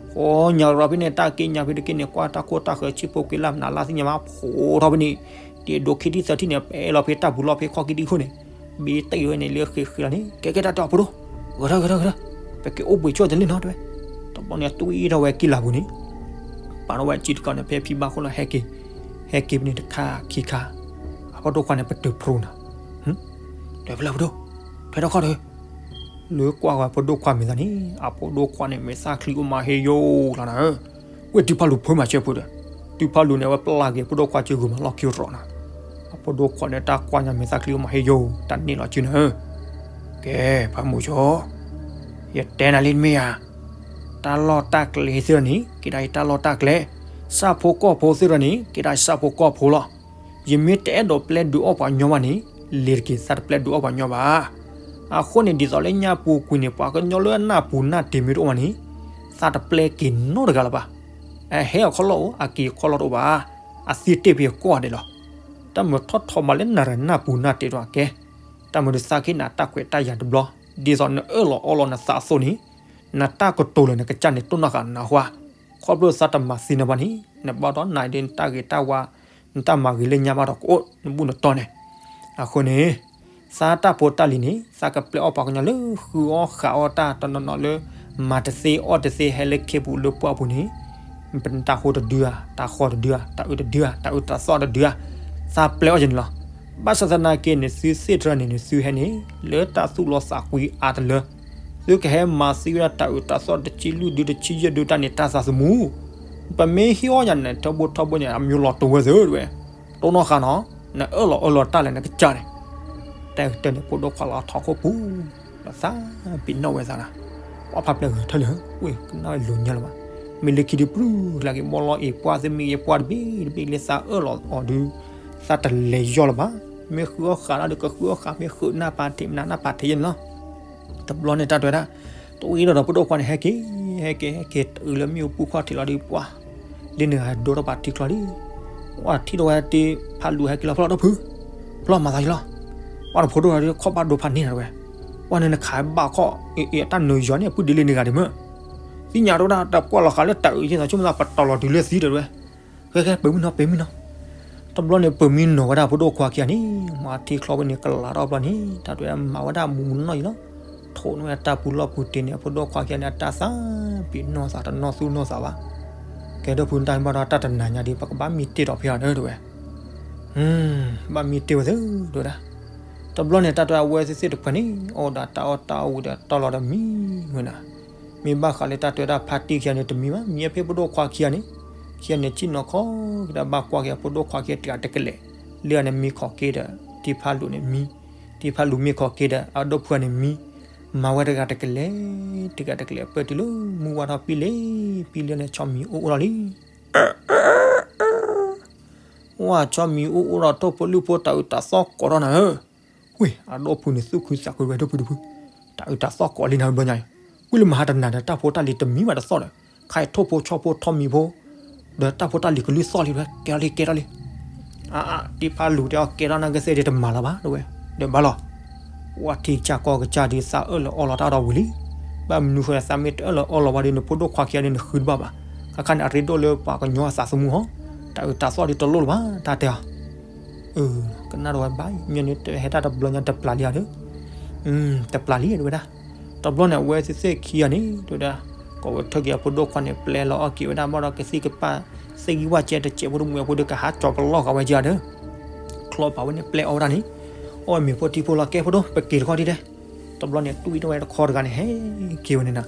ဃီညါရီဖဲန့ၣ် တၢ်က့ညါဖဲတက့ၢ်န့ၣ် ကွၢ်တၢ်ကိၢ်တၢ်ဃၢၤ ဆံၣ်ဖိက့ၤလၢ်မနုၤလၢ်သ့ၣ်ညါမး ဖိးထီၣ်ဖဲန့ၣ် တ့ဒိခံထံၣ်သၢထံၣ်န့ၣ် ပဲလီၤဖဲတၢ်ပူၤလီၢ်ဖဲခီၣ်ခံထံၣ်ခိၣ်န့ၣ် ဘ့တ့ၢ်ဝဲန့ၣ်လၢဃ့ဃ့လီၤန့ၣ် ကဲကဲတၢ်တဲအီၤ ဖိဒိၣ်, ဂဲၤထၢၣ်ဂဲၤထၢၣ်ဂဲၤထၢၣ်, ပက့ၤအိၣ်ဘှံးဆိတလ့ၣ်နီၤတဲဝဲ, တဘျီန့ၣ် တွံၢ်ထီၣ်ဝဲကံၢ်လၤပူၤန့ၣ် ပာ်ထီၣ်ဝဲစုတကီၢ်န့ၣ် ဖဲဖံဘၣ်ခိၣ်လီၤ ဟဲက့ၤ, ဟဲက့ၤဖဲန့ၣ်တခါခံခါ, အဖိဒိၣ်ခွါန့ၣ် ပတုာ်ဖျိနၤ, တဲဖဲလဲၣ် ဖိဒိၣ်, ဖဲတခီဒီး လၢကွၢ်ဝဲဖိဒိၣ်ခွါမဲာ်သးန့ၣ် အဖိဒိၣ်ခွါန့ၣ် မဲာ်သၣ်ချံအိၣ်မးဟ့ယိာ်လီၤနၤဧၢ, ဝဲတံၢ်ဖးလူၤဖၢမၤစၢၤဖိဒီး, တံၢ်ဖးလူၤန့ၣ် အဝဲပျၢ်က့ၤဖိဒိၣ်ခွါစုဂုၤမးလီၢ်ခံရီၤနၤ, အဖိဒိၣ်ခွါန့ၣ် တၢ်ကွၢ်ညါမဲာ်သၣ်ချံအိၣ်မးဟ့ယိာ် တၢ်န့ၢ်လီၤစုနၤဧၢ, ကဲ ဖးမုာ်ဆိ ယတဲနၤလံတမ့ၢ်ဧါ, တၢ်လီၢ်တၢ်ကျဲသ့ၣ်ဒီးန့ၣ် ကဲဒၣ်ယတၢ်လီၢ်တၢ်ကျဲ, ဆၣ်ဖိကီၢ်ဖိသ့ၣ်ဒီးန့ၣ် ကဲဒၣ်ယဆၣ်ဖိကီၢ်ဖိလီၤ. ယမ့ၢ်တအဲၣ်ဒိးပျဲဒုးအီၣ်ပှၤညီဘၣ်န့ၣ် လ့ၤတက့ၤ သးတပျဲဒုးအီၣ်ပှၤညီဘၣ်. အဃိန့ၣ် ဒ်သိးလၢညၣ်ပူၤကွံာ်န့ၣ် ပှၤကညီလၢအနၢ်ပူၤနၢ်တ့ၤမ့ၢ်တအိၣ်ဘၣ်န့ၣ် သးတပျဲက့ၤနီတဂၤလၢၤဘၣ်. အဟဲအခီၣ်လီၢ်အိၣ် အက့ၤအခီၣ်လီၢ်တအိၣ်ဘၣ်. အသံတ့ၢ်ဖဲကိးဂၤဒဲးလီၤ. တၢ်မုာ်ထီၣ်ထီမးလၢနၤဒီးနၢ်ပူၤနၢ်တ့ၤဒီးအကဲ, တၢ်မုာ်ဒုးသးက့ၤနၤတၢ်ခွဲးတၢ်ယာ်တဘျီ, ဒ်သိးနအၢၣ်လီၤအီလီၤနသးအသိးန့ၣ် နတၢ်ကတိၤလၢနကစၢ်န့ၣ် တိၢ်နီၣ်ဃာ်နၤဟါ, ခီဖျိသးတမၤသံနၤဘၣ်န့ၣ် နဘၣ်ဒီးနၤဒ်နတၢ်ဂ့ၤတၢ်ဝါ, နတၢ်မၤဂ့ၤလၢညါဘၣ်ဒီးကအိၣ်နဘူၣ်နတီၢ်န့ၣ်. အဃိန့ၣ် သးတၢ်ဖိတၢ်လံၤန့ၣ် သးကပျဲအီၣ်ပှၤကညီလၢဃုအီၣ်ဃးအီၣ်တၢ်တနီၤနီၤလၢ မၤတသ့အီၣ်တသ့ဟဲလၢခ့ပူၤလၢပှၢ်ပူၤန့ၣ် ပတၢ်ဟူတဒုဧါ, တၢ်ဃီတဒုဧါ, တၢ်အုးတဒုဧါ, တၢ်အုးတၢ်သီၣ်တဒုဧါ, သးပျဲအီၣ်က့ၤန့ၣ်လီၤ. ဘၣ်ဆၣ်သနာ်က့န့ၣ် သုသ့ၣ်တဖၣ်န့ၣ်န့ၣ် သုဟဲန့ၣ် လၢတၢ်သူၣ်လီသးကွံအါတလၢ, သုကဟဲမၤသံဝဲဒၣ်တၢ်အုးတၢ်သီၣ်တဆံလွံၢ်ဒုတဆံယဲၢ်ဒုတၢ်န့ၣ် တၢ်သးသမူ, ပမ့ၢ်ဟ့ၣ်အီၣ်ယၤန့ၣ် ထီဘိထီဘိန့ၣ် အမံၤလီၤတိၤဝဲသ့ဝဲ, တိၢ်နီၣ်ဃာ်နီၤ, နအၢၣ်လီၤအၢၣ်လီၤတၢ်လၢနကစၢ်န့ၣ် တဲကတၢၢ်န့ၣ် ဖိဒိၣ်ခွါလီၤထီၣ်ခိၣ်ပူၤ, ဒီးသးပ့ၤနီၣ်ဝဲသးနၤ, ပှၤဖးပျဲၢ်ဂဲၤထၢၣ်လံ, ဝ့ၢ်ကနၣ်ဝဲလိၤညါလၢၤဘၣ်, မ့ၢ်လၢခံဒုးပြူၢ်လၢက့ၤဘီလီၤအ့ၣ်ပှၢ်သ့ၣ်မ့ၢ်ဂ့ၤပှၢ်တဘ့ၣ်တဘ့ၣ်လၢသးအၢၣ်လီၤအီၤဒုး, သးတလဲၤယီၢ်လၢၤဘၣ်, မ့ၢ်ဃုအီၣ်ဃာ်ဒၣ်ဒီးကဃုအီၣ်ဃာ် မ့ၢ်ဃုနၢ်ပာ်ထံးမနုၤနၢ်ပာ်ထံးယဲန့ၣ်လီၤ. တဘျီန့ၣ်တၢ်တဲဝဲဒၣ်, တဝံၤဒီးဒီးဖိဒိၣ်ခွါန့ၣ် ဟဲက့ၤ, ဟဲက့ၤ ဟဲက့ၤတုၤလၢမ့ၣ်အူပူၤခီၣ်ထံးလီၤဒီးပှၤ, လၢန့ၣ်ဂၤဒိထီၣ်ပာ်ထံချီလံ, ပှၤထံၣ်ဒီးဝဲတ့ၢ်ဖးလူၤဟဲက့ၤလီၤ ဖျီၣ်ဒီးဖု, ဖျီၣ်မၤသးယံၤလီၤ, ပှၤတဖိဒိၣ်ဒီးခီၣ်ဘၣ်ဒိဖးန့ၢ်နၤတဝဲ, ပှၤန့ၣ်နခးဘၣ်ခီၣ်အံၤအံၤတၢ်နုာ်ယီၤန့ၣ် အပုၢ်ဒ်လၢန့ၣ်ဂၤဒံးမ့ၢ်, သ့ၣ်ညါတဝဲဒၣ် တပှၢ်လီၤဃာ်လၢတၢ်အုးယဲၢ်သးဆိကမိၣ်သး ပတီၢ်လီၤတုၤလၢသံတဝဲ ဃဲဃဲ ပၢၤမုၢ်နီၤ ပၢၤမုၢ်နီၤ, တဘျီန့ၣ် ပၢၤမုၢ်နီၤဝဲဒၣ်ဖိဒိၣ်ခွါခံဂၤန့ၣ် မၤထံချီဝဲန့ၣ် ကလၤထီၣ်ဘျီန့ၣ် တၢ်တဲမၤဝဲဒၣ်မူမူနီၢ်နီၢ်အံၤလီၤ, ထိးန့ၢ်ဝဲတၢ်ပူၤလီၢ်ပူၤတ့ၢ်န့ၣ် အဖိဒိၣ်ခွါခံဂၤန့ၣ် အတၢ်သးပ့ၤနီၣ်သးတနီၣ်သူၣ်နီၣ်သးဘၣ်, ကဲဒိၣ်ဖုတၢ်ဘၣ်ဒီးတၢ်တနၤညါဒ် ပကဘၣ်မံတ့ၢ်ဒီးဖဲအီၤဒီးတဝဲ, ပ ဘၣ်မံတ့ၢ်ဝဲသ့ၣ် တဲဝဲဒၣ်. တဘျီန့ၣ် တၢ်တဲအဝဲသ့ၣ်သ့ၣ်တဖၣ်န့ၣ် အီၣ်ဒၣ်တၢ်အီၣ်တၢ်အီဝံၤဒီးတီလီၤဒီးမံဝဲနၤ. မ့ၢ်ဘၣ်ဃးလၢတၢ်တဲဝဲဒၣ်ဖါတံၢ်ခံဂၤန့ၣ် တမံဘၣ်, မံအဖဲဖိဒိၣ်ခွါခံဂၤန့ၣ်, ခံဂၤန့ၣ် စံၣ်နီၤခီက့ၤဒီးဘၣ်ကွၢ်က့ၤအဖိဒိၣ်ခွါခံဂၤတဂၤတကလဲာ်, လၢအန့ၣ်မံခီၣ်က့ၤဒီး တံဖးလူၤန့ၣ်မံ, တံဖးလူၤမံခီၣ်က့ၤဒီးအဒိၣ်ဖုဂၤန့ၣ်မံ, မၤဝဲတဂၤတကလဲာ်, တဂၤတကလဲာ် ပၢၢ်တုၤလၢမုၢ်ဝါထီၣ်ပံလ့ၤ, ပံလ့ၤန့ၣ် ဆီမံၤအိၣ်အိၣ်လီၤလံ. ဝဲဆီမံၤအိၣ်အိၣ်ဒီးထိၣ်ဖိလုၢ်ဖိ တၢ်အုးတၢ်သီၣ်ကိးထီၣ်နၤဧၢ. ဝ့ၢ် အဒိၣ်ဖုန့ၣ် သူၣ်ခုသးခုဝဲဒၣ်ဖုတဖု, တၢ်အုးတၢ်သီၣ်ကိးလံနၤဘျီညါအံၤ, ဝံၤလၢမဟါတနၤဒီး တၢ်ဖိတၢ်လံၤတမံဘၣ်တသီၣ်ဒီး, ခါအံၤထိၣ်ဖိဆီၣ်ဖိထီၣ်မံၤဖိ ဒီးတၢ်ဖိတၢ်လံၤကလုၢ်သီၣ်လံဝဲ, ကဲထီၣ်လံ ကဲထီၣ်လံ. အါအါ တံဖးလူၤတဲအီၤ ကဲထီၣ်နၤကသ့ၣ်ဒ်တမၤလၢၤဘၣ် တဲဝဲ, ဒီးဘၣ်လီၤ. ဝဲထံကစၢ်ကီၢ်ကစၢ်ဒ်သးအၢၣ်လီၤအီလီၤတၢ်ဒီးဝံၤလံ. ဘၣ်မနုၤဃိသးမ့ၢ်တအၢၣ်လီၤအီလီၤဘၣ်ဒီး နဖိဒိၣ်ခွါခံဂၤဒီးနဃုတဘၣ်ဘၣ်. ခါခါန့ၣ် အရ့ဒိၣ်လၢပှၤကညီအသးသမူဟီ, တၢ်အုးတၢ်သီၣ်ဒ်တလိၣ်လၢၤဘၣ် တၢ်တဲအီၤ. ကနၣ်ဒီးဝဲဘၣ် မ့ၢ်န့ၣ်တဟဲတၢ်တဘျီညါတပျၢ်လံဧါဒီး, တပျၢ်လံ တဲဝဲဒၣ်. တဘျီန့ၣ် အဝဲသ့ၣ်သ့ၣ်ခံဂၤန့ၣ် တဲဝဲဒၣ်, ကိးဝဲထၢၣ်က့ၤအဖိဒိၣ်ခွါန့ၣ် ပျဲလီၤအီၣ်က့ၤဝဲဒၣ် ဘၣ်ဒီးကသံၣ်ကပၢ် သ့ၣ်ဂံၢ်ဝၣ်ကဲတစဲးဖိတမူအဖိဒီး ကဟးကၠီၤပလီၢ်ဃာ်ဝဲကဒီး, ချီဖးဝဲန့ၣ် ပျဲအီၣ်ဝဲဒၣ်န့ၣ်, အီၣ်ဝဲမ့ၤဖိထံဖိလီၤ ကဲဖိဒိၣ် ပက့ၤတခီဒံးဒဲး. တဘျီန့ၣ် တွံၢ်ထီၣ်ဝဲတခီတဂၤန့ၣ် ဟဲက့ၤဝဲန့ၣ်နၤ,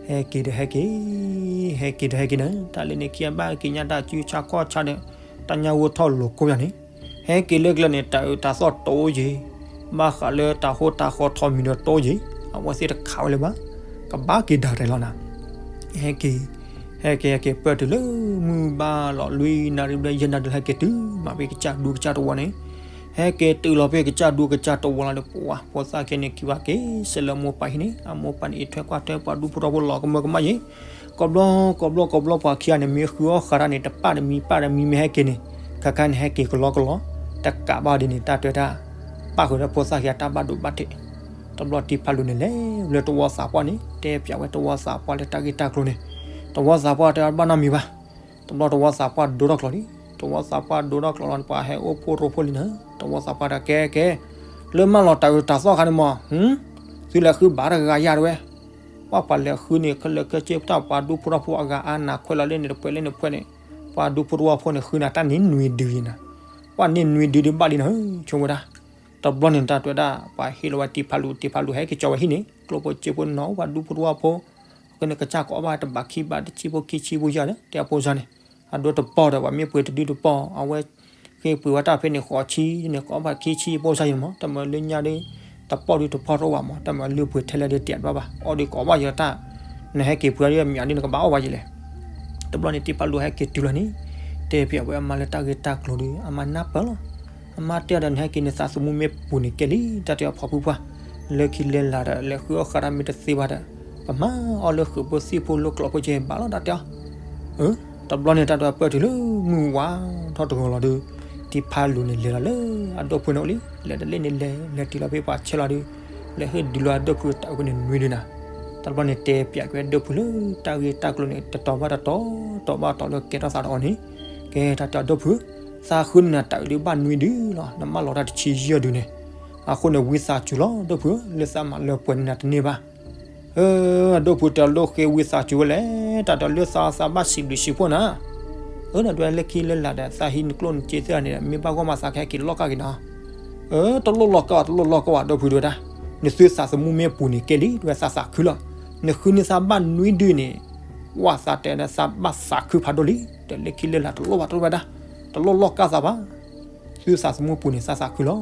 ဟဲက့ၤဒီးဟဲက့ၤ, ဟဲက့ၤဒီးဟဲက့ၤနၤ, တၢ်လၢန့ၣ်ခံဂၤဘၣ်က့ၤညါတၢ်စုဆါခီၣ်ဆါဒီး တၢ်ညၣ်ဂိၢ်ထီၣ်လိာ်ကိးယၤန့ၣ်, ဟဲက့ၤလၢကျဲန့ၣ် တၢ်အုးတၢ်သီၣ်တအိၣ်ယံၤ, ဘၣ်ဃးလၢတၢ်ဟိတၢ်ဃီထီၣ်မံၤဒီးတအိၣ်ယံၤ, အဝဲသ့ၣ်တခးဝဲလၢၤဘၣ်, ကဘၣ်က့ၤဒၣ်ရဲၣ်လီၤနၤ. ဟဲက့ၤ, ဟဲက့ၤ ဟဲက့ၤပၢၢ်တုၤလၢမုၢ်ဘၣ်လီၤ လွံၢ်နၣ်ရံၣ်ဘျဲၣ် ယဲၢ်နၣ်ရံၣ် ဟဲက့ၤတုၤမးဖဲကစၢ်ဒူကစၢ်တဝီန့ၣ်, ဟဲက့ၤတုၤလီၤဖဲကစၢ်ဒူကစၢ်တဝီလီၤဒီး ပှၤဖိသၣ်ခံဂၤန့ၣ် က့ၤဝဲက့ၤဆဲးလၢမိၢ်ပၢ်ဟံၣ်န့ၣ်, အမိၢ်ပၢ်န့ၣ် အံးထွဲကွၢ်ထွဲပှၤဒူဖိထီဖိလီၤကမၢကမၣ်ယံၤ, ကိးဘျီ ကိးဘျီ ကိးဘျီ ပှၤခံဂၤန့ၣ် မ့ၢ်ဃုအီၣ်ဃးတၢ်န့ၣ် တပၣ်တမံၤ ပၣ်တမံၤ မ့ၢ်ဟဲက့ၤန့ၣ်, ခါခါန့ၣ်ဟဲက့ၤကလီကလီ, တကးဘၣ်ဒ်န့ၣ် တၢ်တဲဝဲဒၣ်, ပၣ်ဃုာ်ဒီးဖိသၣ်ခံဂၤတၢ်ဘၣ်ဒိဘၣ်ထံး. တဘျီတံဖးလူၤန့ၣ် လဲၤလၢတဝီသးပှၢ်န့ၣ် တဲပၠးဝဲတဝီသးပှၢ်လၢတၢ်ဂ့ၢ်တၢ်ကျိၤန့ၣ်, တဝီသးပှၢ်တဲဘၣ်နီတမံၤဘၣ်. တဘျီတဝီသးပှၢ်ဒိထီၣ်ကျိၤလံ, တဝီသးပှၢ်ဒိထီၣ်ကျိၤလီၤန့ၣ် ပှၤဟဲအိၣ်ဖှိၣ်ရိဖှိၣ်လံနၤ, တဝီသးပှၢ်တဲကဲကဲ, လၢမၢလီၤတၢ်အုးတၢ်သီၣ်ခါန့ၣ်မး, သုလဲၤဃုဘၣ်တဂၤယၤတဲဝဲ, ပှၤပှၤလဲၤဃုန့ၣ် ခဲလၢာ်ခဲဆ့တၢ် ပှၤဒူဖိထီဖိအဂၤအါနး ခွဲးလီၤလၢန့ၣ်တပှဲၤလၢန့ၣ်တပှဲၤန့ၣ်, ပှၤဒူဖိတဝီဖိန့ၣ် ဃုနၤတၢ်န့ၣ်နွံဒုယံၤနၤ, ပှၤန့ၣ်နွံဒုဒုးဘၣ်လံနၤ, ဆိကမိၣ်ဝဲဒၣ်. တဘျီန့ၣ် တၢ်တဲဝဲဒၣ် ပှၤဟ့ၣ်လီၤဝဲတံဖးလူၤ, တံဖးလူၤဟဲက့ၤကၠီဝဲဟံၣ်န့ၣ် ကျိၣ်ဖိစ့ဖိနီၤ ပှၤဒူဖိတဝီဖိ, အဃိန့ၣ် ကစၢ်ကိးအီၣ်ဘၣ်တဘးခံဘး တဆံဖိခံဆံဖိယၤဒီး တဲအဖိစၢ်န့ၣ်, အဒိတပီၢ်ဒီး ပှၤမ့ၢ်ပှ့ၤတဒုတပီၢ် အဝဲ ဃ့ပှ့ၤဝဲတၢ်ဖဲန့ၣ် ဃိးဆံန့ၣ် ကိးအီၣ်ဘၣ်ခံဆံဖိစၢ်ယံၤမး, တမ့ၢ်လၢညါဒီး တပီၢ်ဒုတပီၢ်တအိၣ်ဘၣ်မး, တမ့ၢ်လၢပှ့ၤထဲလဲၣ်ဒီးတဲတဘၣ်ဘၣ်, အီၣ်ဒီးကိးဘၣ်ယၤတၢ်, နဟဲက့ၤပှ့ၤဒီးမ့ၢ်အဒုနကဘၣ်အီၣ်ဘၣ်ယံၤလဲၣ်. တဘျီန့ၣ် တံဖးလူၤဟဲက့ၤတုၤလီၤန့ၣ်, တဲပၠးဝဲအမါလၢတၢ်ဂ့ၢ်တၢ်ကျိၤဒီး အမါနၢ်ပၢၢ်လီၤ. အမါတဲအီၤဒီး နဟဲက့ၤနသးသမူမ့ၢ်ပူၤန့ၣ်ကဲလံ တၢ်တဲအီၤ ဖီဖုပှၢ်, လၢခံလၢလာ်ဒီး လဲၤဃုအီၣ်ဃးတၢ်မ့ၢ်တသ့ဘၣ်ဒီး ပမၤအီၣ်လၢဃုာ်ဖိသံၣ်ဖိလၢကျိးဖိကဲဘၣ်လီၤ တၢ်တဲအီၤ. တဘျီန့ၣ် တၢ်တဲပၢၢ်တုၤလၢမုၢ်ဝါထီၣ်တဂီၤလီၤဒီး တံဖးလူၤန့ၣ် လဲၤလီၤလၢအဒိၣ်ဖုန့ၣ်အိၣ်လံ, လဲၤတလ့ၣ်န့ၣ်လဲၤ လဲၤတုၤလီၤဖဲပှၤဆဲးလီၤဒီး လဲၤဟ့ၣ်ဒုးလီၤအဒိၣ်ဖုတၢ်အုးဖဲန့ၣ်နွံဒုနၤ. တဘျီန့ၣ် တဲပၠးက့ၤအဒိၣ်ဖုလၢတၢ်ဂ့ၢ်တၢ်ကျိၤန့ၣ် တတီၤဘၣ်တတီၤ တီၤဘၣ်တီၤလၢကဲထီၣ်သးဒီးအီၤန့ၣ်, ကဲတၢ်တဲအီၤ ဒိၣ်ဖု, သးဃုန့ၢ်နၤတၢ်အုးဒုးဘၣ်နွံဒုလီၤ, နမၢလီၤတၢ်တဆံယဲၢ်ဒုန့ၣ်, အဃိန့ၣ် ဝံသးစူၤလီၤ ဒိၣ်ဖု, လၢသးမၤလၢပှဲၤန့ၢ်နၤတန့ၢ်ဘၣ်. အဒိၣ်ဖုတဲအီၤ လၢဃ့ဝံသးစူၤဝဲလဲၣ်, တၢ်တဲအီၤလၢသးသးဘၣ်စံးဘျုးစံးဖှိၣ်နၤ. အၢ ဒီးဒွဲလၢခံလၢလာ်ဒီး သးဟံးနကျိၣ်နစ့သ့ၣ်န့ၣ်ဒီး မ့ၢ်ဘၣ်ဂီၢ်မးသးကဟဲက့ၤလီၢ်ကၢ်က့ၤနီၤ. အၢ တလိၣ်လီၢ်ကၢ်ဘၣ် တလိၣ်လီၢ်ကၢ်ဘၣ် ဒိၣ်ဖုတဲဝဲဒၣ်, နသုသးသမူမ့ၢ်ပူၤန့ၣ်ကဲလံ တဲဝဲသးသးခုလီၤ. နဃုန့ၢ်သးဘၣ်နွံဒုန့ၣ် ဝဲသးတဲန့ၣ် သးဘၣ်သးခုဖးဒိၣ်လံ, ဒီးလၢခံလၢလာ်တလိၣ်ဘၣ် တလိၣ်ဝဲဒၣ်, တလိၣ်လီၢ်ကၢ်သးဘၣ်. သုသးသမူပူၤန့ၣ် သးသးခုလီၤ.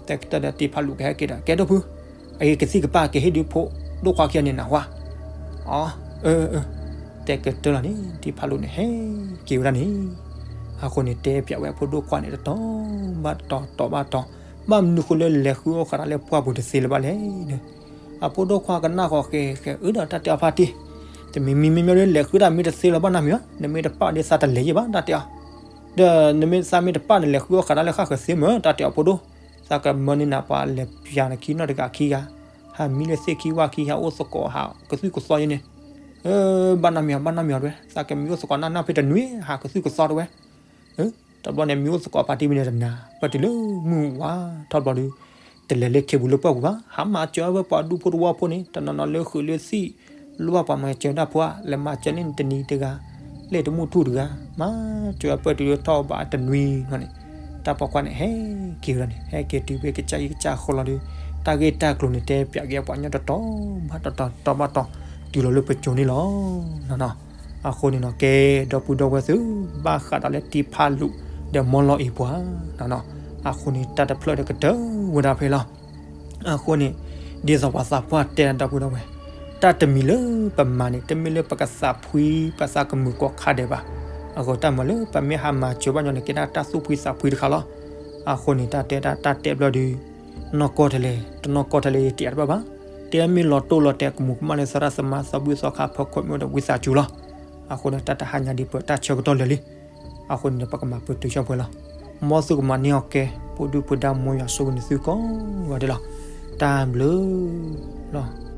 တဲကတၢၢ်ဒီးတံဖးလူၤကဟဲက့ၤဒီး ကဲဒိၣ်ဖု, အအံၤကသံၣ်ကပၢ်ကဟ့ၣ်ဒုးဖိဒိၣ်ခွါခံဂၤန့ၣ်နၢ်ဟူဧါ. အၢ တဲကတၢၢ်လီၤန့ၣ် တံဖးလူၤန့ၣ်ဟဲက့ၤဝဲဒၣ်န့ၣ်, အဃိန့ၣ် တဲပၠးဝဲအဖိဒိၣ်ခွါန့ၣ် တတီၤဘၣ်တတီၤ တီၤဘၣ်တီၤ, ဘၣ်မနုၤဃိလၢလဲၤဃုအီၣ်ဃးတၢ်လၢပှၢ်ပူၤတသ့လၢၤဘၣ်လဲၣ်. အဖိဒိၣ်ခွါကနၣ်ဃီၤဃဲၤဃဲၤ အၢ ဒီးတၢ်တဲအီၤဖါတံၢ်, တမံၤမံၤမ့မ့ၢ်လၢလဲၤဃုတၢ်မ့ၢ်တသ့လၢၤဘၣ်နီတမံၤဘၣ်, နမ့ၢ်တပၣ်ဒီးသးတလဲၤယဲၢ်ဘၣ် တၢ်တဲအီၤ. ဒီးနမ့ၢ်သးမ့ၢ်တပၣ်န့ၣ် လဲၤဃုအီၣ်ဃးတၢ်လၢဃၣ်ဃၢၤသ့မ့ၢ် တၢ်တဲအီၤဖိဒိၣ်, သးကမၢန့ၢ်နၤပှၤလဲၤပၠးနခံနီတဂၤခံဂၤ, ဟးမံလၢသ့ၣ်ခံဝၣ်ခံ ဟးအိၣ်သကိးဟးကသူၣ်ကသီယဲန့ၣ်, ဘၣ်နီတမံၤ ဘၣ်နီတမံၤတဲဝဲ, သးကမံအိၣ်သကိးနၤနီၢ်ဖဲတနွံ ဟးကသူၣ်ကသီတဲဝဲ. တဘျီန့ၣ် မံအိၣ်သကိးဖါတံၢ်မံန့ၣ်တနၤ ပၢၢ်တုၤလၢမုၢ်ဝါထီၣ်ဘျီဒီး တလဲၤလၢခ့ပူၤလၢပှၢ်ပူၤဘၣ်, ဟးမၤစၢၤဝဲပှၤဒူဖိတဝီဖိန့ၣ် တနီၤနီၤလၢဃုာ်လၢသံၣ်, လိၣ်ဘၣ်ပှၤမၤစၢၤတၢ်ဖိဧါ, လဲၤမၤစၢၤလၢန့ၣ်တနံၤတဂၤ, လၢတမူထူၣ်တဂၤ, မၤစၢၤဝဲပၢၢ်တုၤလၢထီၣ်ဘးတနွံနီၤန့ၣ်, တၢ်ပိာ်ခွါန့ၣ်ဟဲက့ၤဝဲဒၣ်န့ၣ် ဟဲက့ၤတုၤဖဲကစၢ်အံၤကစၢ်အဃိလီၤဒီး တၢ်ဂ့ၢ်တၢ်ကျိၤန့ၣ် တဲပၠးက့ၤအပှၤညီတီတီဘၣ်တီတီတီဘၣ်တီ တုၤလီၤလၢပစိၤန့ၣ်လီၤ. အဃိန့ၣ်နီၤ ကဲ ဒီပုၢ်ဒီဝဲၢ်သ့ၣ်ဧၢ, ဘၣ်ဃးဒီးလၢတံဖးလူး ဒီးမီလီၤအံၤပှၤနီၤ, အဃိန့ၣ် တၢ်တဖျၢၣ်ဒီးကတၢၢ်ဝဲဒၣ်ဖဲလီၤ. အဃိန့ၣ် ဒ်သိးပှၤသးပှၢ်တဲဒီပုၢ်ဒီဝဲၢ်, တၢ်တမံၤလၢပမၤန့ၣ် တမ့ၢ်လၢပကသးဖှံပသးကမုာ်ကိးခါဒဲးဘၣ်. အဃိတၢ်မၤလၢပမ့ၢ်ဟးမၤစၢၤဘၣ်ညီန့ၣ် ကဲဒၣ်တၢ်သူၣ်ဖှံသးဖှံတခါလီၤ. အဃိန့ၣ် တၢ်တဲဒၣ်တၢ်တဲဘျီဒီး နီၢ်ကီၢ်တလဲၤ တနီၢ်ကီၢ်တလဲၤ ယတယာ်တဘၣ်ဘၣ်. တဲမ့ၢ်လီၤတိၢ်လီၤတဲာ်ကမူးကမၣ်လၢသရၣ်သမါသီဘူၣ်သီခါဖီခိၣ်မ့ၢ်အိၣ်ဒီးဝံသးစူၤလီၤ. အဃိန့ၣ် တၢ်တဟါညါဒ်ပတၢ်ဆၢကတီၢ်လၢာ်လံ. အဃိန့ၣ် ပကမၤပတုာ်ဆၢပှဲၤလီၤ. မ်သုကမၤန့ၢ်အီၤကဲ ပူၤဒုၣ်ပူၤဒါ မ်ယွၤဆိၣ်ဂ့ၤန့ၢ်သုကိးဂၤဒဲးလီၤ. တၢ်ဘျုးလီၤ.